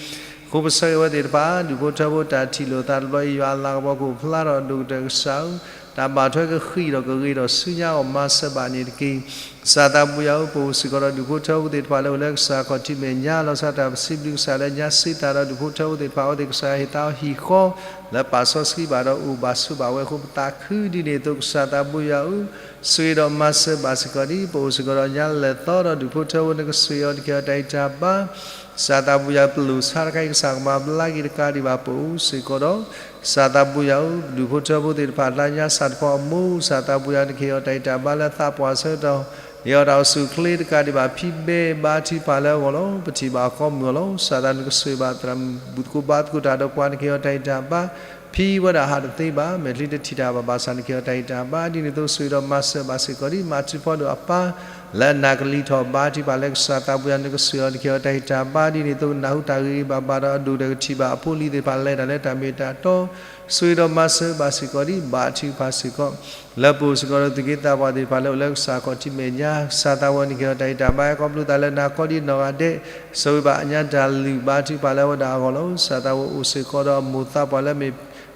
အဃိပဆၢဂ့ၤအဝဲသ့ၣ်တဖၣ် ဒူၣ်ဖိထၢဖိတၢ်ထံၣ်လိာ်သးတဘျီအံၤ ယွၤအလၤကပီၤကအိၣ်ဖျါထီၣ်အဒိၣ်ကတၢၢ်ကစၢ်ဧၢ တၢ်ဘၣ်ထွဲကဃံးဒီးကဂ့ၤဒီးဆူညါအီၤ မၤစၢၤဘၣ်န့ၣ်တက့ၢ်. ကစၢ်သးဘိယွၤဧၢ ပအိၣ်စ့ၢ်ကီးဒီးဒူၣ်ဖိထၢဖိသ့ၣ်တဖၣ်လၢအိၣ်လၢကစၢ်ခီၣ်ထံးမဲာ်ညါလီၤဆီ တၢ်ပစံးဘျုးကစၢ်လၢညါစ့သးဒီးဒူၣ်ဖိထၢဖိသ့ၣ်တဖၣ် အဝဲသ့ၣ်ကစၢ်ဟ့ၣ်သးအီၤဟံၣ်ဃီ လၢပာ်စီဆှံဘၣ်ဒီးအိၣ်ဘၣ်ဆိးဘၣ်ဝဲအဃိ ပသးခုဒ်န့ၣ်အသိး ကစၢ်သးဘိယွၤဧၢ ဆိၣ်ဂ့ၤဒီးမၤစၢၤဘၣ်စ့ၢ်ကီးဒ် ပအိၣ်စ့ၢ်ကီးဒီးညါလဲၤသီဒီးဒူၣ်ဖိထၢဖိ နကဆိၣ်ဂ့ၤအီၤ နကဟ့ၣ်အီၤတၢ်ဂံၢ်တၢ်ဘါ ကစၢ်သးဘိယွၤပလိာ်ဆါတခါအံၤ ကစၢ်ကမၤဘျါက့ၤတကးဒံးဘၣ် ပအိၣ်စ့ၢ်ကီးဒီး ကစၢ်သးဘိယွၤဧၢ ဒူၣ်ဖိထၢဖိသ့ၣ်တဖၣ် လၢညါစးထီၣ်ဖီအမိၢ် ကစၢ်သးဘိယွၤ နကဟ့ၣ်အီၤတၢ်ဂံၢ်တၢ်ဘါလၢသးပှၢ်ဆၢကတီၢ် ဟ့ၣ်အီၤတၢ်အိၣ်ဆူၣ်အိၣ်ချ့တကးဒံးဘၣ် ဖံဘဲဘါထုကဖၣ်လၢအဂီၢ်လီၤ. ပထံၣ်ဘၣ်အီၤကိးမုၢ်ဂီၤလီၤ. ကစၢ်သးနကဆိၣ်ဂ့ၤဘၣ်သရၣ်မုၣ် ဘူၣ်သကိးဘါသကိးတၢ်ဒီးပှၤ နကဟ့ၣ်အီၤတၢ်ဂံၢ်တၢ်ဘါ ဖံဝဲဒၣ်ဟးတသ့ဘၣ် မဲာ်ချံတထံၣ်တၢ်ဘၣ်ဘၣ်ဆၣ် နကဟ့ၣ်အီၤတၢ်ဂံၢ်တၢ်ဘါ ဒ်န့ၣ်အသိး ဆိၣ်ဂ့ၤဒီးမၤစၢၤဘၣ်စ့ၢ်ကီးဒ် မၤထူဖီဒိၣ်အပၢ် လၢအနၢ်ကလံၤထီၣ်ဘါထုကဖၣ်လၢကစၢ်သးဘိယွၤ နကဆိၣ်ဂ့ၤအီၤ နကဟ့ၣ်အီၤတၢ်ဂံၢ်တၢ်ဘါ ဒ်န့ၣ်အသိး နၢ်ဟူတၢ်ဂ့ၤဂ့ၤဘၣ်ဘၣ်ဒီးအဒိၣ်ကတၢၢ်ကထံၣ်ဘၣ်အဖိအလံၤသ့ၣ်တဖၣ် လဲၤတၢ်လၢတၢ်မ့ၢ်တၢ်တီ ဆိၣ်ဂ့ၤဒီးမၤစၢၤဘၣ်စ့ၢ်ကီးဒ် ဘါထုကဖၣ်စ့ၢ်ကီး လၢပအိၣ်စ့ၢ်ကီးဒီးသူၣ်က့သးပှၢ်သ့ၣ်တဖၣ် လၢအိၣ်လၢကစၢ်ခီၣ်ထံးမဲာ်ညါ ကစၢ်သးဘိယွၤ နကဟ့ၣ်အီၤတၢ်ဂံၢ်တၢ်ဘါ ဟဲခီဖျိသးလၢနၤ ကိးဒ်နီၢ်ဂၤဒဲး ဆိၣ်ဂ့ၤဘၣ်အညါတၢ်လုၢ်ဘါထုကဖၣ်လၢအဝဲဒၣ်အဂီၢ်လီၤ. ကစၢ်သးဘိယွၤ အိၣ်စ့ၢ်ကီးဒီးအမိၢ်သးပှၢ်လၢအမ့ၢ်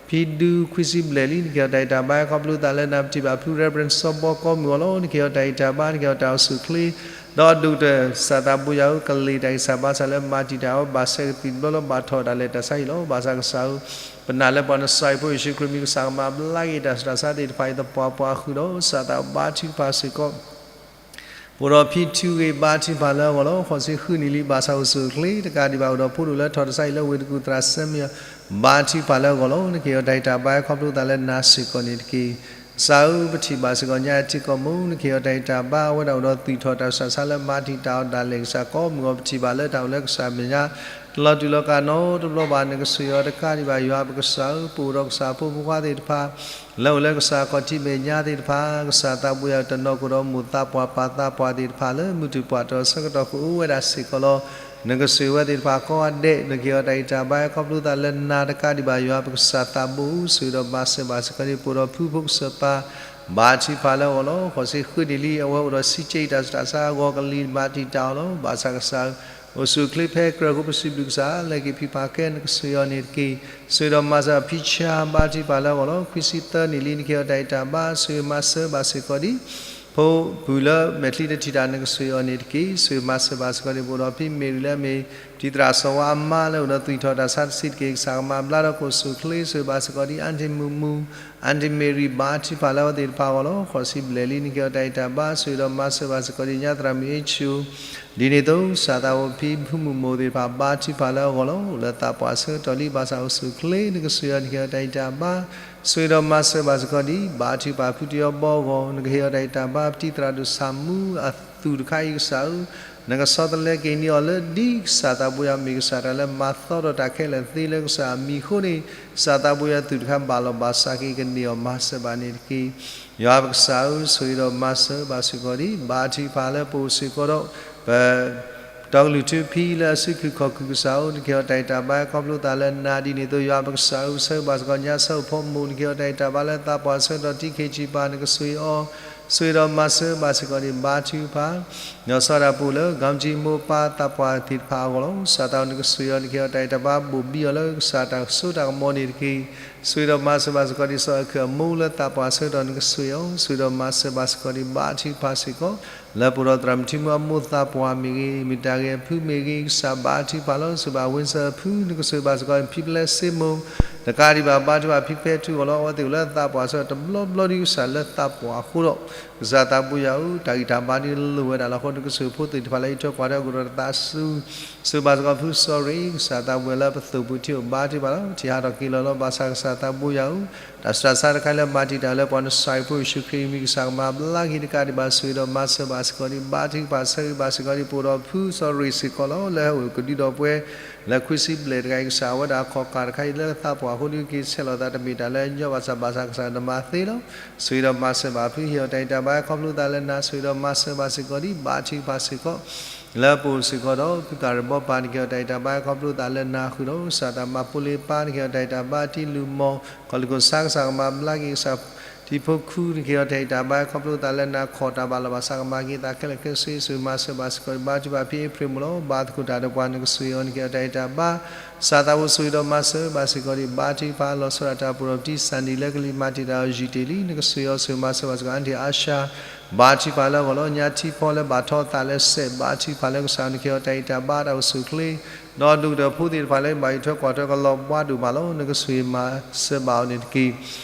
ဖံဒူခွံဆံဘျဲၣ်လံ နကဟ့ၣ်အီၤတၢ်ဂံၢ်တၢ်ဘါ ဟဲခီဖျိသးလၢနၤ ပထံၣ်ဘၣ်ဖု Reverend စီၤဘီကိးမုၢ်ဂီၤလီၤ. နကဟ့ၣ်အီၤတၢ်ဂံၢ်တၢ်ဘါ နကဟ့ၣ်အီၤတၢ်အိၣ်ဆူၣ်အိၣ်ချ့ ဒီးအဒိၣ်ကတၢၢ် ကစၢ်သးဘိယွၤဧၢ ကလ့ၢ်တၢ်ဂံၢ်စၢ်ဘါစၢ်လၢမၤတံာ်တာ်အီၤ ဘၣ်ဆဲးကသံၣ်တဘျီလၢဘၣ်ထီၣ်တၢ်လဲၤတၢ်ဆါအံၤလီၤ. ဘၣ်ဆၣ်ကစၢ်ဧၢ ပနာ်လၢပှၤနစၢ်အံၤဖိယ့ၣ်ၡူးခရံာ်မံၤ ကစၢ်ကမၤဘျါက့ၤတၢ်ဆူးတၢ်ဆါသ့ၣ်တဖၣ်အံၤ သပှၢ်ပှၢ်ဃုာ်ဒီး ကစၢ်သးဘိယွၤ ဘါထုကဖၣ်စ့ၢ်ကီး ပအိၣ်ဒီးဖံထူဂ့ၤ ဘါထုကဖၣ်လၢအဂီၢ်လီၤ. ဃိးဆံဃုနံၣ်လံ ဘၣ်ဆၣ်အိၣ်ဆူၣ်အိၣ်ချ့ တကးဒံးဘၣ် အိၣ်ဒီးဖိဒိၣ်လၢထီၣ်တၢ်ဆါအံၤလၢဝ့ၢ်တကူၣ် သရၣ်စၢမံအီၤ ဘါထုကဖၣ်လၢအဂီၢ်လီၤ. နကဟ့ၣ်အီၤတၢ်ဂံၢ်တၢ်ဘါ ဟဲခီဖျိသးလၢနၤစ့ၢ်ကီးန့ၣ်တက့ၢ်. ကစၢ်ဧၢ ပထံၣ်ဘၣ်စ့ၢ်ကီးညါအထံကီၢ်မူ နကဟ့ၣ်အီၤတၢ်ဂံၢ်တၢ်ဘါ အဝဲဒၣ်အိၣ်ဒီးသူၣ်ထီၣ်တၢ်ဆူးတၢ်ဆါလၢမၤတံာ်တာ်အီၤဒၣ်လဲာ် ကစၢ်ကိးမုၢ်ဂီၤ ပထံၣ်ဘၣ်လၢတၢ်အိၣ်လၢကစၢ်အမဲာ်ညါ တလီၤတူာ်လီၤကာ်နီတဘျီဘၣ် နကဆိၣ်ဂ့ၤအီၤတကးဒံးဘၣ် ယွၤပကစၢ်ဧၢ, ပအိၣ်ဒီးကစၢ်ဖိမုၣ်ဖိခွါသ့ၣ်တဖၣ် လၢအိၣ်လၢကစၢ်ခီၣ်ထံးမဲာ်ညါသ့ၣ်တဖၣ် ကစၢ်သးဘိယွၤ တနီၤကအိၣ်ဒီးမိၢ်သးပှၢ်ပၢ်သးပှၢ်သ့ၣ်တဖၣ်လၢ မုၢ်တူၢ်ပှၢ်တီၤဆၢကတီၢ်ကအိၣ်ဝဲဒၣ်စ့ၢ်ကီးလီၤ. နကဆိၣ်ဂ့ၤဝဲသ့ၣ်တဖၣ်ကိးဂၤဒဲး နကဟ့ၣ်အီၤတၢ်ဂံၢ်တၢ်ဘါ ခီဖျိသးလၢနၤတကးဒံးဘၣ် ယွၤပကစၢ်သးဘိဧၢ, ဆိၣ်ဂ့ၤဒီးမၤစၢၤဘၣ်စ့ၢ်ကီးန့ၣ် ပအိၣ်ဒီးဖုဖိကစၢၢ်ပၢ် ဘါထုကဖၣ်လၢအဂီၢ်လီၤ. ဃိးဆံဃုနံၣ်လံ အဝဲအိၣ်ဒီးစံးကဲးတၢ်ဆူးတၢ်ဆါအဂီၢ် ကလံၤမၤတံာ်တာ်အီၤလီၤ. ဘၣ်ဆၣ်ကစၢ်ဧၢ, အိၣ်ဆူၣ်အိၣ်ချ့ဖဲကြၢးဃိ ပစံးဘျုးကစၢ် လၢက့ၤဖံးဖးကဲ နကဆိၣ်ဂ့ၤအီၤန့ၣ်တက့ၢ်. ဆိၣ်ဂ့ၤဒီးမၤစၢၤဖံဆါ ဘါထုကဖၣ်လၢအဂီၢ်လီၤ. ခွံဆံသၢနံၣ်လံ နကဟ့ၣ်အီၤတၢ်ဂံၢ်တၢ်ဘါ ဆိၣ်ဂ့ၤမၤစၢၤဘၣ်စ့ၢ်ကီးဒံး ဖိပူၤလၢမဲာ်ချံတထံၣ်တၢ် နကဆိၣ်ဂ့ၤအီၤန့ၣ်တက့ၢ်. ဆိၣ်ဂ့ၤမၤစၢၤဘၣ်စ့ၢ်ကီးဒံး ပအိၣ်ဒီးဖံမ့ၢ်ရံလၢအမ့ၢ် တံၤသရၣ်စီၤဝါအမါလၢအိၣ်ဒီးသွံၣ်ထီၣ်တၢ်ဆါတဆံးတက့ၢ်. ကစၢ်ကမၤဘျါဒီးကအိၣ်ဆူၣ်အိၣ်ချ့ ဆိၣ်ဂ့ၤဘၣ်စ့ၢ်ကီးဒံး အၣ်ထံမူးမူး အၣ်ထံမ့ၢ်ရံ ဘါထုကဖၣ်လၢအဝဲသ့ၣ်တဖၣ်အဂီၢ်လီၤ. ဃိးဆံဘျဲၣ်လံ နကဟ့ၣ်အီၤတၢ်ဂံၢ်တၢ်ဘါ ဆိၣ်ဂ့ၤဒီးမၤစၢၤဘၣ်စ့ၢ်ကီးဒံး ညါသရၣ်မုၣ်အ့ၣ်ဆူၣ် ဒ်န့ၣ်အသိး ကစၢ်သးဘိဖံဖုမုၣ်မိၢ်သ့ၣ်တဖၣ် ဘါထုကဖၣ်လၢအဂီၢ်လီၤ. အိၣ်လၢသးပှၢ်ဆၢကတီၢ်လံ ဘၣ်ဆၣ်အိၣ်ဆူၣ်အိၣ်ချ့ နကဆိၣ်ဂ့ၤအီၤ နကဟ့ၣ်အီၤတၢ်ဂံၢ်တၢ်ဘါ ဆိၣ်ဂ့ၤဒီးမၤစၢၤဘၣ်စ့ၢ်ကီးဒံး ဘါထုကဖၣ်ဖုတယီဘီအဂီၢ် နကဟ့ၣ်အီၤတၢ်ဂံၢ်တၢ်ဘါ ပတံၤသရၣ်ဒိၣ်ဆၣ်မူအသူၣ်တခါအံၤ ကစၢ်ဧၢ, နကဆီတလဲက့ၤန့ၢ်အီၤလၢဒ်ကစၢ်သးဘိယွၤမ့ၢ်ကစၢ်တၢ်လၢမၤသီထီၣ်တၢ်ခဲလၢာ်သ့လၢကစၢ်အမံၤအဃိန့ၣ် ကစၢ်သးဘိယွၤသူၣ်တခါဘၣ်လီၤဘၣ်စးက့ၤကန့ၢ်အီၤ မၤစၢၤဘၣ်န့ၣ်တက့ၢ်. ယွၤပကစၢ်ဧၢ, ဆိၣ်ဂ့ၤဒီးမၤစၢၤဘၣ်စ့ၢ်ကီးဒံး ဘါထုကဖၣ်လၢပအိၣ်စ့ၢ်ကီးဒီး ပ တီကလုၢ်ထူဖံလၢအစုခုၣ်ခီၣ်ခုၣ်ကစၢ်ဧၢ, နကဟ့ၣ်အီၤတၢ်ဂံၢ်တၢ်ဘါ ခီဖျိသးလၢနၤဒ်န့ၣ်အသိး ယွၤပကစၢ်ဧၢ, ဆၢဂ့ၤဘၣ်စ့ၢ်ကီး ညါဆၢဖိမိၢ် နကဟ့ၣ်အီၤတၢ်ဂံၢ်တၢ်ဘါလၢသးပှၢ်ဆၢကတီၢ် ထံခ့ဆံပၤ နကဆိၣ်ဂ့ၤအီၤ, ဆိၣ်ဂ့ၤဒီးမၤစၢၤဘၣ်စ့ၢ်ကီးဒံး ဘါထုကဖၣ် နီၢ်စီၤဒၣ်ပူၤလၢ ကီမတံမိၢ်ပၢ်သးပှၢ်သ့ၣ်တဖၣ်အဂီၢ်လီၤ. ကစၢ်သးဘိ နကဆိၣ်ဂ့ၤအီၤ နကဟ့ၣ်အီၤတၢ်ဂံၢ်တၢ်ဘါ ဘိၣ်ဘံအီၤလၢကစၢ်တၢ်စိတၢ်ကမီၤန့ၣ်တက့ၢ်. ဆိၣ်ဂ့ၤဒီးမၤစၢၤဘၣ်စ့ၢ်ကီးဒံး စီၤအၢၣ်ခုၣ်အမိၢ်လၢသးပှၢ်ဆၢကတီၢ် နကဆိၣ်ဂ့ၤအီၤ, ဆိၣ်ဂ့ၤဒီးမၤစၢၤဘၣ်စ့ၢ်ကီးဒံး ဘါထုကဖၣ်စ့ၢ်ကီး လၢပအိၣ်ဒီးသရၣ်မုၣ်ထံမူအမိၢ်သးပှၢ်မ့ၢ်ဂ့ၤ, မ့ၢ်တၢ်ဂ့ၢ်အဖုမ့ၢ်ဂ့ၤ, ကစၢ်ဘါထုကဖၣ်လီၤ. ဆိၣ်ဂ့ၤဘၣ်ဝ့ၢ်စၢဖု နကဆိၣ်ဂ့ၤဘၣ်စ့ၢ်ကီး ဖံပလဲစ့မိၢ် တကးဒံးဘၣ် ဘါထုကဖၣ်ဖံဖဲထူအဂီၢ်လီၤ. အဝဲသ့ၣ်အိၣ်လၢသးပှၢ်ဆၢကတီၢ်တဘျီဘျီဒံး ကစၢ်လၢသးပှၢ်အဃိဒီး ကစၢ်သးဘိယွၤဧၢ, တၢ်ဂံၢ်တၢ်ဘါဒ်လိၣ်ဝဲဒၣ်လီၤအဃိ နကဆိၣ်ဂ့ၤဖိသ့ၣ်တဖၣ်လၢအံးထွဲကွၢ်ထွဲအကရၢတသးစူၤ ဆိၣ်ဂ့ၤဘၣ်စ့ၢ်ကီးဖုစီၤရ့ၣ်, ကစၢ်သးဘိယွၤလၢပသိၣ်ပူၤထံအိၣ် ဘါထုကဖၣ်လီၤ. ထံၣ်ဟးထီၣ်က့ၤလီၤလီၤ. ဘၣ်ဆၣ်ကစၢ်သးဘိယွၤဧၢ, တၢ်ဆူးတၢ်ဆါတခါလၢမၤတံာ်တာ်လၢပှၤ နစၢ်အဖိယ့ၣ်ၡူးခရံာ်အမံၤ ကစၢ်ကမၤဘျါက့ၤတကးဒံးဘၣ် ဆိၣ်ဂ့ၤဒီးမၤစၢၤဘၣ်စ့ၢ်ကီးဒံး ဘါထုကဖၣ်ဆၢဂ့ၤဘၣ်စ့ၢ်ကီးဒံး ပအိၣ်ဒီးဖုစီၤရ့ၣ်စ့ၢ်ကီးလီၤ. လၢဟဲအိၣ်ကဒုဒီးပှဲၤ လၢခွံဆံဘျဲၣ်တဂၤအံၤ ကစၢ်အဝဲဒၣ်အခီၣ်ကၢ်တခါအံၤလၢသးပှၢ်အဃိ ဒုးက့ၤဆဲးလီၤသး တမ့ၢ်တၢ်လၢအညီ ဘၣ်ဆၣ် ဘၣ်ဆၣ်ကစၢ်နမၤသ့လီၤ. ဆိၣ်ဂ့ၤဒီးမၤစၢၤဘၣ်ဖု ဟ့ၣ်အီၤတၢ်ဂံၢ်တၢ်ဘါ ခီဖျိသးလၢနၤ ဆိၣ်ဂ့ၤဒီးမၤစၢၤဘၣ်စ့ၢ်ကီးဒံး ဘါထုကဖၣ်စ့ၢ်ကီး လၢပအိၣ်စ့ၢ်ကီးဒီး ဖုကၢ်ရ့ၣ်ဘီပၢ် နကဟ့ၣ်အီၤတၢ်ဂံၢ်တၢ်ဘါ ခီဖျိသးလၢနၤဃုာ်ဒီး ကစၢ်တၢ်မၤဖိလ့ပၢ် နကဟ့ၣ်အီၤတၢ်ဂံၢ်တၢ်ဘါ ထံလုၢ်မီၢ် ကီၢ်လူၢ်ကီၢ်ဆၣ် ကစၢ်ကမၤဘျါက့ၤ ကစၢ် ထံဖိခူ နကဟ့ၣ်အီၤတၢ်ဂံၢ်တၢ်ဘါ ခီဖျိသးလၢနၤ ခီၣ်တၢ်ဘၣ်လီၤ ဘၣ်ဆၣ်ကမၤက့ၤသးခဲလၢာ်ခဲဆ့ ဆိၣ်ဂ့ၤမၤစၢၤဘၣ်စ့ၢ်ကီး ဘါထုကဖၣ်ဖံအ့ဖြ့ၣ်မိၢ်လီၤ. ဘါသကိးတၢ်ဒီးပှၤ နကဆိၣ်ဂ့ၤအီၤ နကဟ့ၣ်အီၤတၢ်ဂံၢ်တၢ်ဘါ ကစၢ်သးဘိ ဆိၣ်ဂ့ၤဒီးမၤစၢၤဘၣ်စ့ၢ်ကီးဒံး ဘါထုကဖၣ် လီၤဆီဒၣ်တၢ်ပူၤဒီး ပတံၤစၢ်နံၤလၢကလံၤမၤတံာ်တာ်အီၤယံာ်တ့ၢ်လံ နကဆိၣ်ဂ့ၤအီၤ ဆိၣ်ဂ့ၤမၤစၢၤဘၣ်စ့ၢ်ကီး အါထံၣ်အါဆါ ဘါထုကဖၣ်လၢအဂီၢ်လီၤ. ညါထံဖီလၢဘၣ်ထီသးလၢစဲး ဘါထုကဖၣ်လၢကစၢ် နကဟ့ၣ်အီၤတၢ်ဂံၢ်တၢ်ဘါ တၢ်အိၣ်ဆူၣ်အိၣ်ချ့ ဒီးဒိၣ်ကတၢၢ်ဖိသ့ၣ်တဖၣ်လၢဘၣ်အံးထွဲကွၢ်ထွဲကလီၤဘှါဒိၣ်မးလီၤ. နကဆိၣ်ဂ့ၤမၤစၢၤဘၣ်အီၤန့ၣ်တက့ၢ်.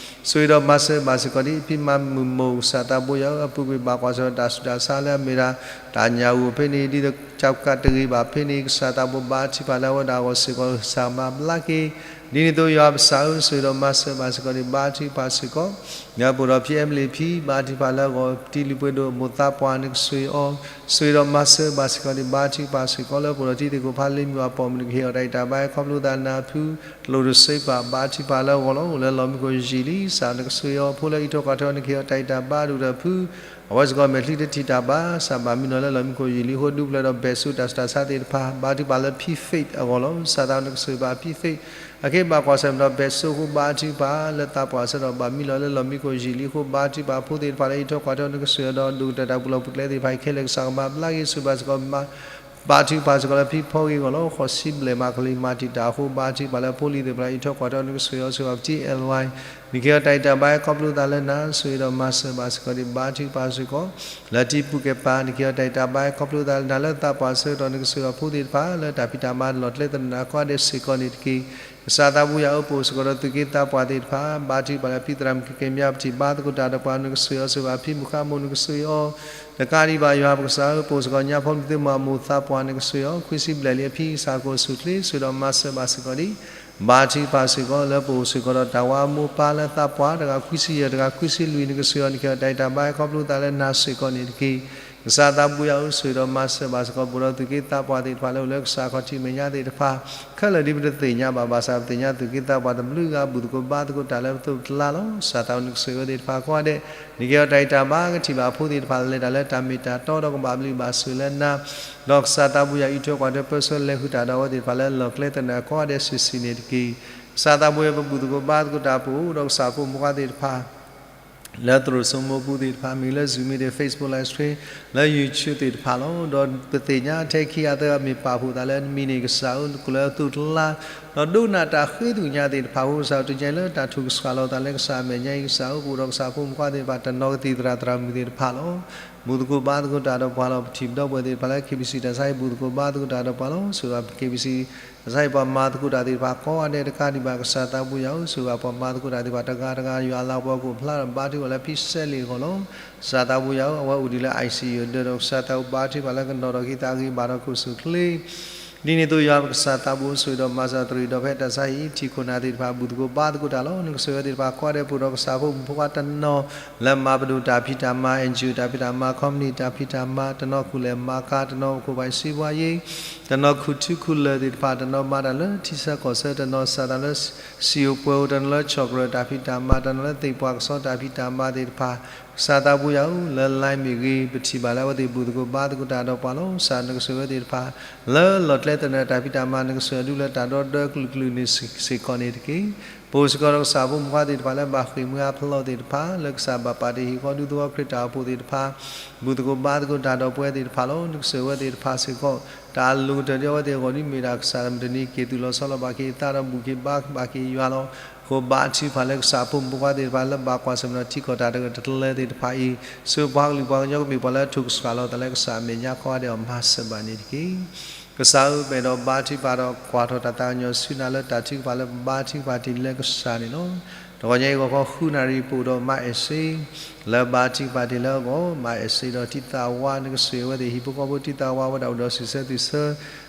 ဆိၣ်ဂ့ၤဒီးမၤစၢၤဘၣ်စ့ၢ်ကီးဒံး ဖံမၤမုၢ်မိၢ် ကစၢ်သးဘိယွၤဧၢ, အပူၤကွံာ်ဘၣ်ကွၢ်ဆၢၣ်တၢ်ဆူးတၢ်ဆါလၢအမ့ၢ်ဒၣ် တၢ်ညၣ်ဂိၢ်ဖဲန့ၣ် ဒ်သိးကၢ်ကတဂ့ၤဘၣ်ဖဲန့ၣ် ကစၢ်သးဘိ ဘါထုကဖၣ်လၢအဝဲဒၣ်အဂီၢ်စ့ၢ်ကီး ကစၢ်မၤဘျါက့ၤ ဒ်န့ၣ်အသိး ယွၤပကစၢ်ဧၢ, ဆိၣ်ဂ့ၤဒီးမၤစၢၤဘၣ်စ့ၢ်ကီးဒံး ဘါထုကဖၣ်စ့ၢ်ကီး လၢပအိၣ်ဒီးဖံအဲမလ့းဖံ ဘါထုကဖၣ်လၢအဂီၢ် တံၤလုၢ်ပှ့ၤဒိၣ်မိၢ်သးပှၢ် နကဆိၣ်ဂ့ၤအီၤ, ဆိၣ်ဂ့ၤဒီးမၤစၢၤဘၣ်စ့ၢ်ကီးဒံး ဘါထုကဖၣ်စ့ၢ်ကီး လၢပအိၣ်ဒီးတံၤသကိးဖးလ့မုၢ်အပိာ်မုၣ် နကဟ့ၣ်အီၤတၢ်ဂံၢ်တၢ်ဘါ ခီဖျိသးနၤဖု တလိၣ်တစ့ပာ် ဘါထုကဖၣ်လၢအဂီၢ်လီၤ. အိၣ်လၢလီၢ်မံခိၣ်ယံာ်လံ ကစၢ်နကဆိၣ်ဂ့ၤအီၤ ဖိလၢအံးထွဲကွၢ်ထွဲအီၤ နကဟ့ၣ်အီၤတၢ်ဂံၢ်တၢ်ဘါ ဒိၣ်ကတၢၢ်ဖု အဝဲစ့ၢ်ကီးမဲာ်ချံတထံၣ်တၢ်ဘၣ် ကစၢ်ဘၣ်မံလီၤလၢလီၢ်မံခိၣ်ယံာ်လံအဃိ ဒုးဖျၢၣ်ဒီးဘဲၣ်ဆိးတၢ်ဆူးတၢ်ဆါသ့ၣ်တဖၣ် ဘါထုကဖၣ်လၢဖံ faith အဂီၢ်လီၤ. ကစၢ်သးနကဆိၣ်ဂ့ၤဘၣ်ဖံ faith အက့ဘၣ်ကွၢ်ဆၢၣ်မဲာ်ဒီးဘဲၣ်ဆိးအဃိ ဘါထုကဖၣ်လၢသးပှၢ်ဆၢကတီၢ် ဘၣ်မံလီၤလၢလီၢ်မံခိၣ်ယံာ်လံအဃိ ဘါထုကဖၣ်ဖိသ့ၣ်တဖၣ်လၢအံးထွဲကွၢ်ထွဲအီၤ နကဆိၣ်ဂ့ၤအီၤဒီး ဒိၣ်ကတၢၢ်တၢ်ပူၤလီၢ်ပူၤကျဲသ့ၣ်တဖၣ်အံၤခဲလၢာ် ကစၢ်ကမၤဘျါက့ၤ ဆိၣ်ဂ့ၤဘၣ်စ့ၢ်ကီး ဘါထုကဖၣ်စ့ၢ်ကီးလၢဖံဖီဂ့ၤအဂီၢ်လီၤ. ဃိးဆံဘျဲၣ်မး ကလံၤမၤတံာ်တာ်အဃိ ဘါထုကဖၣ်လၢဖိလံၤသ့ၣ်တဖၣ်လၢအံးထွဲကွၢ်ထွဲအီၤ နကဆိၣ်ဂ့ၤအီၤ ဆိၣ်ဂ့ၤဘၣ်ပတံၤ L Y နကဟ့ၣ်အီၤတၢ်ဂံၢ်တၢ်ဘါ ခီဖျိသးလၢနၤ ဆိၣ်ဂ့ၤဒီးမၤစၢၤဘၣ်စ့ၢ်ကီးဒံး ဘါထုကဖၣ်စ့ၢ်ကီး လၢတံၤပူၤကဲပၤ နကဟ့ၣ်အီၤတၢ်ဂံၢ်တၢ်ဘါ ခီဖျိသးလၢနၤ လၢသးပှၢ်ဆၢကတီၢ် နကဆိၣ်ဂ့ၤအီၤဖိသ့ၣ်တဖၣ် လၢတၢ်ဖံးတၢ်မၤလီၢ်ကျဲသနၢၣ်ကိးဂၤဒဲးစ့ၢ်ကီးန့ၣ်တက့ၢ်. ကစၢ်သးဘိယွၤဧၢ ပအိၣ်စ့ၢ်ကီးဒီးသုးက့သးပှၢ်သ့ၣ်တဖၣ် ဘါထုကဖၣ်လၢဖံသရၣ်မုၣ်ကကဲမၠါ ပထံၣ်ဘါသကိးတၢ်ဒီးပှၤ နကဆိၣ်ဂ့ၤအီၤ ဆိၣ်ဂ့ၤဘၣ်ဖံမုၢ်ဃါမိၢ် နကဆိၣ်ဂ့ၤအီၤ တကးဒံးဘၣ် ယွၤပကစၢ်ဧၢ ပအိၣ်စ့ၢ်ကီးညါ ဖိမုၣ်သုးမီၤအမိၢ်သးပှၢ် နကဆိၣ်ဂ့ၤအီၤ ခွံဆံဘျဲၣ်လံအဖံ ကစၢ်ကအိၣ်ဆူၣ်ချ့ ဆိၣ်ဂ့ၤဒီးမၤစၢၤဘၣ်စ့ၢ်ကီးဒံး ဘါထုကဖၣ်စ့ၢ်ကီး လၢပအိၣ်စ့ၢ်ကီးဒီးတၢ်ဝးအမိၢ်ပၢ်လၢသးပှၢ် တဂၤခွံဆံယဲၢ် တဂၤခွံဆံလွံၢ် နကဆိၣ်ဂ့ၤအီၤ နကဟ့ၣ်အီၤတၢ်ဂံၢ်တၢ်ဘါ ခီဖျိသးလၢနၤစ့ၢ်ကီးန့ၣ်တက့ၢ်. ကစၢ်သးဘိယွၤဧၢ, ဆိၣ်ဂ့ၤဒီးမၤစၢၤဘၣ်စ့ၢ်ကီး ပှၤဒီးသူၣ်က့သးပှၢ်သ့ၣ်တဖၣ်လၢအိၣ်လၢကစၢ်ခီၣ်ထံးမဲာ်ညါသ့ၣ်တဖၣ်, ခဲလၢာ်ဒ်ပတသ့ၣ်ညါဘၣ်, ဘၣ်ဆၣ်ပသ့ၣ်ညါသူၣ်က့သးပှၢ်တဘျုးဂၤ ဘူၣ်သကိးဘါသကိးတၢ်လၢပသိးပတလါလီၤ. ကစၢ်သးဘိယွၤဧၢ, နကစၢ်ဆိၣ်ဂ့ၤအဝဲသ့ၣ်တဖၣ်ကိးဂၤဒဲး, နကဲထီၣ်တၢ်ဂံၢ်တၢ်ဘါ ကထံၣ်ဘၣ်အဖိသ့ၣ်တဖၣ် လဲၤတၢ်လၢတၢ်မ့ၢ်တၢ်တီဒီးကဘၣ်ဘျုးဘၣ်ဆိၣ်လၢနၤ, ဒီးကစၢ်သးဘိယွၤ အံးထွဲကွၢ်ထွဲပၢဆှၢ လဲၤဃုာ်တၢ်ဒီးအဝဲသ့ၣ်တဖၣ်လၢလီၢ်ကျဲသနၢၣ်ကိးဂၤဒဲးစုာ်စုာ်န့ၣ်တက့ၢ်. ကစၢ်သးဘိယွၤဧၢ, ပဘူၣ်သကိးဘါသကိးတၢ် ပအိၣ်ဒီးကစၢ်ဖိမုၣ်ဖိသ့ၣ်တဖၣ် လၢသရိာ်စိမိပူၤသ့ၣ်တဖၣ်မ့ၢ်ဂ့ၤ, လၢ Zoom meeting, Facebook live stream, လၢ YouTube သ့ၣ်တဖၣ်လီၤ. ဒီးပသ့ၣ်ညါထဲခံဂၤသၢဂၤမ့ၢ်ပာ်ဖှိၣ်သးလၢနမံၤန့ၣ် ကစၢ်ဧၢ, နကအိၣ်လၢအသိးတလါ, ဒီးဒိကနၣ်တၢ်ဃ့သ့ၣ်ညါသ့ၣ်တဖၣ်အဃိ ကစၢ်ဧၢတနံၤညါအံၤလၢတၢ်ထုကဖၣ်လီၤသးလၢကစၢ်အမဲာ်ညါအံၤ ကစၢ်ဧၢ, ပအိၣ်ဒီးကစၢ်ဖိမုၣ်ဖိသ့ၣ်တဖၣ် တနီၤကသံၣ်သရၣ်သရၣ်မုၣ်သ့ၣ်တဖၣ်လီၤ. ဘူၣ်သကိးဘါသကိးတၢ်ဒီးပှၤလီၤ. ပထံၣ်ပဒီပုၢ်ဝဲၢ်သ့ၣ်တဖၣ်လၢ KBC တၢ်ဆါဟံၣ် ဘူၣ်သကိးဘါသကိးတၢ်ဒီးပှၤလီၤ. ဆိၣ်ဂ့ၤ KBC တၢ်ဆါဟံၣ်ပှၤမၤသကိးတၢ်သ့ၣ်တဖၣ်ကိးဂၤဒဲးတကးဒံးဘၣ် ကစၢ်သးဘိယွၤဧၢ, ဆိၣ်ဂ့ၤပှၤမၤသကိးတၢ်သ့ၣ်တဖၣ်တဂၤတဂၤ ယွၤလၤကပီၤကအိၣ်ဖျါဒီးဘါထုကဖၣ်လၢဖံစဲလ့ၣ်အဂီၢ်လီၤ. ကစၢ်သးဘိယွၤဧၢ, အဝဲအိၣ်ဒံးလၢ ICU ဒၢးဒီးကစၢ်သးဘိဘါထုကဖၣ်လၢကနီၤထီၣ်က့ၤသးအဂံၢ်ဘါဒီးခိၣ်ဆူၣ်ချ့ ဒ်န့ၣ်အသိးယွၤပကစၢ်သးဘိဆိၣ်ဂ့ၤဒီးမၤစၢၤတရံးဒီးဖဲတၢ်ဆါဟံၣ်အထံခိၣ်နၢ်သ့ၣ်တဖၣ် ဘူၣ်သကိးဘါသကိးတၢ်လီၤ. နကဆိၣ်ဂ့ၤဝဲသ့ၣ်တဖၣ်ကိးဂၤဒဲး ပအိၣ်ဒီးကစၢ်ဖိမုၣ်ဖိခွါတနီၤ လၢမၤပဒိၣ်တၢ်ဖံးတၢ်မၤ NGO တၢ်ဖံးတၢ်မၤ company တၢ်ဖံးတၢ်မၤ တနီၤခူၣ်လဲၢ်မၤကၤ တနီၤခိၣ်ဘၣ်စံးပှၤယ့ တနီၤခူၣ်ထံခူၣ်လၢၢ်သ့ၣ်တဖၣ် တနီၤမၤတၢ်လၢထံဆၢကီၢ်ဆၢ တနီၤစးတၢ်လၢ စံာ်အိၣ်ပှဲၤအိၣ် တနီၤလၢဆီၣ်ကရၢၢ်တၢ်ဖံးတၢ်မၤ တနီၤလၢသ့ၣ်ပှၢ်ကဆီတၢ်ဖံးတၢ်မၤသ့ၣ်တဖၣ် ကစၢ်သးဘိယွၤဧၢ, လၢ line မ့ၢ်ဂ့ၤ ပထံၣ်ဘၣ်လၢအဝဲသ့ၣ်ဘူၣ်သကိးဘါသကိးတၢ်ဒီးပှၤလီၤ. ကစၢ်နကဆိၣ်ဂ့ၤဝဲသ့ၣ်တဖၣ် လၢလီၢ်ကျဲသနၢၣ်တၢ်ဖံးတၢ်မၤ နကဆိၣ်အဒုလၢတၢ်ဒီဒၢကလုာ်ကလုာ်န့ၣ်စ့ၢ်ကီးန့ၣ်တက့ၢ်. ပအိၣ်စ့ၢ်ကီးဒီးကစၢ်ဖိမုၣ်ဖိသ့ၣ်တဖၣ်လၢဘၣ်ဃ့ၢ်မှံဟးဖျိးသ့ၣ်တဖၣ် လၢကစၢ်ဘၣ်ပာ်တ့ၢ်ဟံၣ်ဃီဒူသဝီခရံာ်တၢ်အိၣ်ဖှိၣ်သ့ၣ်တဖၣ် ဘူၣ်သကိးဘါသကိးတၢ်ဒီးပဝဲသ့ၣ်တဖၣ်လီၤ. နကဆိၣ်ဂ့ၤဝဲသ့ၣ်တဖၣ်စ့ၢ်ကီး တၢ်အလိၤကတၢၢ်ဒ်အဝဲသ့ၣ်အဂီၢ်ဒ်မ့ၢ်ဒၣ်ကစၢ်မတနံၤက့ၤသူၣ်လီၤဆီလီၤဘၣ်က့ၤအသးဒီးဘူၣ်က့ၤဘါဘၣ်က့ၤယွၤလီၤ. အဃိဘါထုကဖၣ်လၢကစၢ်ဖိမုၣ်ဖိခွါသ့ၣ်တဖၣ်လၢဘၣ်ကွၢ်ဆၢၣ်မဲာ်ဒီးထံကီၢ်တၢ်တကတလၢသ့ၣ်တဖၣ်အံၤ ဆူပှၤကလုာ်ပှၤကညီကမ့ၢ်ပှၤလၢအထုးကဆှၣ်လီၤသးလၢကစၢ်အမဲာ်ညါကိးဂၤဒဲးအဂီၢ် မၤစၢၤဘၣ်န့ၣ်တက့ၢ်. ကစၢ်ဧၢ, ပအဲၣ်ဒိးဘါထုကဖၣ်ဒီးကွၢ်ထီၣ်တၢ်သးကညီၤဆူနၤလၢတၢ်ထုကဖၣ်လၢပဘါထုကဖၣ်တ့ၢ်လၢကစၢ်န့ၣ်လီၤ. တဂီၤညါအံၤဂီၤခီဃုနၣ်ရံၣ် ပအိၣ်ဒီးမၤ essay လၢဘါထုကဖၣ်တ့ၢ်လၢအဂီၢ် မၤ essay ဒီးတံၢ်သးဝါ နကဆိၣ်ဂ့ၤဝဲသ့ၣ်ဟံၣ်ဖိဃီဖိတံၢ်သးဝါဝဲဒၣ်အိၣ်ဒီးစံးဆၢသုဆၢ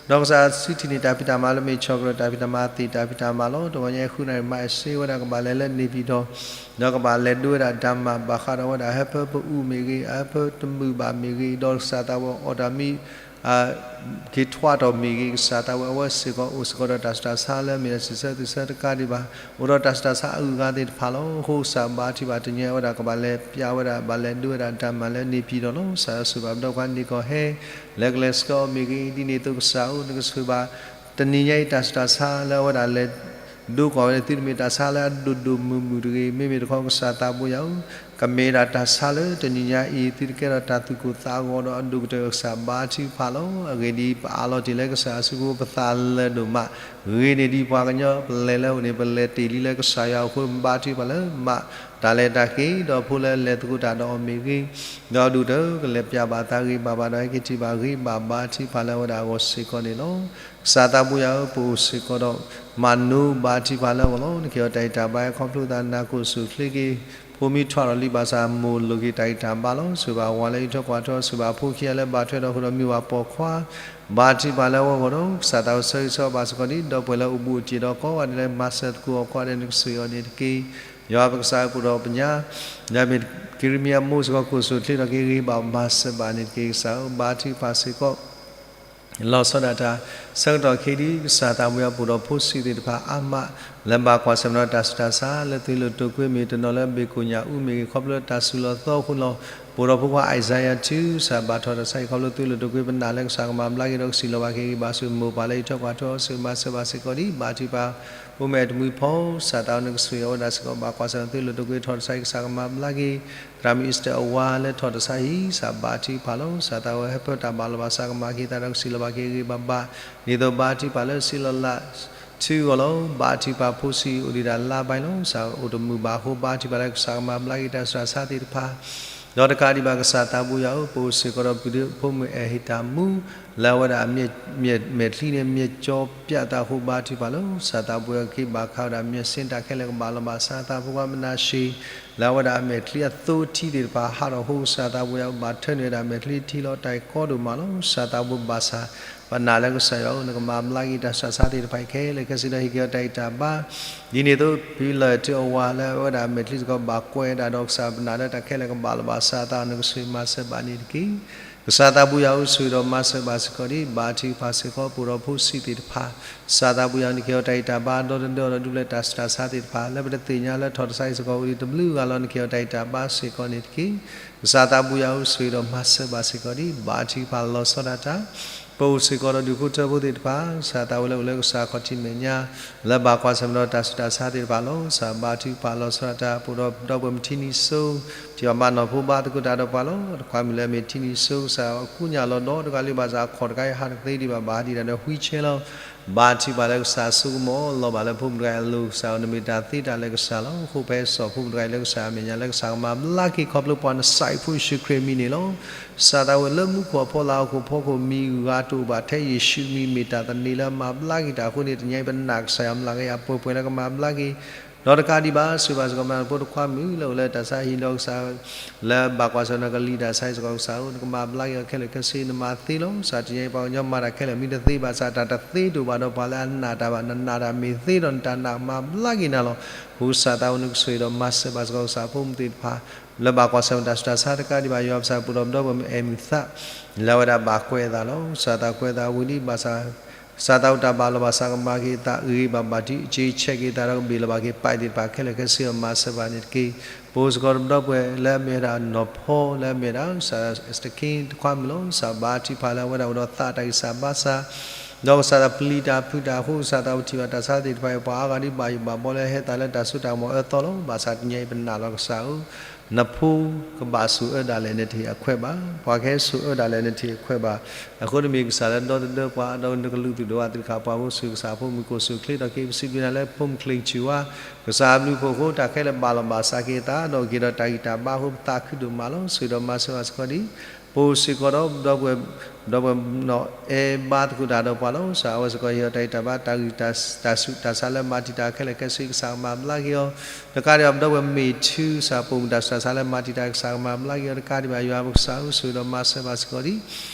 ဒီးကစၢ်စုထံၣ်န့ၢ်တၢ်ဖံးတၢ်မၤလၢမ့ၢ်ဆီၣ်ကရၢၢ်တၢ်ဖံးတၢ်မၤသ့ၣ်တၢ်ဖံးတၢ်မၤလီၤ. တဂီၤညါအံၤဃုနၣ်ရံၣ်မၤ essay ဝဲဒၣ်ကဘၣ်လဲၤလၢန့ၣ်ပၠံၣ်တီၣ် ဒီးကဘၣ်လဲၤဒိဝဲဒၣ်တၢ်မၤ ဘၣ်ဃးဒီးဝဲဒၣ်ဟၢဖၢပအူမ့ၢ်ဂ့ၤ အဟၢဖၢတမုာ်ဘၣ်မ့ၢ်ဂ့ၤ ဒီးကစၢ်သးဝဲအီၣ်တၢ်မံ က့ၤထွးတီၢ်မ့ၢ်ဂ့ၤ ကစၢ်သးဝဲအဝဲစ့ၢ်ကီးအိၣ်စ့ၢ်ကီးဒီးတၢ်ဆူးတၢ်ဆါလၢမ့ၢ်ဒၣ်စံးဆၢသုဆၢတကးဒံးဘၣ် အိၣ်ဒီးတၢ်ဆူးတၢ်ဆါအဂုၤအဂၤသ့ၣ်တဖၣ်လီၤ. အဃိကစၢ်ဘါထုကဖၣ်တနံၤညါဝဲဒၣ်ကဘၣ်လဲၤပျးဝဲဒၣ် ဘၣ်လဲၤဒိဝဲဒၣ်တၢ်မၤလၢန့ၣ်ပၠံၣ်တီၣ်လီၤ. ကစၢ်ယွၤဆိၣ်ဂ့ၤဘၣ်ပဒီပုၢ်ဝဲၢ်န့ၢ်ကီၢ်ဟဲ လၢကလဲၤဆှၢအီၤမ့ၢ်ဂ့ၤ ဒ်န့ၣ်အသိးကစၢ်ဧၢ နကဆိၣ်ဂ့ၤဘၣ် တနံၤညါအံၤတၢ်ဆူးတၢ်ဆါလၢအဝဲဒၣ်လဲၤ ဒိကွၢ်ဝဲန့ၣ် သုတမ့ၢ်တၢ်ဆါလၢအဒိၣ်ဒိၣ်မုၢ်မုၢ်တဂ့ၤ, မ့မ့ၢ်တခီကစၢ်သးဘိယွၤဧၢ, ကမ့ၢ်ဒၣ်တၢ်ဆါလၢတနံၤညါအံၤ သုတကဲထီၣ်တၢ်သူၣ်ကိၢ်သးဂီၤဒီးအဒိၣ်ကတၢၢ် ကစၢ်ဘါထုကဖၣ်လီၤ. အဂ့ၢ်ဒ်အံၤ ပအးလီၤတ့ၢ်လၢကစၢ်အစုပူၤ ပသးလၢာ်ဒိၣ်မး, ဂ့ၤန့ၢ်ဒ်ပှၤကညီပလဲၤလၢအအိၣ်န့ၣ် ပလဲၤတ့ၢ်လံလၢကစၢ်ယွၤအဃိ ဘါထုကဖၣ်လၢမၤတၢ်လဲၤတၢ်က့ၤ ဒီးဖိလၢလဲၤသကိးတၢ်ဒီးအီၤမ့ၢ်ဂ့ၤ, ဒီးအဒိၣ်ကတၢၢ်ကလဲၤပျးဘၣ်သးဂ့ၤဘၣ်ဘၣ်ဒီး ဟဲက့ၤထံၣ်ဘၣ်ဂ့ၤဘၣ်ဘါထုကဖၣ်လၢအဝဲဒၣ်အဂီၢ်စ့ၢ်ကီးန့ၣ်လီၤ. ကစၢ်သးဘိယွၤဧၢ, ပအိၣ်စ့ၢ်ကီးဒီး မၤနိဘါထုကဖၣ်လၢအဂီၢ်လီၤ. နကဟ့ၣ်အီၤတၢ်ဂံၢ်တၢ်ဘါ ခီဖျိသးနၢ်ခိၣ်ဆူၣ်ချ့က့ၤ ဖိမုၣ်ထွးဒီးလံာ်ဘၣ်ဆၣ် မိၢ်လိာ်က့ၤတၢ်ဂံၢ်တၢ်ဘါလီၤ. ဆိၣ်ဂ့ၤဘၣ်ဝၤလၢအံးထွဲကွၢ်ထွဲ ဆိၣ်ဂ့ၤဘၣ်ဖိခံဂၤလၢဘၣ်ထွဲဒီးဃုာ်ဒီးမ့ၢ်ဝဲပိာ်ခွါ ဘါထုကဖၣ်လၢအဂီၢ်ဒီး ကစၢ်သးဝဲဆၢဂ့ၤဆၢဝါဘၣ်စ့ၢ်ကီးဒ် ဒီပုၢ်ဝဲၢ်လၢအိၣ်ဘူးအိၣ်တံၢ်ဒီးကိးဂၤဒဲးလၢမၤစၢၤသကိးအီၤကိးဂၤဒဲး နကဆိၣ်ဂ့ၤအီၤန့ၣ်တက့ၢ်. ယွၤပကစၢ်ဧၢ ပအိၣ်ဒီးပညါ ယမ့ၢ်က့ၤရမံၤအမိၢ်စ့ၢ်ကီး ကိၣ်ဆိၣ်ချ့ဒီးက့ၤဂ့ၤဘၣ်မၤစၢၤဘၣ်န့ၣ်တက့ၢ်. ကစၢ်ဧၢ ဘါထုကဖၣ်စ့ၢ်ကီး လီၤဆီဒၣ်တၢ် ဆၢကတီၢ်ခဲအံၤဒ် ကစၢ်သးဘိယွၤ ပအိၣ်ဒီးဖိဆံးသ့ၣ်တဖၣ်အါမး လၢဘၣ်ကွၢ်ဆၢၣ်မဲာ်ဒီးတၢ်ဆူးတၢ်ဆါ လၢသုးလၢတိာ်ကွ့မ့ၢ်တနီၤလၢဘ့ၣ်ကိၣ်ညၣ်အူမ့ၢ်ဂ့ၤ ခီဖျိတၢ်စူၤလီၤသီအဃိလီၤ. ပအိၣ်ဒီးဖိခွါ Isaiah two ကစၢ်ဘၣ်ထွဲဒီးတၢ်ဆါဟံၣ်ခီဖျိသုးလၢတိာ်ကွ့ ပနာ်လၢကစၢ်ကမၤဘျါက့ၤဒီးကစံးလီၤဘၣ်က့ၤဂ့ၤဘၣ်ဆူမိၢ်ပၢ်လၢအံးထွဲကွၢ်ထွဲအီၤ ဆိၣ်ဂ့ၤမၤစၢၤဘၣ်စ့ၢ်ကီးဒ် ဘါထုကဖၣ် ဖိမုၣ်အဲၣ်တမှံၤဖီ ကစၢ်သးဝဲနကဆိၣ်ဂ့ၤအဝဲဒၣ်စ့ၢ်ကီး ဘၣ်ကွၢ်ဆၢၣ်မဲာ်သုးလၢတိာ်ကွ့ထီၣ်တၢ်ဆါဟံၣ် ကစၢ်ကမၤဘျါက့ၤ သရၣ်မုၣ် Esther အဝၤလၢထီၣ်တၢ်ဆါဟံၣ် ကစၢ်ဘါထုကဖၣ်လီၤ. ကစၢ်သးဝဲဟၢဖၢတၢ်ဘၣ်လီၤဘၣ်စးကမၤက့ၤသးဒီးကစံးလီၤဘၣ်က့ၤဂ့ၤဘၣ်ဘၣ် ဒ်သိးဘါထုကဖၣ်လၢစံလီၤလး ထူအဂီၢ်လီၤ. ဘါထုကဖၣ်ဖိဆံးအိၣ်ဒံးဒၣ်လါဘါလီၤ. ကစၢ်အိၣ်တမုာ်ဘၣ်အဃိ ဘါထုကဖၣ်လၢကစၢ်ကမၤဘျါက့ၤတၢ်ဆူးတၢ်ဆါသ့ၣ်တဖၣ် ဒီးတကးဒံးဘၣ်ကစၢ်သးဘိယွၤဧၢ, ပအိၣ်စ့ၢ်ကီးဒီးပုၢ်ဒီးဖိမုၣ်အဲၣ်ဟ့ၣ်တၢ်မူ လၢအဝဲဒၣ်အမဲာ်ချံန့ၣ် မဲာ်ကၠီပၠးသးအဃိ ဘါထုကဖၣ်လီၤ. ကစၢ်သးဘိယွၤက့ၤဘၣ်ခးဝဲဒၣ်မဲာ်ဆ့တၢ်ခဲလၢာ်ကဘၣ်လီၤဘၣ်စးသး ဖိခွါမနၤၡ့ လၢအဝဲဒၣ်အမဲာ်ချံအသိထံသ့ၣ်တဖၣ်ဟးထီၣ်အဃိ ကစၢ်သးဘိယွၤဘၣ်ထၢနုာ်ဝဲဒၣ်မဲာ်ချံထံလီၤတၢ်အံၤကီဒိၣ်မးလီၤ. ကစၢ်သးဘိဘၣ်ဆၣ် ပနာ်လၢကစၢ်ယွၤဧၢ နကမၤဘျါက့ၤတၢ်ဆူးတၢ်ဆါသ့ၣ်တဖၣ်အံၤခဲလၢာ်ခဲဆ့ဒီးဟ့ၣ်က့ၤအီၤတၢ်ဂံၢ်တၢ်ဘါ ဒ်န့ၣ်အသိး ဖံလၢၢ်ထူအဝၤလၢအဝဲဒၣ်အမဲာ်ချံစ့ၢ်ကီးဘၣ်ကွဲးဒၣ်ဒီးကစၢ်ပနာ်လၢတၢ်ခဲလၢာ်ကဘၣ်လီၤဘၣ်စးသး နကဆိၣ်ဂ့ၤမၤစၢၤဘၣ်န့ၣ်တက့ၢ်. ကစၢ်သးဘိယွၤဧၢ, ဆိၣ်ဂ့ၤဒီးမၤစၢၤဘၣ်စ့ၢ်ကီးဒံး ဘါထုကဖၣ်စ့ၢ်ကီး ပအိၣ်ဒီးဖိဆံးသ့ၣ်တဖၣ်, ကစၢ်သးဘိယွၤ နကဟ့ၣ်အီၤတၢ်ဂံၢ်တၢ်ဘါ ဒီသဒၢအီၤဒီးဒုးဘျၢတၢ်ဆူးတၢ်ဆါသ့ၣ်တဖၣ် လၢပတသ့ၣ်ညါလၢထီၣ်တၢ်ဆါအံၤစ့ၢ်ကီး အိၣ်ဒံးတဘျုးဂၤလီၤ နကဟ့ၣ်အီၤတၢ်ဂံၢ်တၢ်ဘါစ့ၢ်ကီးန့ၣ်တက့ၢ်. ကစၢ်သးဘိယွၤဧၢ, ဆိၣ်ဂ့ၤဒီးမၤစၢၤဘၣ်စ့ၢ်ကီးဒံး ဘါထုကဖၣ်လီၤဆီဒၣ်တၢ် ပအိၣ်စ့ၢ်ကီးဒီးဒူၣ်ဖိထၢဖိသ့ၣ်တဖၣ်, ကစၢ်သးဝဲလၢအိၣ်လၢကစၢ်ခီၣ်ထံးမဲာ်ညါ လၢဘၣ်ကွၢ်ဆၢၣ်မဲာ်ဒီးတၢ်ဆူးတၢ်ဆါသ့ၣ်တဖၣ်လီၤ. ကစၢ်ဘါထုကဖၣ်လီၤဆီဒၣ်တၢ် ပအိၣ်ဒီးဒီပုၢ်ဝဲၢ်မုၣ်ထံနံၤစိ ထံၣ်ဘၣ်ဘၣ်နီၢ်ဖိဘါသကိးတၢ်ဒီးပှၤလီၤ. တခွါမုၣ်လၢအမ့ၢ်ထံနံၤစိ ကစၢ်အကူၣ်ညါလီၤဒီးတဂၤလံ ဘၣ်ဆၣ်အခီၣ်တခါအံၤဟးတသ့ဒံးဘၣ် ဘၣ်ဟးဒံးတၢ်ဒီးဝံဆဲလီၤ. ဘါထုကဖၣ်လၢကစၢ်ဆိကမိၣ်လီၤဘၣ်လၢဖိမုၣ်တဂၤအလိၤ ကစၢ်ဧၢ နမ့ၢ်တၢ်သ့တၢ်လၢကစၢ်လီၤ. အဃိဖဲစီၤဖိမုၣ်တဂၤအံၤလၢကစၢ်အမဲာ်ညါ လၢကစၢ်ကမၤဘျါက့ၤခီဖျိပှၤနစၢ်အံၤဖိယ့ၣ်ၡူးခရံာ်အမံၤန့ၣ်လီၤ. ကစၢ်သးဝဲလၢမူခိၣ်အဖီလာ်ဟီၣ်ခိၣ်ဖီခိၣ် မံၤဂၤတအိၣ်ဘၣ်ထဲယ့ၣ်ၡူးအမံၤ မ့ၢ်တၢ်သန့ၤလၢမၤဘျါက့ၤတၢ်အဃိန့ၣ် တနံၤအံၤပနာ်ကစၢ်ယွၤမျးကယၤပှဲၤပှဲၤလၢကမၤဘျါက့ၤ ဒီးတကးဒံးဘၣ် ဆိၣ်ဂ့ၤဘၣ်စ့ၢ်ကီးမၤဖိတခွါမုၣ်လၢအိၣ်လၢတၢ်ဆါဟံၣ်ဒီးကစၢ် လၢဘၣ်ကွၢ်ဆၢၣ်မဲာ်ဒီးကလံၤတၢ်ဆါအံၤစ့ၢ်ကီး ကစၢ်ဧၢ နကမၤဘျါက့ၤအီၤခဲလၢာ်ခဲဆ့ နမၤသ့လီၤ. ကစၢ်တနံၤအံၤပှၤကညီမၤတၢ်ခဲလၢာ်မ့ၢ်တသ့ဘၣ်ဆၣ် တၢ်တသ့တအိၣ်ဘၣ်ဒီးပှၤလၢအနာ်တၢ်ဘၣ် နနာ်တၢ်မ့ၢ်သ့ဒီးနတၢ်နာ်ကမၤဘျါက့ၤနၤလီၤ. အဃိကစၢ်သးဝဲနကဆိၣ်ဂ့ၤဒီးမၤစၢၤဘၣ်စ့ၢ်ကီးကစၢ်ဖိမုၣ်သ့ၣ်တဖၣ် လၢဘၣ်ကွၢ်ဆၢၣ်မဲာ်တၢ်ဆူးတၢ်ဆါတကးဒံးဘၣ် ယွၤပစၢ်ပူၤဒီးပဒီပုၢ်ဝဲၢ်မုၣ်အဲၣ်မုၢ်သး လၢအဝဲဒၣ်ဘၣ်ကွဲးအသးလီၤ. ကစၢ်သးကွဲးအသးဝံၤလံဘၣ်ဆၣ် ကစၢ်သးအိၣ်တၢ်ဘၣ်လီၤဘၣ်စးကမၤက့ၤအသး ဂ့ၤဘၣ်ဘၣ်ဒံး ကၠ့ဆဲးက့ၤအသးဒီးကဘ့ၣ်လီၤဘၣ်က့ၤ ပာ်သ့ၣ်တဖၣ်ခဲလၢာ်ခဲဆ့ဒီးမၤစၢၤဘၣ်န့ၣ်တက့ၢ်. ပအိၣ်စ့ၢ်ကီးဒီးပဒီပုၢ်ဝဲၢ်လၢအမ့ၢ်ဝဲဒၣ်နီၢ်ဖီ လၢအမ့ၢ်ဝဲဒၣ် ကစၢ်စတက့တခွါမုၣ်လီၤ. ကစၢ်ဘါထုကဖၣ်လၢအဝဲဒၣ်အိၣ်ဒီးသးတၢ်ဂံၢ်စၢ်ဘါစၢ် ဒီးကစၢ်သးပျံၤတၢ်ဖုးတၢ်အဃိ ကစၢ်သးပထံၣ်ဘၣ်တၢ်ဆါသ့ၣ်တဖၣ်အံၤ ပှၤအါဂၤဒ်ဘၣ်ယိၣ်ဘၣ်ဘီလၢဟဲသးလၢတၢ်စိတၢ်ကမီၤအၢသီလီၤ. ဘၣ်ဆၣ်တနံၤအံၤပနာ်လီၤကစၢ်ဧၢ နဖိကဘၣ်ဆိၣ်အၢဒၣ်လဲာ် နတဟ့ၣ်အခွဲးဘၣ်, ပှၤကဟဲဆိၣ်အၢဒၣ်လဲာ် နတဟ့ၣ်အခွဲးဘၣ်. အဃိတမ့ၢ်ကစၢ်လၢဒီသဒၢပှၤ ဒီးနကလုၢ်သူၣ်ဒိၣ်အသ့ၣ်တဖၣ် ပှၤဖိဆူၣ်ကစၢ်ဖိမုၣ်ကိၣ်ဆူၣ်ချ့ထီၣ်က့ၤ ပစံးဘျုးနၤလၢဖိမုၣ်ချ့ဆူၣ်ဝါ ကစၢ်အဘျုးအဖှိၣ်အဃိ တၢ်ခဲလၢာ်ဘၣ်လီၤဘၣ်စးက့ၤအသး ဒီးက့ၤဒီးတၢ်ဂံၢ်တၢ်ဘါအဃိ ပသးခုဒိၣ်မးလီၤ. ဆိၣ်ဂ့ၤဒီးမၤစၢၤဘၣ်စ့ၢ်ကီးဒံး ပအိၣ်စ့ၢ်ကီးဒီး ဒီပုၢ်ဝဲၢ် ဒီပုၢ်ဝဲၢ်နီၢ်အဲၣ်ဘါသကိးတၢ်ဒီးပှၤလီၤ. ကစၢ်အဝဲစ့ၢ်ကီးဟ့ၣ်အီၤတၢ်ဂံၢ်တၢ်ဘါ တၢ်ဂံၢ်တၢ်ဆူးတၢ်ဆါလၢမၤတံာ်တာ်ခဲလၢာ်ခဲဆ့ ကစၢ်ကမၤဘျါက့ၤအီၤ တကးဒံးဘၣ်ပဒီပုၢ်ဝဲၢ်မ့ၢ်ထု ကစၢ်ပိာ်မုၣ်တၢ်ဆူးတၢ်ဆါလၢမၤတံာ်တာ် ကစၢ်ကမၤဘျါက့ၤအီၤ တကးဒံးဘၣ်ယွၤပကစၢ်ဧၢ ဆိၣ်ဂ့ၤဒီးမၤစၢၤဘၣ်စ့ၢ်ကီးဒံး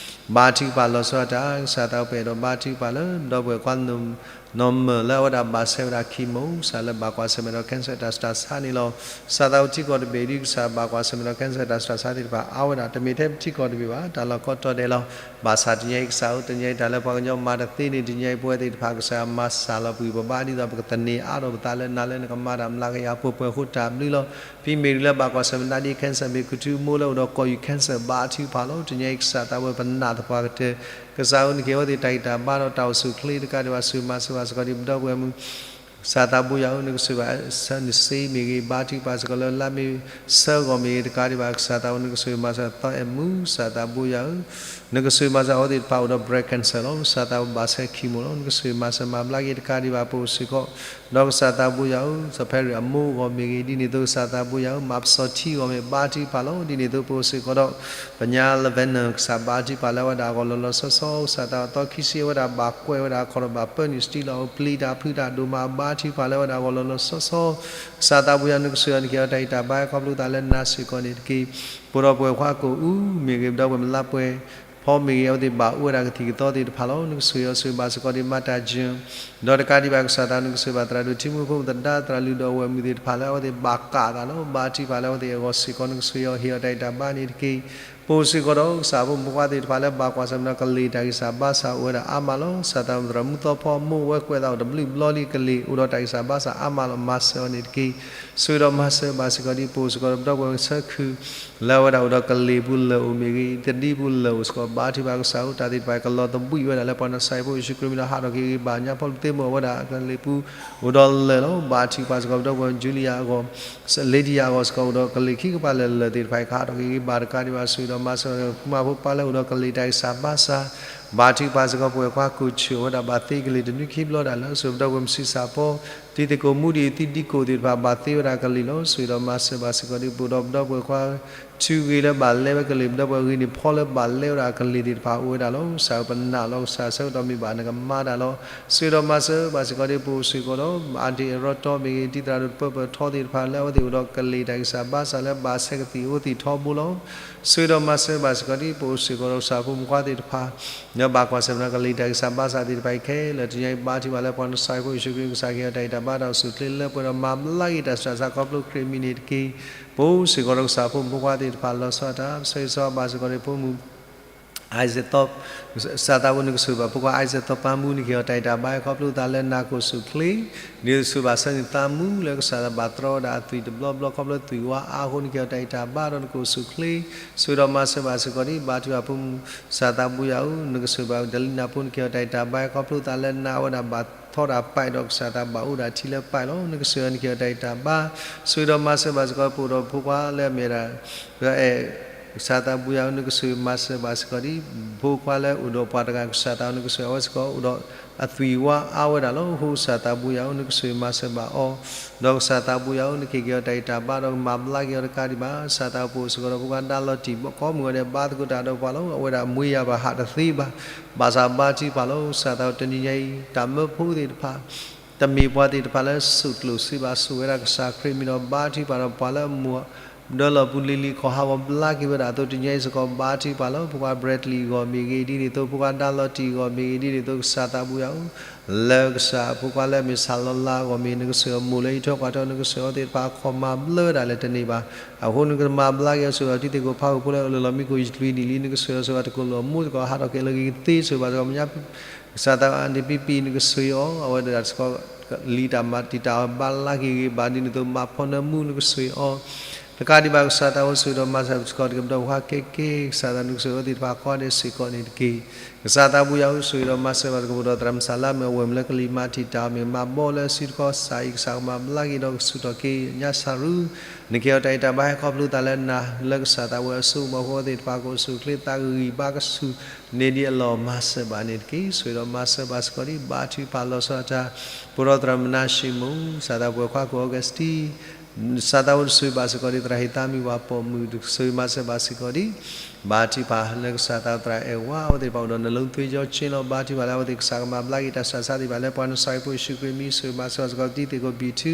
ဘါထုကဖၣ်လီၤဆီဒၣ်တၢ် ကစၢ်သးပှဲၤဒီးဘါထုကဖၣ်လၢ ဒီပုၢ်ဝဲၢ်ခွါ နီၢ်မၢၢ်လၢအဝဲဒၣ်ဘၣ်ဆဲးဝဲဒၣ် chemo ကစၢ်လၢဘၣ်ကွၢ်ဆၢၣ်မဲာ်ဒီး cancer တၢ်ဆူးတၢ်ဆါန့ၣ်လီၤ. ကစၢ်သးပထံကီၢ်တဘ့ၣ်ဒ်ကစၢ်ဘၣ်ကွၢ်ဆၢၣ်မဲာ်ဒီး cancer တၢ်ဆူးတၢ်ဆါသ့ၣ်တဖၣ် အါဝဲဒၣ်တမ့ၢ်ထဲပထံကီၢ်တဘ့ၣ်ဘၣ် တၢ်လီၢ်ကိးတီၤဒဲးလီၤ. ဘၣ်ဆၣ်တနံၤအံၤကစၢ်ဧၢ တနံၤအံၤတၢ်လၢပှၤကညီမၤတသ့န့ၣ် တနံၤအံၤပဝဲသ့ၣ်တဖၣ် ကစၢ်မၤစၢ်လီၤပှၤ ပဘါဒ်သိးပကသန့ၤအါထီၣ်ပသးလၢနၤလၢနကမၤတၢ်မျးကယၤ ပှဲၤပှဲၤအဃိတၢ်ဘျုးလီၤ. ဖံမ့ၢ်ဒ်လၢဘၣ်ကွၢ်ဆၢၣ်မဲာ်နၤဒ် cancer မ့ၢ်ခူၣ်ထူမိၢ်လၢအိၣ်ဒီးကီၢ်ယူၢ် cancer ဘါထုကဖၣ်လီၤ. တနံၤအံၤကစၢ်သးပှဲၤပနာ်သပှၢ်ကတၢၢ် ကစၢ်ဧၢ နကဟ့ၣ်အဝဲသ့ၣ်တၢ်ဂံၢ်တၢ်ဘါဒီးတၢ်အိၣ်ဆူၣ်အိၣ်ချ့တကးဒံးဘၣ် ဆိၣ်ဂ့ၤမၤစၢၤဘၣ်စ့ၢ်ကီးဒံးပဒီပုၢ်ဝဲၢ်မုၣ် ကစၢ်သးဘိယွၤဧၢ နကဆိၣ်ဂ့ၤဘၣ်ဆၢနစ့မ့ၢ်ဂ့ၤ ဘါထုကဖၣ်စ့ၢ်ကီးလၢလါမ့ၤဆၢဂီၤမ့ၢ်ဂ့ၤ တကးဒံးဘၣ် ကစၢ်သးဧၢ နကဆိၣ်ဂ့ၤမၤစၢၤသီအဲၣ်မူ ကစၢ်သးဘိယွၤဧၢ နကဆိၣ်ဂ့ၤမၤစၢၤအဝဲသ့ၣ်တဖၣ်အိၣ်ဒီး breast cancer လီၤ. ကစၢ်သးဘိဘၣ်ဆဲး chemo လီၤ. နကဆိၣ်ဂ့ၤမၤစၢၤမၤဘျါက့ၤတကးဒံးဘၣ် ပအိၣ်စ့ၢ်ကီး ဒီးကစၢ်သးဘိယွၤဧၢ စီၤဖဲရ့ၣ်အမိၢ်အဂီၢ်မ့ၢ်ဂ့ၤ ဒ်န့ၣ်အသိးကစၢ်သးဘိယွၤဧၢ မၤပစီၤထံအဂီၢ်မ့ၢ်ဘါထုကဖၣ်လီၤ. ဒ်န့ၣ်အသိးပအိၣ်စ့ၢ်ကီးဒီး ပညါလၢ venom ကစၢ်ဘါထုကဖၣ်လၢအဝဲဒၣ်အဂီၢ်လီၤလီၤဆီဆီ ကစၢ်သးအသီခံဆံအဝဲဒၣ်ဘၣ်ကွဲးဝဲဒၣ်ခီၣ်ဒီးဘၣ်ပၢနုာ် steroid ပျံၤတၢ်ဖုးတၢ်ဒိၣ်မး ဘါထုကဖၣ်လၢအဝဲဒၣ်အဂီၢ်လီၤလီၤဆီဆီ ကစၢ်သးဘိယွၤ နကဆိၣ်ဂ့ၤအီၤ နကဟ့ၣ်အီၤတၢ်ဂံၢ်တၢ်ဘါခီဖျိသးလၢနၤစ့ၢ်ကီးန့ၣ်တက့ၢ်. ပဒီပုၢ်ဝဲၢ်ခွါကိၣ်အူမ့ၢ်ဂ့ၤ ပဒီပုၢ်ဝဲၢ်မုၣ်လါပှဲၤဖီမ့ၢ်ဂ့ၤ အဝဲသ့ၣ်ဘၣ်အိၣ်ဝဲဒၣ်ကသံၣ်ကသီသ့ၣ်တဖၣ်လီၤ. နကဆိၣ်ဂ့ၤအီၤဆိၣ်ဂ့ၤဘၣ်စ့ၢ်ကီးဒံး မၤတၢ်ယၢၢ် ဒီးတကးဒံးဘၣ်ကစၢ်သး နကဆိၣ်ဂ့ၤဘၣ်သရၣ်ဒိၣ်ထံမူဖိ သဒါသရၣ်လုၢ်ဒီးအဝဲၢ်မုၣ်သ့ၣ်တဖၣ်လၢအဝဲသ့ၣ်ဘၣ်ကး အသးလီၤ. ဘါထုကဖၣ်လၢအဝဲသ့ၣ်အဂီၢ်စ့ၢ်ကီး နကဆိၣ်ဂ့ၤအီၤဟ့ၣ်အီၤတၢ်ဂံၢ်တၢ်ဘါန့ၣ်တက့ၢ်. ပအိၣ်စ့ၢ်ကီးဒီးကစၢ်ဖိမုၣ်ဖိခွါသ့ၣ်တဖၣ်လၢဘၣ်ကွၢ်ဆၢၣ်မဲာ်ဒီးကလံၤတၢ်ဂံၢ်စၢ်ဘါစၢ်အိၣ်ဝဲဒၣ်အါမးလီၤ. ကစၢ်သးသရၣ်မုၣ်သီဖီအမိၢ်ဝဲကွဲးသးအိၣ်တဘျုးဘျီလံ ကလံၤအိၣ်ဒီးတၢ်ဂံၢ်စၢ်ဘါစၢ်အါမးလီၤ မၤစၢၤအီၤန့ၣ်တက့ၢ်. ဆိၣ်ဂ့ၤဒီးမၤစၢၤဘၣ်စ့ၢ်ကီးဒံး ပအိၣ်စ့ၢ်ကီးဒီးပဒီပုၢ်ဝဲၢ်ဆၢခု လၢအဝဲဒၣ်အိၣ်ဒီးကလံၤပူၤလၢာ်အိၣ်မ့ၢ်ဂ့ၤ သဒံပူၤလၢာ်အိၣ်စ့ၢ်ကီး ဘါထုကဖၣ်ကစၢ်ဧၢ တၢ်သ့ၣ်တဖၣ်ကလီၤသဘှံးဝဲဒၣ်လၢပှၤနစၢ်အံၤဖိယ့ၣ်ၡူးခရံာ်မံၤဒီးဟးထီၣ်က့ၤဂ့ၤဘၣ်ညါ ဖီလၢပသ့မိၢ်အဝဲဒၣ်ကလံၤပူၤ အိၣ်ဒီးလၢာ်လီၤ. ဘါထုကဖၣ်စ့ၢ်ကီးပဒီပုၢ်ဝဲၢ် Julia အဂီၢ် Lydia အဂီၢ်စ့ၢ်ကီး အိၣ်ဒီးကလံၤခံကပၤလၢာ်လၢာ်သ့ၣ်တဖၣ်အံၤ ကဟးထီၣ်က့ၤဂ့ၤဘၣ်တကးဒံးဘၣ် ဆိၣ်ဂ့ၤဒီးမၤစၢၤ ဖိမါဖိပၢ်လၢအိၣ်ဒီးကလံၤတၢ်ဂံၢ်စၢ်ဘါစၢ် ဘါထုကဖၣ်စ့ၢ်ကီး ပဝဲၢ်ခွါကူၣ်ဆူၣ် အဝဲဒၣ်ဘၣ်သ့ကလံၤတနွံခံဘျီဒၣ်လၢ ဆိၣ်ဂ့ၤပဒီပုၢ်ဝဲၢ်မုၣ်ဆံးစၢ်ဖိ တံၤသကိးမူဒံး သံဒံကိးသ့ၣ်တဖၣ် ဘၣ်သ့ဝဲဒၣ်ကလံၤလီၤ. ဆိၣ်ဂ့ၤဒီးမၤစၢၤဘၣ်စ့ၢ်ကီးဒံး ပအိၣ်ဒီးပဒီပုၢ်ဝဲၢ်ခွါ ထုဂ့ၤလၢဘၣ်လဲဝဲကလံၤ ပဒီပုၢ်ဝဲၢ်ဂ့ၤန့ၣ် ဖီလၢဘၣ်လဲဝဲဒၣ်ကလံၤသ့ၣ်တဖၣ်အိၣ်ဝဲဒၣ်လီၤ. ကစၢ်ဧၢ ပနာ်လီၤ ကစၢ်ဆၢကတီၢ်မ့ၢ်ဘၣ်နကမၤတၢ်လီၤ. ဆိၣ်ဂ့ၤဒီးမၤစၢၤဘၣ်စ့ၢ်ကီးဒံး ပအိၣ်စ့ၢ်ကီးဒီး အါတ့ၢ်အရီတီမ့ၢ်ဂ့ၤ တံၤသရၣ်ဒိၣ်တပၢၢ်ပၢၢ်ထီသ့ၣ်တဖၣ် လၢအဝဲသ့ၣ်အိၣ်ဒီးကလံၤတၢ်ဂံၢ်စၢ်ဘါစၢ်လၢဘၣ်ဆဲးကသံၣ်အိၣ်သံၣ်ထီဘိလီၤ. ဆိၣ်ဂ့ၤဒီးမၤစၢၤဘၣ်စ့ၢ်ကီးဒံး ပအိၣ်စ့ၢ်ကီးဒီးကစၢ်ဖိမုၣ်ဖိခွါသ့ၣ်တဖၣ် လၢဘၣ်ကွၢ်ဆၢၣ်မဲာ်ဒီးကလံၤတၢ်ဂံၢ်စၢ်ဘါစၢ်သ့ၣ်တဖၣ်အံၤခဲလၢာ် တနံၤအံၤဘါထုကဖၣ်လၢပှၤနစၢ်အံၤဖိယ့ၣ်ၡူးခရံာ်ကစၢ် ကဟ့ၣ်အီၤတၢ်ဂံၢ်တၢ်ဘါတၢ်အိၣ်ဆူၣ်အိၣ်ချ့လၢပှဲၤဒီးမၤဘျါက့ၤတၢ်ဆူးတၢ်ဆါခီဖျိခရံာ်အမံၤန့ၣ်တက့ၢ်. ပအိၣ်စ့ၢ်ကီးဒီးကစၢ်ဖိမုၣ်ဖိခွါသ့ၣ်တဖၣ်လီၤဆီဒၣ်တၢ် ဆိၣ်ဂ့ၤဆိၣ်ဂ့ၤဘၣ်စ့ၢ်ကီးဒံးဖိမုၣ် ကစၢ်သးဘိယၤဧိၤ နကဆိၣ်ဂ့ၤဘၣ်ဖိခွါ Isaac သီပၢ်မူ နကဟ့ၣ်အီၤတၢ်အံၤတၢ်ဘါ ခီဖျိသးလၢနၤ ကအိၣ်ဆူၣ်အိၣ်ချ့, ဒ်သိးဆိၣ်ဂ့ၤဘၣ်ဆၢန့ၣ်သးမူလၢကစၢ်သးဘၣ်တြီဝဲဒၣ်အသွံၣ်တဘျီဘျီ ခီဖျိသွံၣ်ဝါအါအဃိ နကဟ့ၣ်အီၤတၢ်အံၤတၢ်ဘါဒီးနကအိၣ်ဆူၣ်အိၣ်ချ့, ဆိၣ်ဂ့ၤဒီးမၤစၢၤဘၣ်စ့ၢ်ကီးဒံး ဘါထုကဖၣ်ဖိမုၣ် ကစၢ်သးဘိယၤဧိၤ နကဆိၣ်ဂ့ၤဘၣ် ဒလံနၢ်ဖိ နကဟ့ၣ်အီၤတၢ်အံၤတၢ်ဘါ ခီဖျိသးလၢနၤအဝဲဒၣ်ဘၣ်ထီဒၣ်ပၢ်ဒီးကစၢ်သးဘၣ်အိၣ်ဒၣ်ထံလၢပၢ်လီၤ နကဆိၣ်ဂ့ၤအီၤ နကဟ့ၣ်အီၤတၢ်အံၤတၢ်ဘါ, ဆိၣ်ဂ့ၤဒီးမၤစၢၤဘၣ်စ့ၢ်ကီး ပအိၣ်ဒီးဖိခွါလၢအမ့ၢ်ဒၣ် ကစၢ်သးဘိယၤဧိၤ နကဆိၣ်ဂ့ၤမၤစၢၤဘၣ်စ့ၢ်ကီးဒံး ဖိခွါလၢအိၣ်ဒီးပှၤတဂၤ ကစၢ်သးဘိယၤဧိၤ နကဆိၣ်ဂ့ၤအဝဲစ့ၢ်ကီး အိၣ်ဒီးအသွံၣ်ဝါအါဝဲဒၣ်လီၤ. အဃိကစၢ်သးဘိယၤဧိၤ နကဆိၣ်ဂ့ၤမၤစၢၤဘၣ်အီၤ, ဒီးကစၢ်သးဘိယၤဧိၤ နကဟ့ၣ်က့ၤအီၤတၢ်အံၤတၢ်ဘါ ဒီးကမၤဘျါက့ၤအီၤတကးဒံးဘၣ် ကစၢ်သးဘိယၤဧိၤ စ့ၢ်ကီးဒီးဖိခွါဒါလီၤတံၢ် ကိးမုၢ်ဂီၤဒဲး ဘါသကိးတၢ်ဒီးပှၤလီၤ အဝဲဒၣ်မွေးရာပါ ဟးတသ့ဘၣ်, ဘၣ်ဆၣ်ဘါထုကဖၣ်လီၤ ကစၢ်သးဘိယၤဧိၤ တနံၤညါအံၤ တၢ်မၢဖိသ့ၣ်တဖၣ် တမ့ၢ်ပှၤသ့ၣ်တဖၣ်လၢစိာ်ကျိၣ်စ့ဘၣ် စိာ်ဝဲဒၣ်ကစၢ်ခရံာ်မံၤဒီး ဘါထုကဖၣ်ဒီးပှၤလၢအမိၢ်ဒၢလီၢ်ပူၤလံၤလံၤ ခီၣ်ဟးဂီၤဘျါက့ၤဝဲဒၣ်အသိး တနံၤညါအံၤစ့ၢ်ကီး ဘါထုကဖၣ်လီၤ ဖိခွါ Bradley အဂီၢ်မ့ၢ်ဂ့ၤ ဒ်န့ၣ်အသိး ဖိခွါဒါလီၤတံၢ်အဂီၢ်မ့ၢ်ဂ့ၤ ဒ်န့ၣ်အသိး ကစၢ်သးဘိယၤဧိၤ လၢကစၢ်ဖိခွါလၢအမ့ၢ်ဆၣ်လီၤလၤအဂီၢ်မ့ၢ် နကဆိၣ်ဂ့ၤအမိၢ်လၢဟံၣ်ထွဲကွၢ်ထွဲ နကဆိၣ်ဂ့ၤအဝဲသ့ၣ်တဖၣ် အခီၣ်မၤဘျါဝဲဒၣ်လၢတန့ၢ်ဘၣ်. အဃိနကမၤဘျါက့ၤအီၤ ဆိၣ်ဂ့ၤအီၤ တံၤသကိးဖးဃုာ်ဖိလၢအအိၣ်လၢလီၢ်မံခိၣ် ယကျံၤနံၣ်လံ နကဆိၣ်ဂ့ၤအီၤ ဆိၣ်ဂ့ၤအတကိးလိာ်အမိၢ်သကိး ဟးထီၣ်က့ၤလၢအဂ့ၤကသ့ ဆိၣ်ဂ့ၤဘၣ်သကိး မညါ ကစၢ်သးဘိယၤဧိၤ နပံပံၤ နကဆိၣ်ဂ့ၤအီၤ အဝဲဒၣ်စ့ၢ်ကီး လံာ်တၢ်မၤတံာ်တာ်အီၤ ဘါလၢက့ၤဂ့ၤဘၣ် ဒ်န့ၣ်အသိး မၤဖီနၢမူ နကဆိၣ်ဂ့ၤအီၤ တကးဒံးဘၣ် ကစၢ်သးဘိယၤဧိၤ ဆိၣ်ဂ့ၤဒီးမၤစၢၤဘၣ်စ့ၢ်ကီး တကပဒီးဖိခွါကဲကဲ ကစၢ်သးဘိယၤဧိၤ နကဆိၣ်ဂ့ၤအဝဲသ့ၣ်တဖၣ် ကိးဂၤဒဲးစ့ၢ်ကီးန့ၣ်တက့ၢ်. ကစၢ်သးဘိယၤဧိၤ ဆိၣ်ဂ့ၤဒီးမၤစၢၤဘၣ်သကိး ပအိၣ်ဒီးသရၣ်မုၣ်စၤလါ မ့ၢ်အဝဲၢ်မၢလၢကလံၤမၤတံာ်တာ်အီၤ မ့ၢ်မၤဘီလၢအစုတခီ ကစၢ်အံၤ ကစၢ်ကမၤဘျါက့ၤဒီးကဆူၣ်ထီၣ်က့ၤ ညါစၢ်ရူ နကဟ့ၣ်အီၤတၢ်အံၤတၢ်ဘါ ဟဲခီဖျိသးလၢနၤ လၢကစၢ်သးဘိယၤဧိၤ အစိကမီၤအဃိ အဝဲသ့ၣ်တဖၣ် ကအိၣ်ဆူၣ်အိၣ်ချ့ သးကဂံၢ်ဘါကဆူၣ်န့ၢ်ဒံးအလီၢ် မၤစၢၤဘၣ်န့ၣ်တက့ၢ်. ဆိၣ်ဂ့ၤဒီးမၤစၢၤဘၣ်စ့ၢ်ကီးဒံး ဘါထုကဖၣ်လီၤဆီဒၣ်တၢ် ပအိၣ်ဒီးသရၣ်မုၣ်မနၤၡ့မိၢ် ကစၢ်သးဘိယၤဧိၤ ခွါကိၣ် Augustine ကစၢ်သးဘိယၤဧိၤ ဆိၣ်ဂ့ၤဘၣ်စ့ၢ်ကီးဒံး သရၣ်ဟ့ၣ်သးမံၤဝၤပိာ်မုၣ် ဆိၣ်ဂ့ၤမၤစၢၤဘၣ်စ့ၢ်ကီးဒံး ဘါထုကဖၣ်လၢကစၢ်သးဘိယၤဧိၤ သရၣ်အဲၣ်ဝါ အဝဲသ့ၣ်တဖၣ်အိၣ်ဒီး နလိသ့ယီဆ့လီၤ ဘါထုကဖၣ်လၢအဝဲသ့ၣ် ကစၢ်ကမၤဘျါက့ၤတၢ်ဆူးတၢ်ဆါသ့ၣ်တဖၣ်လၢ ပှၤနစၢ်ယွၤဖိယ့ၣ်ၡူးခရံာ်မံၤ ဆိၣ်ဂ့ၤမၤစၢၤဘၣ်စ့ၢ်ကီး တံၤသကိးဘံၣ်ထူ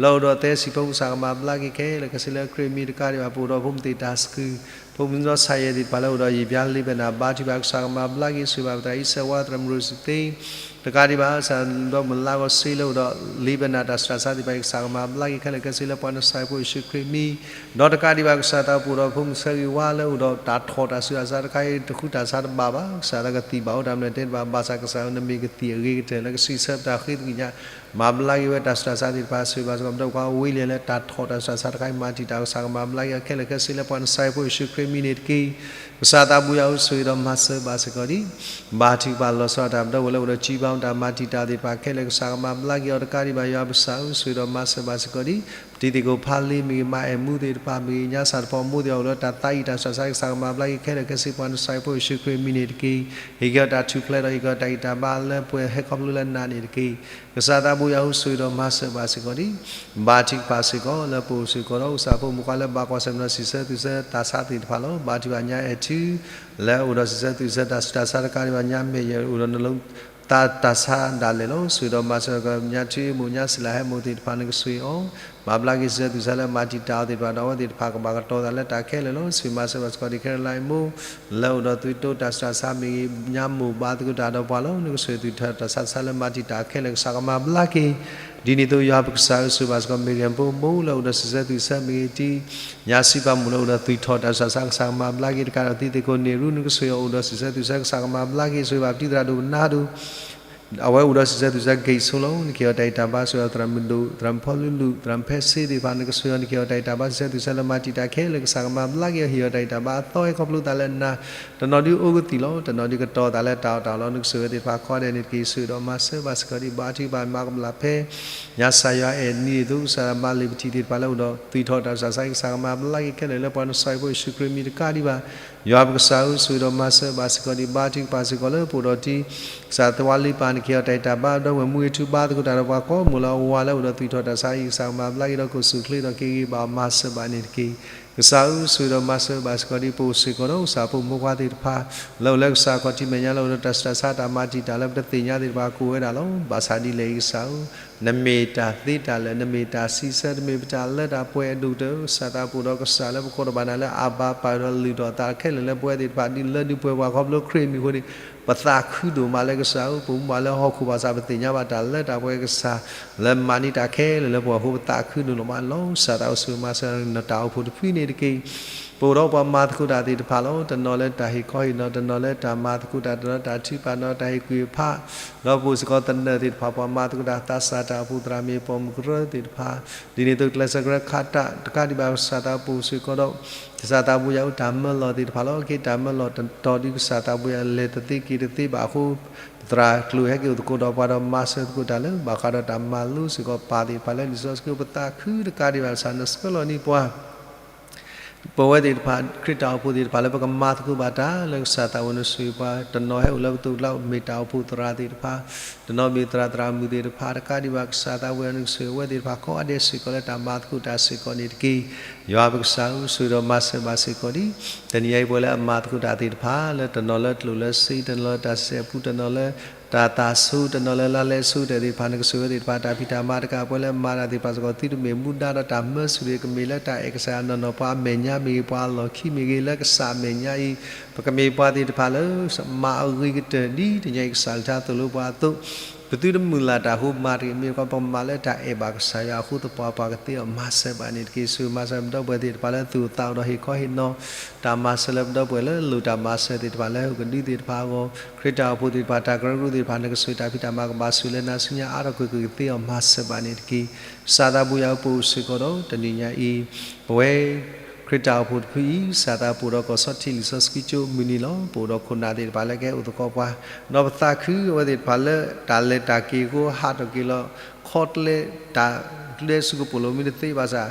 လၢအိၣ်ဒီးသဲစံာ်ဖိ ကစၢ်ကမၤဘျါက့ၤခဲလၢာ်ခဲဆ့လၢခရံာ်မံၤတကးဒံးဘၣ် ပအိၣ်ဒီးဖိမုၣ်သ့ၣ်တၢ်စကုၤ ဖိမုၣ်နီၢ်ဆါယဲၢ်သ့ၣ်တဖၣ်လၢအိၣ်ဒီးယံာ်ပျါလ့ဘဲနၤ ဘါထုကဖၣ် ကစၢ်ကမၤဘျါက့ၤ ဆိၣ်ဂ့ၤဘၣ်ပသရၣ်အံၣ်စဲးဝါ သရၣ်မုၣ်ရိၣ်စံသ့ တကးဒံးဘၣ် ကစၢ်ဒီးမုၢ်လါဂီၤစ့လၢအိၣ်ဒီး လ့ဘဲနၤတၢ်ဆူးတၢ်ဆါသ့ၣ်တဖၣ်အံၤ ကစၢ်ကမၤဘျါက့ၤခဲလၢာ်ခဲဆ့လၢ ပှၤနစၢ်ယွၤဖိယ့ၣ်ၡူးခရံာ်မံၤ ဒီးတကးဒံးဘၣ် ကစၢ်သးဘိယၤဧိၤ ပအိၣ်ဒီးဖိမုၣ်ဆၢဂ့ၤဝါလၢအိၣ်ဒီးတၢ်ထီၣ်တၢ်ဆူးတၢ်ဆါတခါအံၤ တဃုတၢ်ဆါတဘၣ်ဘၣ် ကစၢ်သးကသံၣ်ဘၣ်အိၣ်တၢ်မနုၤတဲတဘၣ် ဘၣ်ဆၣ်ကစၢ်ဧိၤ နမ့ၢ်ကသံၣ်အဂ့ၤကတၢၢ်လၢကစံးဆၢပတၢ်ဃ့သကွံာ်ညါ မၤဘျါက့ၤဝဲတၢ်ဆူးတၢ်ဆါသ့ၣ်တဖၣ် ဆိၣ်ဂ့ၤဘၣ်စ့ၢ်ကီး ပဒီပုၢ်ဝဲၢ်ဝံလံၤလၢတၢ်ထီၣ်တၢ်ဆူးတၢ်ဆါတခါအံၤ မၤတံာ်တာ် ကစၢ်ကမၤဘျါက့ၤခဲလၢာ်ခဲဆ့လၢ ပှၤနစၢ်ယွၤဖိယ့ၣ်ၡူးခရံာ်မံၤန့ၣ်တက့ၢ်. ကစၢ်သးဘိယၤဧိၤ ဆိၣ်ဂ့ၤဒီးမၤစၢၤဘၣ်စ့ၢ်ကီးဒံး ဘါထုကဖၣ်လီၤဆီဒၣ်တၢ် ပဒီပုၢ်ဝဲၢ်လၢအိၣ်ဒီး ကၠံဘါတၢ်မၤတံာ်တာ်သ့ၣ်တဖၣ်ခဲလၢာ် ကစၢ်ကမၤဘျါက့ၤအီၤတကးဒံးဘၣ် ယွၤပကစၢ်ဧိၤ ဆိၣ်ဂ့ၤဒီးမၤစၢၤဘၣ်စ့ၢ်ကီးဒံး ပတံၤသကိးဖးလ့မ့ၢ်ဂ့ၤ မါအဲၣ်မူသ့ၣ်တဖၣ်မ့ၢ်ဂ့ၤ ညါစၢ်တဖီမိၢ်သ့ၣ်တဖၣ် အိၣ်လၢတၢ်သးအံၣ်တၢ်ဆူးတၢ်ဆါ ကစၢ်ကမၤဘျါက့ၤခဲလၢာ်ခဲဆ့ ပှၤနစၢ်ယွၤဖိယ့ၣ်ၡူးခရံာ်မံၤန့ၣ်တက့ၢ်. ဟ့ၣ်က့ၤအီၤတၢ်ထူၣ်ဖျဲးဒီး ဟ့ၣ်က့ၤအီၤတၢ်အံၣ်တၢ်ဘါလၢပှဲၤဟဲခီဖျိလၢနၤန့ၣ်တက့ၢ်. ကစၢ်သးဘိယၤဧိၤ ဆိၣ်ဂ့ၤဒီးမၤစၢၤဘၣ်စ့ၢ်ကီးဒံး ဘါထုကဖၣ်စ့ၢ်ကီး လၢပအိၣ်စ့ၢ်ကီးဒီးအိၣ်စၢ်ဖိ မိၢ်ပှၢ်လၢဘၣ်ကွၢ်ဆၢၣ်မဲာ်ဒီး စံးဆၢသူၣ်ဆၢတၢ်ဆါသ့ၣ်တဖၣ်လီၤ. ဘါထုကဖၣ်ညါအဲၣ်ထူ လၢအိၣ်ဒီးစံးဆၢသူၣ်ဆၢတၢ်ဆူးတၢ်ဆါတကးဒံးဘၣ် ညါမဲာ်ယဲၢ်အိၣ်ဒီးနလိ တၢ်ဆါဒၣ်လဲာ်လီၤ. ဆိၣ်ဂ့ၤဒီးမၤစၢၤကညါထူမိၢ် ညါစံးလၤဟဲမိၢ်သ့ၣ်တဖၣ် နကဆိၣ်ဂ့ၤအီၤ မၤဘျါက့ၤစံးဆၢသူၣ်ဆၢလၢမၤတံာ်တာ်အီၤသ့ၣ်တဖၣ်ဒီး အဝဲသ့ၣ်တဖၣ်ကဘၣ်ကတီၤသးလၢတၢ်ခဲလၢာ်လီၤ. ဆိၣ်ဂ့ၤမၤစၢၤဘၣ်စ့ၢ်ကီးဒံး ခဲရလါအံၤမိၢ် လၢအိၣ်ဒီးသွံၣ်တိတၢ်ဆူးတၢ်ဆါမ့ၢ်ဂ့ၤ ညါမိၢ်ဘါသကိးတၢ်ဒီးပှၤလီၤ. နကဆိၣ်ဂ့ၤသူၣ်ထီၣ်တၢ်ဆါတၢ်ဆါလၢမၤတံာ်တာ်ခဲလၢာ် ကစၢ်ကမၤဘျါက့ၤ ဒ်န့ၣ်အသိး ယွၤပကစၢ်ဧိၤ ဆိၣ်ဂ့ၤဘၣ်စ့ၢ်ကီး မ့ၢ်ဂ့ၤဖိမိၢ် လၢအိၣ်ဒီးစံးဆၢသူၣ်ဆၢမ့ၢ်ဂ့ၤတံၤ ညါစံးပာ်မိၢ်လၢအိၣ်ဒီးသွံၣ်ထီၣ်တၢ်ဆူးတၢ်ဆါ ကစၢ်ကမၤဘျါက့ၤတကးဒီး တံၤသကိးန့ၣ်ရူ နကဆိၣ်ဂ့ၤအီၤအိၣ်ဒီးစံးဆၢသူၣ်ဆၢ ကစၢ်ကမၤဘျါက့ၤ ဆိၣ်ဂ့ၤဘၣ်ပတံၤသရၣ်ဒိၣ်ပနါဒိၣ် အဝဲအိၣ်ဒီးစံးဆၢသူၣ်ဆၢ က့ၤဆိလီၤ နကဟ့ၣ်အီၤတၢ်အံၣ်တၢ်ဘါ ဆိၣ်ဂ့ၤအီၤသရၣ်မုၣ်ဒိၣ် သရၣ်မုၣ်ဖီလူလူ သရၣ်မုၣ်ဖဲစ့သ့ၣ်တဖၣ် နကဆိၣ်ဂ့ၤအီၤ နကဟ့ၣ်အီၤတၢ်အံၣ်တၢ်ဘါ စံးဆၢသူၣ်ဆၢလၢမၤတံာ်တာ်ခဲလၢာ် ကစၢ်ကမၤဘျါက့ၤအီၤ ဟ့ၣ်အီၤတၢ်အံၣ်တၢ်ဘါအသီဟဲခီဖျိသးလၢနၤ တနီၤဒုးအိၣ်ကသံၣ်လီၤ တနီၤဒုးကတီၤသးလၢတၢ်အီၣ်တၢ်အီလီၤ နကဆိၣ်ဂ့ၤသ့ၣ်တဖၣ်ကိးဂၤဒဲးန့ၣ်တက့ၢ်. ဆိၣ်ဂ့ၤဒီးမၤစၢၤဘၣ်စ့ၢ်ကီးဒံး ဘါထုကဖၣ်မၤကမၣ်ဖဲ ညါစၢ်ယွၤအဲၣ်နံၤဒ်သိး ကစၢ်မၤလ့ၤပထံးသ့ၣ်တဖၣ်လၢအိၣ်ဒီး သွံၣ်ထီၣ်တၢ်ဆူးတၢ်ဆါ ကစၢ်ကမၤဘျါက့ၤခဲလၢာ်လၢပှၤနစၢ်ယွၤဖိယ့ၣ်ၡူးခရံာ်မံၤတကးဒံးဘၣ် ယွၤပကစၢ်ဧိၤ ဆိၣ်ဂ့ၤဒီးမၤစၢၤဘၣ်စ့ၢ်ကီးဒံး ဘါထုကဖၣ်စ့ၢ်ကီးလၢပအိၣ်ဒီးတံၤ ကစၢ်သဝါလံပၢ် နကဟ့ၣ်အီၤတၢ်အံၣ်တၢ်ဘါ ဒီးဝဲၢ်မူဂ့ၤထူဘါသကိးတၢ်ဒီးပှၤကိးမုၢ်လၢအဝၤလၢအိၣ်ဒီးသွံၣ်ထီၣ်တၢ်ဆါအံၤ ကစၢ်ကမၤဘျါက့ၤဒီးကအိၣ်ဆူၣ်အိၣ်ချ့ဒီးက့ၤဂ့ၤဘၣ်အီၤ မၤစၢၤဘၣ်န့ၣ်တက့ၢ်. ကစၢ်ဧိၤ ဆိၣ်ဂ့ၤဒီးမၤစၢၤဘၣ်စ့ၢ်ကီးဒံး ပအိၣ်စ့ၢ်ကီးဒီး ကစၢ်ဖိမုၣ်ဖိခွါသ့ၣ်တဖၣ် လၢအိၣ်လၢကစၢ်ခီၣ်ထံးမဲာ်ညါလၢအိၣ်ဒီးတၢ်ဆူးတၢ်ဆါတၢ်မၤတံာ်တာ်လၢပတသ့ၣ်ညါသ့ၣ်တဖၣ် ကိးဝဲဒၣ်လီၤ. ဘၣ်ဆၣ်ဒ်လဲၣ်အံၤ ကစၢ်ဧိၤ နမ့ၢ်တၢ်သ့တၢ်လၢာ် နမ့ၢ်တၢ်စံးဆၢ တမ့ၢ်ပတၢ်လၢတၢ်ပှဲၤအဒိၣ်ကတၢၢ် ကစၢ်သးပအိၣ်ဒီးကစၢ်လၢပကိးထီၣ်ဘၣ်နၤလၢအဘၤပၢ်ဒီးလုၢ်ထီၣ်အသးခဲလၢာ်လၢပဝဲသ့ၣ်တဖၣ် ဒ်လၢဒုးပှဲၤပှၤခီဖျိခရံာ်အမံၤအဃိန့ၣ် ပသးခုဒိၣ်မးလၢကစၢ်ဧိၤ ပမူဘၣ်လၢဟီၣ်ခိၣ်ဘၣ်ဆၣ် ပသ့ၣ်ညါဘၣ်တၢ်လၢတၢ်ပှဲၤကစၢ် လၢမၤန့ၢ်တၢ်ခဲလၢာ်လၢပှၤအဃိ ပသးခုဒိၣ်မးလီၤ. ကစၢ်သးဧိၤ ဆိၣ်ဂ့ၤမၤစၢၤနတၢ်အိၣ်ဖှိၣ်တဖုန့ၣ်တက့ၢ်. ပအိၣ်ဒီးပှၤမၤသကိးတၢ်သ့ၣ်တဖၣ်လီၤ. တနီၤလၢတၢ်ဟ့ၣ်ခီဟ့ၣ်နီၤ, တနီၤလၢတၢ်မၤသကိးတၢ်, တနီၤလၢတၢ်ထုကဖၣ်, တနီၤလၢတၢ်ဟ့ၣ်ကူၣ်ဟ့ၣ်ဖး, ဒီးပအိၣ်စ့ၢ်ကီးသနၢၣ်သ့ၣ်တဖၣ် ပှၤမၤသကိးတၢ်သးစၢ်တၢ်အိၣ်ဖှိၣ် သရၣ်မုၣ်ပိာ်မုၣ်ကရၢသ့ၣ်တဖၣ်, ဒ်န့ၣ်အသိးကျဲးစၢးကရၢခးတၢ် တကးဒံးဘၣ် ကစၢ်သးပအိၣ်စ့ၢ်ကီးဒီး ကစၢ်သးဘိယွၤအူတၢ်မၢလီၢ်သ့ၣ်တဖၣ်လီၤ. က့ၤတၢ်မၢလီၢ်တတီၤဒုး ကစၢ်သးဘိယွၤ လဲၤတသ့က့ၤတသ့ဘၣ်အဃိ ပသရၣ်ကျိၤဟဲက့ၤအိၣ်သကိးဒီးပှၤဒီးမၤစၢၤသကိးတၢ်လၢ ဘၣ်ဃးဒီးတၢ်မၤလိစ့ၢ်ကီးပၢ်သ့ၣ်တဖၣ်လၢလံာ်စီဆှံ ပသးခုတကးဒံးဘၣ် ကစၢ်နဆှၢလီၤန့ၢ်ပှၤ ပဝဲသ့ၣ်တဖၣ် ခရံာ်တၢ်အိၣ်ဖှိၣ်သ့ၣ်တဖၣ်လၢပကမၤသကိးဘၣ်တၢ်လၢကစၢ်သးအိၣ် နဆိၣ်ဂ့ၤပှၤ, တနီၤဟဲအိၣ်လၢပသိးကျါ မ့ၢ်တၢ်အိၣ်ဖှိၣ်သရၣ်သ့ၣ်တဖၣ်, တနီၤမ့ၢ်သရၣ်သရၣ်မုၣ်သ့ၣ်တဖၣ် တကးဒံးဘၣ် ကစၢ်သးဘိယွၤ နကဆိၣ်ဂ့ၤဝဲသ့ၣ်တဖၣ်ကိးဂၤဒဲးစ့ၢ်ကီးလၢတၢ်မၤသကိးတၢ်စ့ၢ်ကီးန့ၣ်တက့ၢ်. ယွၤပကစၢ်ဧၢ ဆိၣ်ဂ့ၤဒီးမၤစၢၤဘၣ်စ့ၢ်ကီးဒံး တနံၤညါအံၤ ပဝဲလၢအမၤသကိးတၢ်သ့ၣ်တဖၣ် လၢတနီၤလၢကျိၣ်လၢစ့ တနီၤလၢတၢ်စဲးပူ တနီၤလၢ တၢ်သးဆူ တနီၤလၢလါလဲဆူတၢ်သ့ၣ်တဖၣ် နကဆိၣ်ဂ့ၤဝဲသ့ၣ်တဖၣ် တၢ်ဖံးတၢ်မၤတကး ပဝဲလၢမၤတၢ်သ့ၣ်တဖၣ်စ့ၢ်ကီး သုတမ့ၢ်မူဒါဒီးတၢ်မၢဆူၣ်တဂ့ၤ ကမ့ၢ်လၢတၢ်အဲၣ်ကစၢ်ယွၤနီၢ်နီၢ် ပှၤအမဲာ်ညါမ့ၢ်ဂ့ၤ ပှၤအလီၢ်ခံမ့ၢ်ဂ့ၤ လၢကစၢ်အမဲာ်ညါအံၤ ပကမ့ၢ်ပှၤသ့ၣ်တဖၣ်လၢ မၤအဂ့ၤကတၢၢ်ဒ်တနံၤအံၤ ကစၢ်ကလုၢ်ကထါသိၣ်လိပှၤအသိး ပသုတမုၢ်လၢ်တၢ်ဃိမၤတဂ့ၤ မ့ၢ်တခီ ပကမၤလၢတၢ်အဲၣ်ဘၣ်ကစၢ်ယွၤအဃိ သပှၢ်ပှၢ်ကသ့အီၤ မၤစၢၤဘၣ်န့ၣ်တက့ၢ်. ဆိၣ်ဂ့ၤမၤစၢၤပဒီပုၢ်ဝဲၢ်သ့ၣ်တဖၣ်လၢသူၣ်အိၣ်သးအိၣ်ဒီးဟ့ၣ်ခီဟ့ၣ်နီၤ တၢ်မၤစၢၤလၢပဒီပုၢ်ဝဲၢ်လၢလိၣ်တၢ်မၤစၢၤသ့ၣ်တဖၣ်လၢဟူးကဒုသ့ၣ်တဖၣ်အဂီၢ် ခရံာ်တၢ်အိၣ်ဖှိၣ်သ့ၣ်တဖၣ် တၢ်ကရၢကရိသ့ၣ်တဖၣ် နကဆိၣ်ဂ့ၤတၢ်ဖံးတၢ်မၤကဘၣ်ဆူၣ်လၢနၤဆူညါအါထီၣ်ကွ့ၢ်ကွ့ၢ်ကသ့အီၤ မၤစၢၤဘၣ်န့ၣ်တက့ၢ်. ကစၢ်သးဘိယွၤဧၢ ပအိၣ်စ့ၢ်ကီးဒီးတနံၤညါအံၤ ပဝဲ ခရံာ်တၢ်အိၣ်ဖှိၣ်တဖုအံၤ ကစၢ်သးပအိၣ်ဒီးကီၢ်ဆီထံးလံာ်စီဆှံကၠိမုၢ်နံၤလီၤ. ပအိၣ်ဒီးခိၣ်နၢ်သ့ၣ်တဖၣ်လၢကဟဲအိၣ်သကိးပှၤ ဒီးပသးခုအဝဲသ့ၣ်တဖၣ်လၢတၢ်လဲၤတၢ်က့ၤအဃိ ဟးထီၣ်က့ၤလီၤ ခီတလဲ တၢ်ကျဲဆူကပိာ်လိၤမ့ၢ်တသ့ဘၣ်ဆၣ်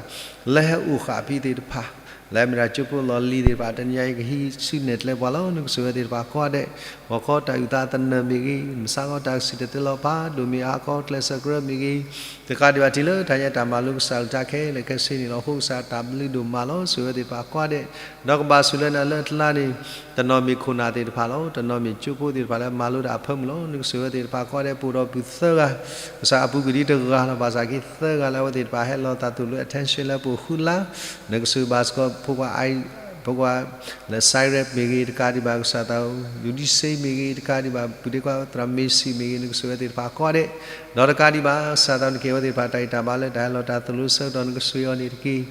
လၢဟဲအိၣ်ဃာ်ဖဲသ့ၣ်တဖၣ် လၢအမ့ၢ်ဒၣ်ကၠိဖိလီၢ်လံၤသ့ၣ်တဖၣ် တနံၤညါအံၤကဟံးစုနဲၣ်ကျဲပှၤလီၤ. နကဆိၣ်ဂ့ၤဝဲသ့ၣ်တဖၣ်ကိးဂၤဒဲး ဂီၤခီတၢ်အုၣ်သးသနၢၣ်မ့ၢ်ဂ့ၤ, မုၢ်ဆါခီတၢ်ကစံၣ်တဲၤတဲလီၤဖးဒိၣ်မ့ၢ်ဂ့ၤ, ဟါခီကျဲးစၢးကရၢမ့ၢ်ဂ့ၤ, တကးဒံးဘၣ်တုၤလၢတၢ်ညါတၢ်မၤလိကစၢ်အကလုၢ်ကထါခဲလၢာ်ခဲဆ့န့ၣ်လီၤ. အဃိကစၢ်တၢ်ဘျုးဒိၣ်မးလီၤ. ဆိၣ်ဂ့ၤဝဲသ့ၣ်တဖၣ်ကိးဂၤဒဲး ဒီးကဘၣ်ဆိၣ်လၢနၤလၢအကျါန့ၣ် တနီၤမ့ၢ်ခိၣ်နၢ်သ့ၣ်တဖၣ်လီၤ. တနီၤမ့ၢ်ကၠိဖိသ့ၣ်တဖၣ်လၢမၤလိတၢ်အဖၢမုၢ်လီၤ. နကဆိၣ်ဂ့ၤဝဲသ့ၣ်တဖၣ်ကိးဂၤဒဲး ပအိၣ်ဒီးပုၢ်သၢဂၤ ကစၢ်အပူၤကွံာ်ဒ်တဂၤလီၤ. ဘၣ်ဆၣ်က့ၤသၢဂၤလၢအဝဲသ့ၣ်တဖၣ်ဟဲလီၤသးသိၣ်လိ attention လၢပအိၣ်ဃုလါ နကဆိၣ်ဂ့ၤဘၣ်စ့ၢ်ကီး ဖိခွါ ဖိခွါ လၢ Cyrus မ့ၢ်ဂ့ၤ, တကးဒံးဘၣ်ကစၢ်သး ယူဒံစ့မ့ၢ်ဂ့ၤ, တကးဒံးဘၣ်ပုၢ်ဒ့ခွါသရၣ်မ့ၢ်စံၣ်မ့ၢ်ဂ့ၤ, နကဆိၣ်ဂ့ၤဝဲသ့ၣ်တဖၣ်ကိးဂၤဒဲး, ဒီးတကးဒံးဘၣ် ကစၢ်သးနကဟ့ၣ်ဝဲသ့ၣ်တဖၣ်တၢ်ဂံၢ်တၢ်ဘါလၢတၢ်ဟဲလီၤတၢ်သိၣ်လိဆၢကတီၢ် နကဆိၣ်ဂ့ၤအီၤန့ၣ်တက့ၢ်.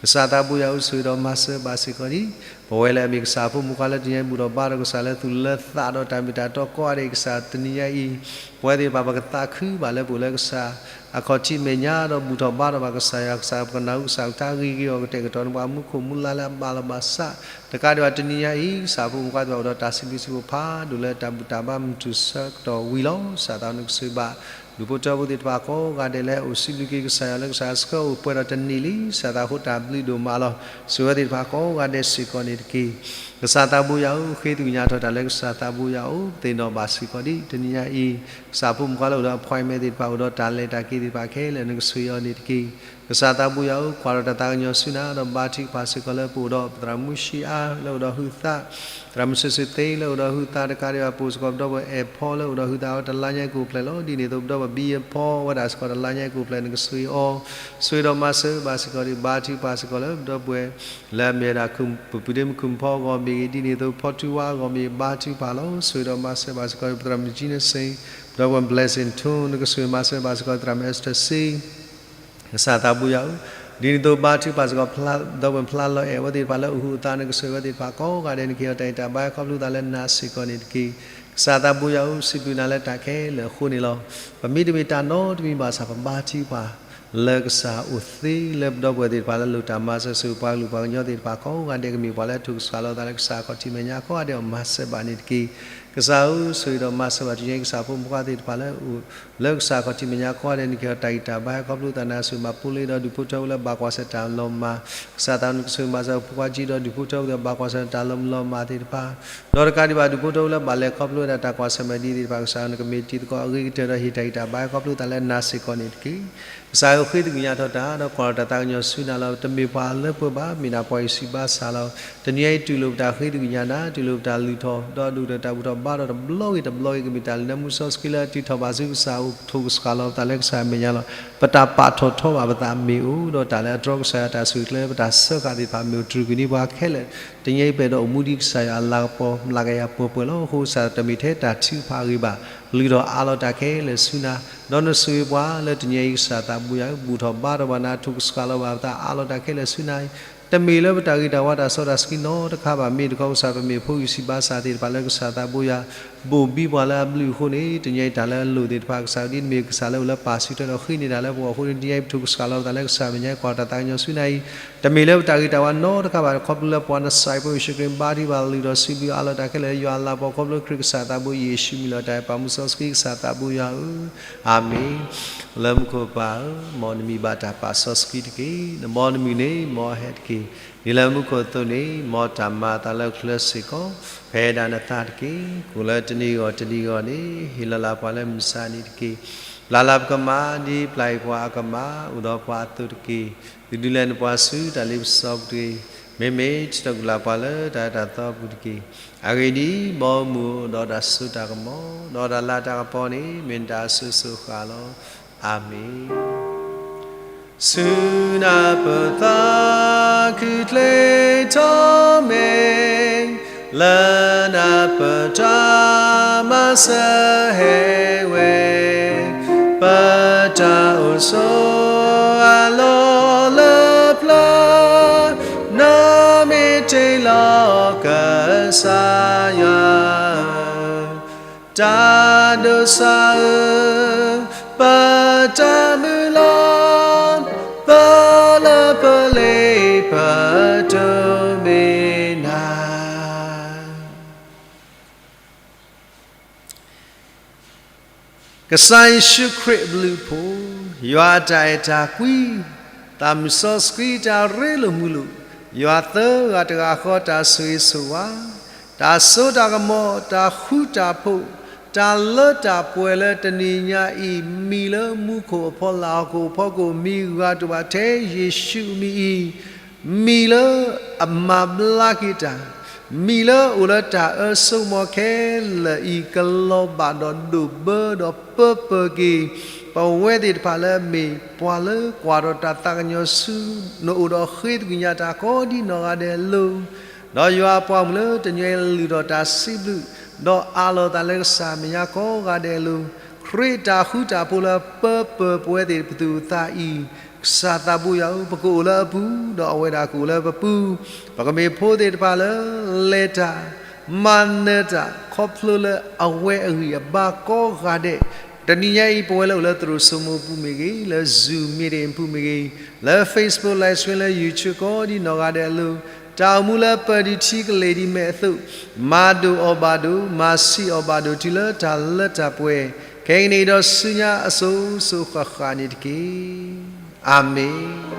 ကစၢ်သးဘိယွၤဧၢ, ဆိၣ်ဂ့ၤဒီးမၤစၢၤဘၣ်စ့ၢ်ကီးန့ၣ် ပဝဲလၢအမ့ၢ်ကစၢ်အဖိမုၣ်ခွါလၢတနံၤညါအံၤ ဘူၣ်ထီၣ်ဘါထီၣ်ကစၢ်လၢသူၣ်လၢသးဒီးတၢ်မ့ၢ်တၢ်တီကိးဂၤဒဲး ကစၢ်တနံၤညါအံၤ ပဝဲသ့ၣ်တဖၣ်ပကသးခုဘၣ်လၢပအိၣ်လၢကစၢ် အခီၣ်ထံးမဲာ်ညါဒီးဘူၣ်ထီၣ်ဘါထီၣ်ဘၣ်ကစၢ်ယွၤ, ကစၢ်ပကနၢ်ဟူကစၢ်ကလုၢ်ကထါဂ့ၤဂ့ၤအီၤကတဲာ်ကတီၤန့ၣ် ပှၤမူခိၣ်မူလါလၢအဘၣ်လီၤဘၣ်စး, တကးဒံးဘၣ်တနံၤညါအံၤ ကစၢ်ဖိမုၣ်ခွါသ့ၣ်တဖၣ်အိၣ်ဒီးတၢ်စံးဘျုးစံးဖှိၣ်ဖးဒိၣ်လၢ တၢ်ဘူၣ်တၢ်ဘါမုၢ်ထူၣ်ဆၢကတီၢ်ဝံၤလီၤ. ကစၢ်သးနကဆိၣ်ဂ့ၤဘၣ် ဒူၣ်ဖိထၢဖိသ့ၣ်တဖၣ်ကိးဂၤဒဲးလၢအိၣ်စံးဘျုးက့ၤကစၢ်ယွၤလၢကစၢ်ဆှၢအိၣ်ပှဲၤဒီးတနံၣ်လံ, ကစၢ်သးအဃိတၢ်ဘျုးဒိၣ်မးလီၤ. ဆိၣ်ဂ့ၤဝဲသ့ၣ်တဖၣ်ကိးဂၤဒဲးစ့ၢ်ကီးန့ၣ်တက့ၢ်. ကစၢ်သးဘိယွၤဧၢ, ဃ့သကွံာ်ညါထီၣ်တၢ်လၢကစၢ်သးဘိယွၤအအိၣ် ပသ့ၣ်နီၣ်ဘၣ်စ့ၢ်ကီးဒ်တနံၤညါအံၤ ကစၢ်ဖိမုၣ်ခွါလၢအိၣ်ဒီး appointment သ့ၣ်တဖၣ် အိၣ်ဒီးတၢ်လဲၤတၢ်က့ၤသ့ၣ်တဖၣ်ခဲလၢာ် နကဆိၣ်ဂ့ၤအီၤန့ၣ်တက့ၢ်. ကစၢ်သးဘိယွၤဧၢ, ကွၢ်ဒီးတၢ်သးကညီၤဆူနၤ ဒီးဘါထုကဖၣ်စ့ၢ်ကီးလၢပအိၣ်ဒီး ပသရၣ်မူၡံအါလၢအိၣ်ဒီးဟုသး, သရၣ်မုၢ်စိစိသ့လၢအိၣ်ဒီးဟုသး တကးဒံးဘၣ် ပအိၣ်စ့ၢ်ကီးပဒီပုၢ်ဝဲၢ်အဲၣ်ဖီလၢအိၣ်ဒီးဟုသးအီၤ တလါညါအံၤကိးဖျဲၣ်လီၤ. ဒ်န့ၣ်အသိး ပဒီပုၢ်ဝဲၢ်ဘံယဖီဝဲဒၣ်စ့ၢ်ကီးတလါညါအံၤကိးဖျဲၣ် နကဆိၣ်ဂ့ၤအီၤ, ဆိၣ်ဂ့ၤဒီးမၤစၢၤဘၣ်စ့ၢ်ကီးဒံး ဘါထုကဖၣ်စ့ၢ်ကီးလၢပဒီပုၢ်ဝဲၢ် လၢအမ့ၢ်ဝဲဒၣ် ပပုၢ်ဒ့မုၣ်ခုၣ်ဖီအဂီၢ်မ့ၢ်ဂ့ၤ, ဒ်န့ၣ်အသိးဖီထူဝါအဂီၢ်မ့ၢ်ဂ့ၤ ဘါထုကဖၣ်လီၤ. ဆိၣ်ဂ့ၤဒီးမၤစၢၤဘၣ်စ့ၢ်ကီး ပသရၣ်မုၣ်ကၠံနစ့ၣ်, ပဒီပုၢ်ဝဲၢ် blessing ထူ နကဆိၣ်ဂ့ၤမၤစၢၤဘၣ်စ့ၢ်ကီး သရၣ်မုၣ်အ့စတၢၢ်စ့ ကစၢ်သးဘိယွၤဧၢ, ဒ်န့ၣ်အသိးဘါထုကဖၣ်စ့ၢ်ကီး ဒီပုၢ်ဝဲၢ်ဖျါလီၤအဲၣ်အဝဲသ့ၣ်တဖၣ်လၢအိၣ်ဟုသး နကဆိၣ်ဂ့ၤဝဲသ့ၣ်တဖၣ်ကိးဂၤဒဲး နကဟ့ၣ်အီၤတၢ်ဂံၢ်တၢ်ဘါ ဟဲခီဖျိသးလၢနၤစ့ၢ်ကီးန့ၣ်တက့ၢ်. ကစၢ်သးဘိယွၤဧၢ, စံးဘျုးနၤလၢတၢ်ခဲလၢာ်အဃိန့ၣ်လီၤ. ပမ့တမ့ၢ်တၢ်နီတမံၤဘၣ်ဆၣ် ပဘါထုကဖၣ် လၢကစၢ်အိၣ်သ့လၢပဒီပုၢ်ဝဲၢ်သ့ၣ်တဖၣ်လၢလိၣ်တၢ်မၤစၢၤ ဆိၣ်ဂ့ၤပှၤကလုာ်ပှၤကညီသ့ၣ်တဖၣ်ကိးဂၤဒဲး ကမ့ၢ်ပှၤလၢအထုးကဆှီလီၤသးလၢကစၢ်အခီၣ်ထံးမဲာ်ညါကိးဂၤဒဲးအီၤ မၤစၢၤဘၣ်န့ၣ်တက့ၢ်. ကစၢ်ဧၢ, ဆိၣ်ဂ့ၤဒီးမၤစၢၤဘၣ်တနံၤညါအံၤ ကစၢ်ဖိမုၣ်ခွါသ့ၣ်တဖၣ်လၢ လၢကစၢ်အခီၣ်ထံးမဲာ်ညါကိးဂၤဒဲး နကဟ့ၣ်အီၤတၢ်ဂံၢ်တၢ်ဘါ ဟဲခီဖျိသးလၢနၤစ့ၢ်ကီး မၤပူၤလၢဒီးဒူၣ်ဖိထၢဖိလၢဘၣ်ကွၢ်ဆၢၣ်တၢ်လီၤမၢ်, ကစၢ်သးနကဆိၣ်ဂ့ၤမၤစၢၤဖိခွါကၠံဒီးဒူၣ်ဖိထၢဖိသ့ၣ် ဘၣ်ကွၢ်ဆၢၣ်တၢ်လီၤမၢ်လီၤမၢ်သ့ၣ်တဖၣ် ဒီးတကးဒံးဘၣ် ဒူၣ်ဖိထၢဖိလၢဘၣ်လဲၤခီဖျိဝဲဒၣ်တၢ်ကွၢ်ဆၢၣ်မဲာ်ဒ်သ့ၣ်တဖၣ် ကစၢ်နကမ့ၢ်တံၤသကိးအဂ့ၤကတၢၢ်ဒီးဟ့ၣ်တၢ်ဂံၢ်တၢ်ဘါ ဟဲခီဖျိသးလၢနၤစ့ၢ်ကီးန့ၣ်တက့ၢ်. ကစၢ်ဧၢ, ဃ့သကွံာ်ညါထီၣ်တၢ် ဒီးကွၢ်ထီၣ်တၢ်သးကညီၤဆူနၤလီၤ. တမ့ၢ်ပှၤလၢပှဲၤဘၣ်, မ့ၢ်ဒၣ်ပှၤအံၤစံးဘၣ်ဆၣ်လီၤ. တနံၤညါအံၤ တူၢ်လိာ်ပတၢ်ဃ့သကွံာ်ညါနၤ, တူၢ်လိာ်ပတၢ်လုၢ်ထီၣ် ဒီးဒိၣ်ကတၢၢ်တၢ်ဘူၣ်ထီၣ်ဘါထီၣ်တဘျီဂ့ၤတဘျီဂ့ၤ ကမ့ၢ်တၢ်လုၢ်နၢမူစီဆှံလၢအထုးထီၣ်ဘၣ်ဆူကစၢ်အိၣ် ထုးကဆှီလီၤပသးလၢကစၢ်အမဲာ်ညါလီၤ. ပတၢ်ပာ်ထီၣ်ထီဘၣ်ပသးမ့ၢ်အိၣ်ဒီးတၢ်လၢအတြီကစၢ်ယွၤတၢ်ဆိၣ်ဂ့ၤကျဲ ပတၢ်စၢဃာ်သ့ၣ်တဖၣ်မ့ၢ်အိၣ် တြူာ်ကွံာ်န့ၢ်ပှၤခဲလၢာ် တနံၤညါအံၤ ပအဲၣ်ဒိးအိၣ်မူဒ်ကစၢ်ယွၤအလၤကပီၤ မျးကယၤပှဲၤပှဲၤလီၤ. အဃိကစၢ်တမ့ၢ်ထဲတၢ်ထုကဖၣ်အဂ့ၤဘၣ်, လုၢ်ထီၣ်အးလီၤတၢ်ခဲလၢာ်ဆူနၤ, ဒီးနဆိၣ်ဂ့ၤပှၤလၢတနံၤညါအံၤ ကစၢ်သးဘိယွၤဧၢ, ဘူၣ်ထီၣ်ဘါထီၣ်ပှၤနၤ ထုးကဆှီလီၤဘၣ်ပသး အးလီၤတၢ်ခဲလၢာ်ဆူနၤအံၤ တမ့ၢ်လၢပတၢ်ဂ့ၤတၢ်ဝါတၢ်စီတၢ်ဆှံနီတခါဘၣ်. မ့ၢ်တခီကစၢ် ပမ့ၢ်ဖိဂံၢ်ဆံးဘါစၢ်သ့ၣ်တဖၣ်လၢကစၢ်သးဘိယွၤ ဘိၣ်ဘံပှၤလၢအဘျုးအဃိန့ၣ် တနံၤအံၤတၢ်လၢအလိၣ်သ့ၣ်တဖၣ် ကစၢ်ဒ်န့ၣ်မ့ၢ် ကစၢ်လၢအိၣ်လၢပၢ်ဆံးထွဲဒီးဃ့န့ၢ်တၢ်လၢပဂီၢ်အဃိန့ၣ် တနံၤအံၤပထိၣ်ကစၢ်လီၤပသးလၢကစၢ်မဲာ်ညါ ကွၢ်တၢ်သးကညီၤဆူနၤအံၤ တမ့ၢ်လၢပတၢ်ဂ့ၤတၢ်ဝါနီတခါဘၣ်. ခီဖျိလၢပှၤနစၤရ့းဖိယ့ၣ်ၡူးခရံာ် ဘါထုကဖၣ်လုၢ်ထီၣ်စံးဘျုးအါလီၤတၢ်ခဲလၢာ်လၢ ယွၤအလၤကပီၤ ခီဖျိခရံာ်ကစၢ်သးဘိ ယ့ၣ်ၡူးမံၤလီၤတၢ်အဲၣ် ပာ်မူစီဆှံကစၢ်သးဘိယွၤဧၢ, အၤမ့ၣ်. လၢမူခိၣ်ပၢ်ဧၢ, မ်နမံၤဘၣ်တၢ်ပာ်စီဆှံတက့ၢ်. နဘီနမုၢ်န့ၣ် မ်အဟဲတက့ၢ်. ဒ်လၢမူခိၣ်အသိးန့ၣ် မ်တၢ်မၤအသးလၢအချၢစ့ၢ်ကီး ပဟဲဒၣ်နသးတက့ၢ်. ကိၣ်လၢတနံၤဂီၢ်တနံၤဂီၢ်န့ၣ် ဟ့ၣ်လီၤလၢပှၤလၢမုၢ်ဆါနံၤတက့ၢ်. ပျၢ်လၢပကမၣ် ဒ်ပျၢ်အံၤပှၤအကမၣ် အိၣ်ဒီးပှၤအသိးတက့ၢ်. သုဒုးလဲၤနပှၤဆူတၢ်လ့ပစီပူၤတဂ့ၤ. မ့မ့ၢ်ထုးထီၣ်ကွံာ်လၢပှၤလၢတၢ်အၢတၢ်သီပူၤတက့ၢ်. အဂ့ၢ်ဒ်အံၤ, မ်မူဒီးတၢ်စိတၢ်ကမီၤ ဒီးတၢ်လၤတၢ်ကပီၤန့ၣ် မ့ၢ်နတၢ်အစိၤစိၤအဃၣ်လီၤ. အၤမ့ၣ်. ဆူနၢ်ပၢၢ်သး ခုၣ်ချ့ထီၣ်မဲာ် လၢနၢ်ပၢၢ်တၢ်မၤစၢၤဟဲဝဲ, ပတၢ်အိၣ်ဆိးအလီၢ်လၢပျၢၤ, နမ့ၢ်တ့ၢ်လီၤကစၢ်ယွၤ တၢ်ဒိးစၢ်ဧၢ, ပတၢ်မုၢ်လၢ်, ပလၢပလ့ပတိၢ်မ့ၢ်နၤ. ကစၢ်ယ့ၣ်ၡူးခရံာ်အဘျုးအဖှိၣ်, ယွၤအတၢ်အဲၣ်တၢ်ကွံ, သးမုၢ်စီဆှံတၢ်ရ့လိာ်မုာ်လိာ်, ယွၤသၢဂၤတဂၤဃီတၢ်ဆိၣ်ဂ့ၤဆိၣ်ဝါ, တၢ်စိတၢ်ကမီၤ, တၢ်ဃူတၢ်ဖိး, တၢ်လၢတၢ်ပှဲၤလၢတနံၤညါအံၤ မံၤလၢမူခိၣ်အဖီလာ်ဟီၣ်ခိၣ်အဖီခိၣ် မံၤဂၤတအိၣ်ဘၣ်ထဲယ့ၣ်ၡူးအမံၤအံၤ မံၤလၢအမၤဘျါက့ၤတၢ်, မံၤလၢအိၣ်လၢတၢ်အၢစိကမီၤခဲလၢာ်အံၤ ကလီၤဘၣ်ဒီးဒိၣ်ဘၢဒီးပၢပၢၤက့ၤ ပဝဲသ့ၣ်တဖၣ်လၢအမ့ၢ်ပှၤလၢကွၢ်ဒီးတၢ်သးကညီၤဆူနအိၣ်ဒီးဃ့သကွံာ်ညါတၢ်ကိးဒ်နီၢ်ဂၤဒဲးအလိၤ, ဒီးယွၤအပှၤမုၣ်လၢတနံၤအံၤ လုၢ်ထီၣ်တၢ်စံးဘျုး, ဒီးအးလီၤသးလၢကစၢ်မဲာ်ညါကိးဂၤဒဲးအလိၤ, ခရံာ်တၢ်ဃူတၢ်ဖိးလၢပၢပၢၤပဝဲသ့ၣ်တဖၣ်အသးအံၤ, ကစၢ်သးဘိယွၤဧၢ, ပကအိၣ်လၢအပူၤ, ဒီးအဝဲဒၣ်ကအိၣ်လၢပပူၤ, ပကမ့ၢ်ဖိသ့ၣ်တဖၣ်လၢလဲၤတၢ်, မၤနၢၤတၢ်, ခီဖျိလၢအဝဲအဂံၢ်အဘါကိးဂၤဒဲး, တနံၤညါအံၤ ပဝဲလၢအိၣ်လၢသရိာ်စိမိၤပူၤမ့ၢ်ဂ့ၤ, လၢ Zoom meeting ပူၤမ့ၢ်ဂ့ၤ, လၢ Facebook live stream လၢ YouTube ကိးဒ်နီၢ်ဂၤဒဲးအလိၤ, တၢ်အိၣ်မူလၢပၢၢ်ဒံးထံကလ့ၢ်ဒံးမဲာ်အသိး, မၤဒိၣ်အီၣ်ဘၣ်ဒိၣ်, မၤဆံးအီၣ်ဘၣ်ဒိၣ် တုၤလၢတၢ်လၢတၢ်ပှဲၤ, ခဲကနံၣ်အံၤဒီးဆူညါအစိၤစိၤဃၣ်ဃၣ်န့ၣ်တက့ၢ်. အၤမ့ၣ်.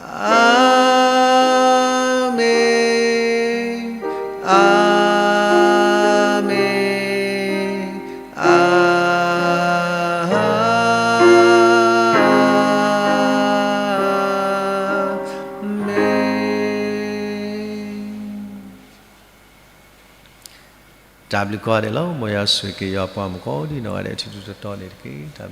အၤမ့ၣ်, အၤမ့ၣ်, အၤမ့ၣ်. တၢ်ဘျုးကိးဂၤဒဲးလီၤ. မ်ယွၤဆိၣ်ဂ့ၤက့ၤယွၤပှၤမုၣ်ကိးဒ်နီၢ်ဂၤဒဲး ထူထူတီတီန့ၣ်တက့ၢ်.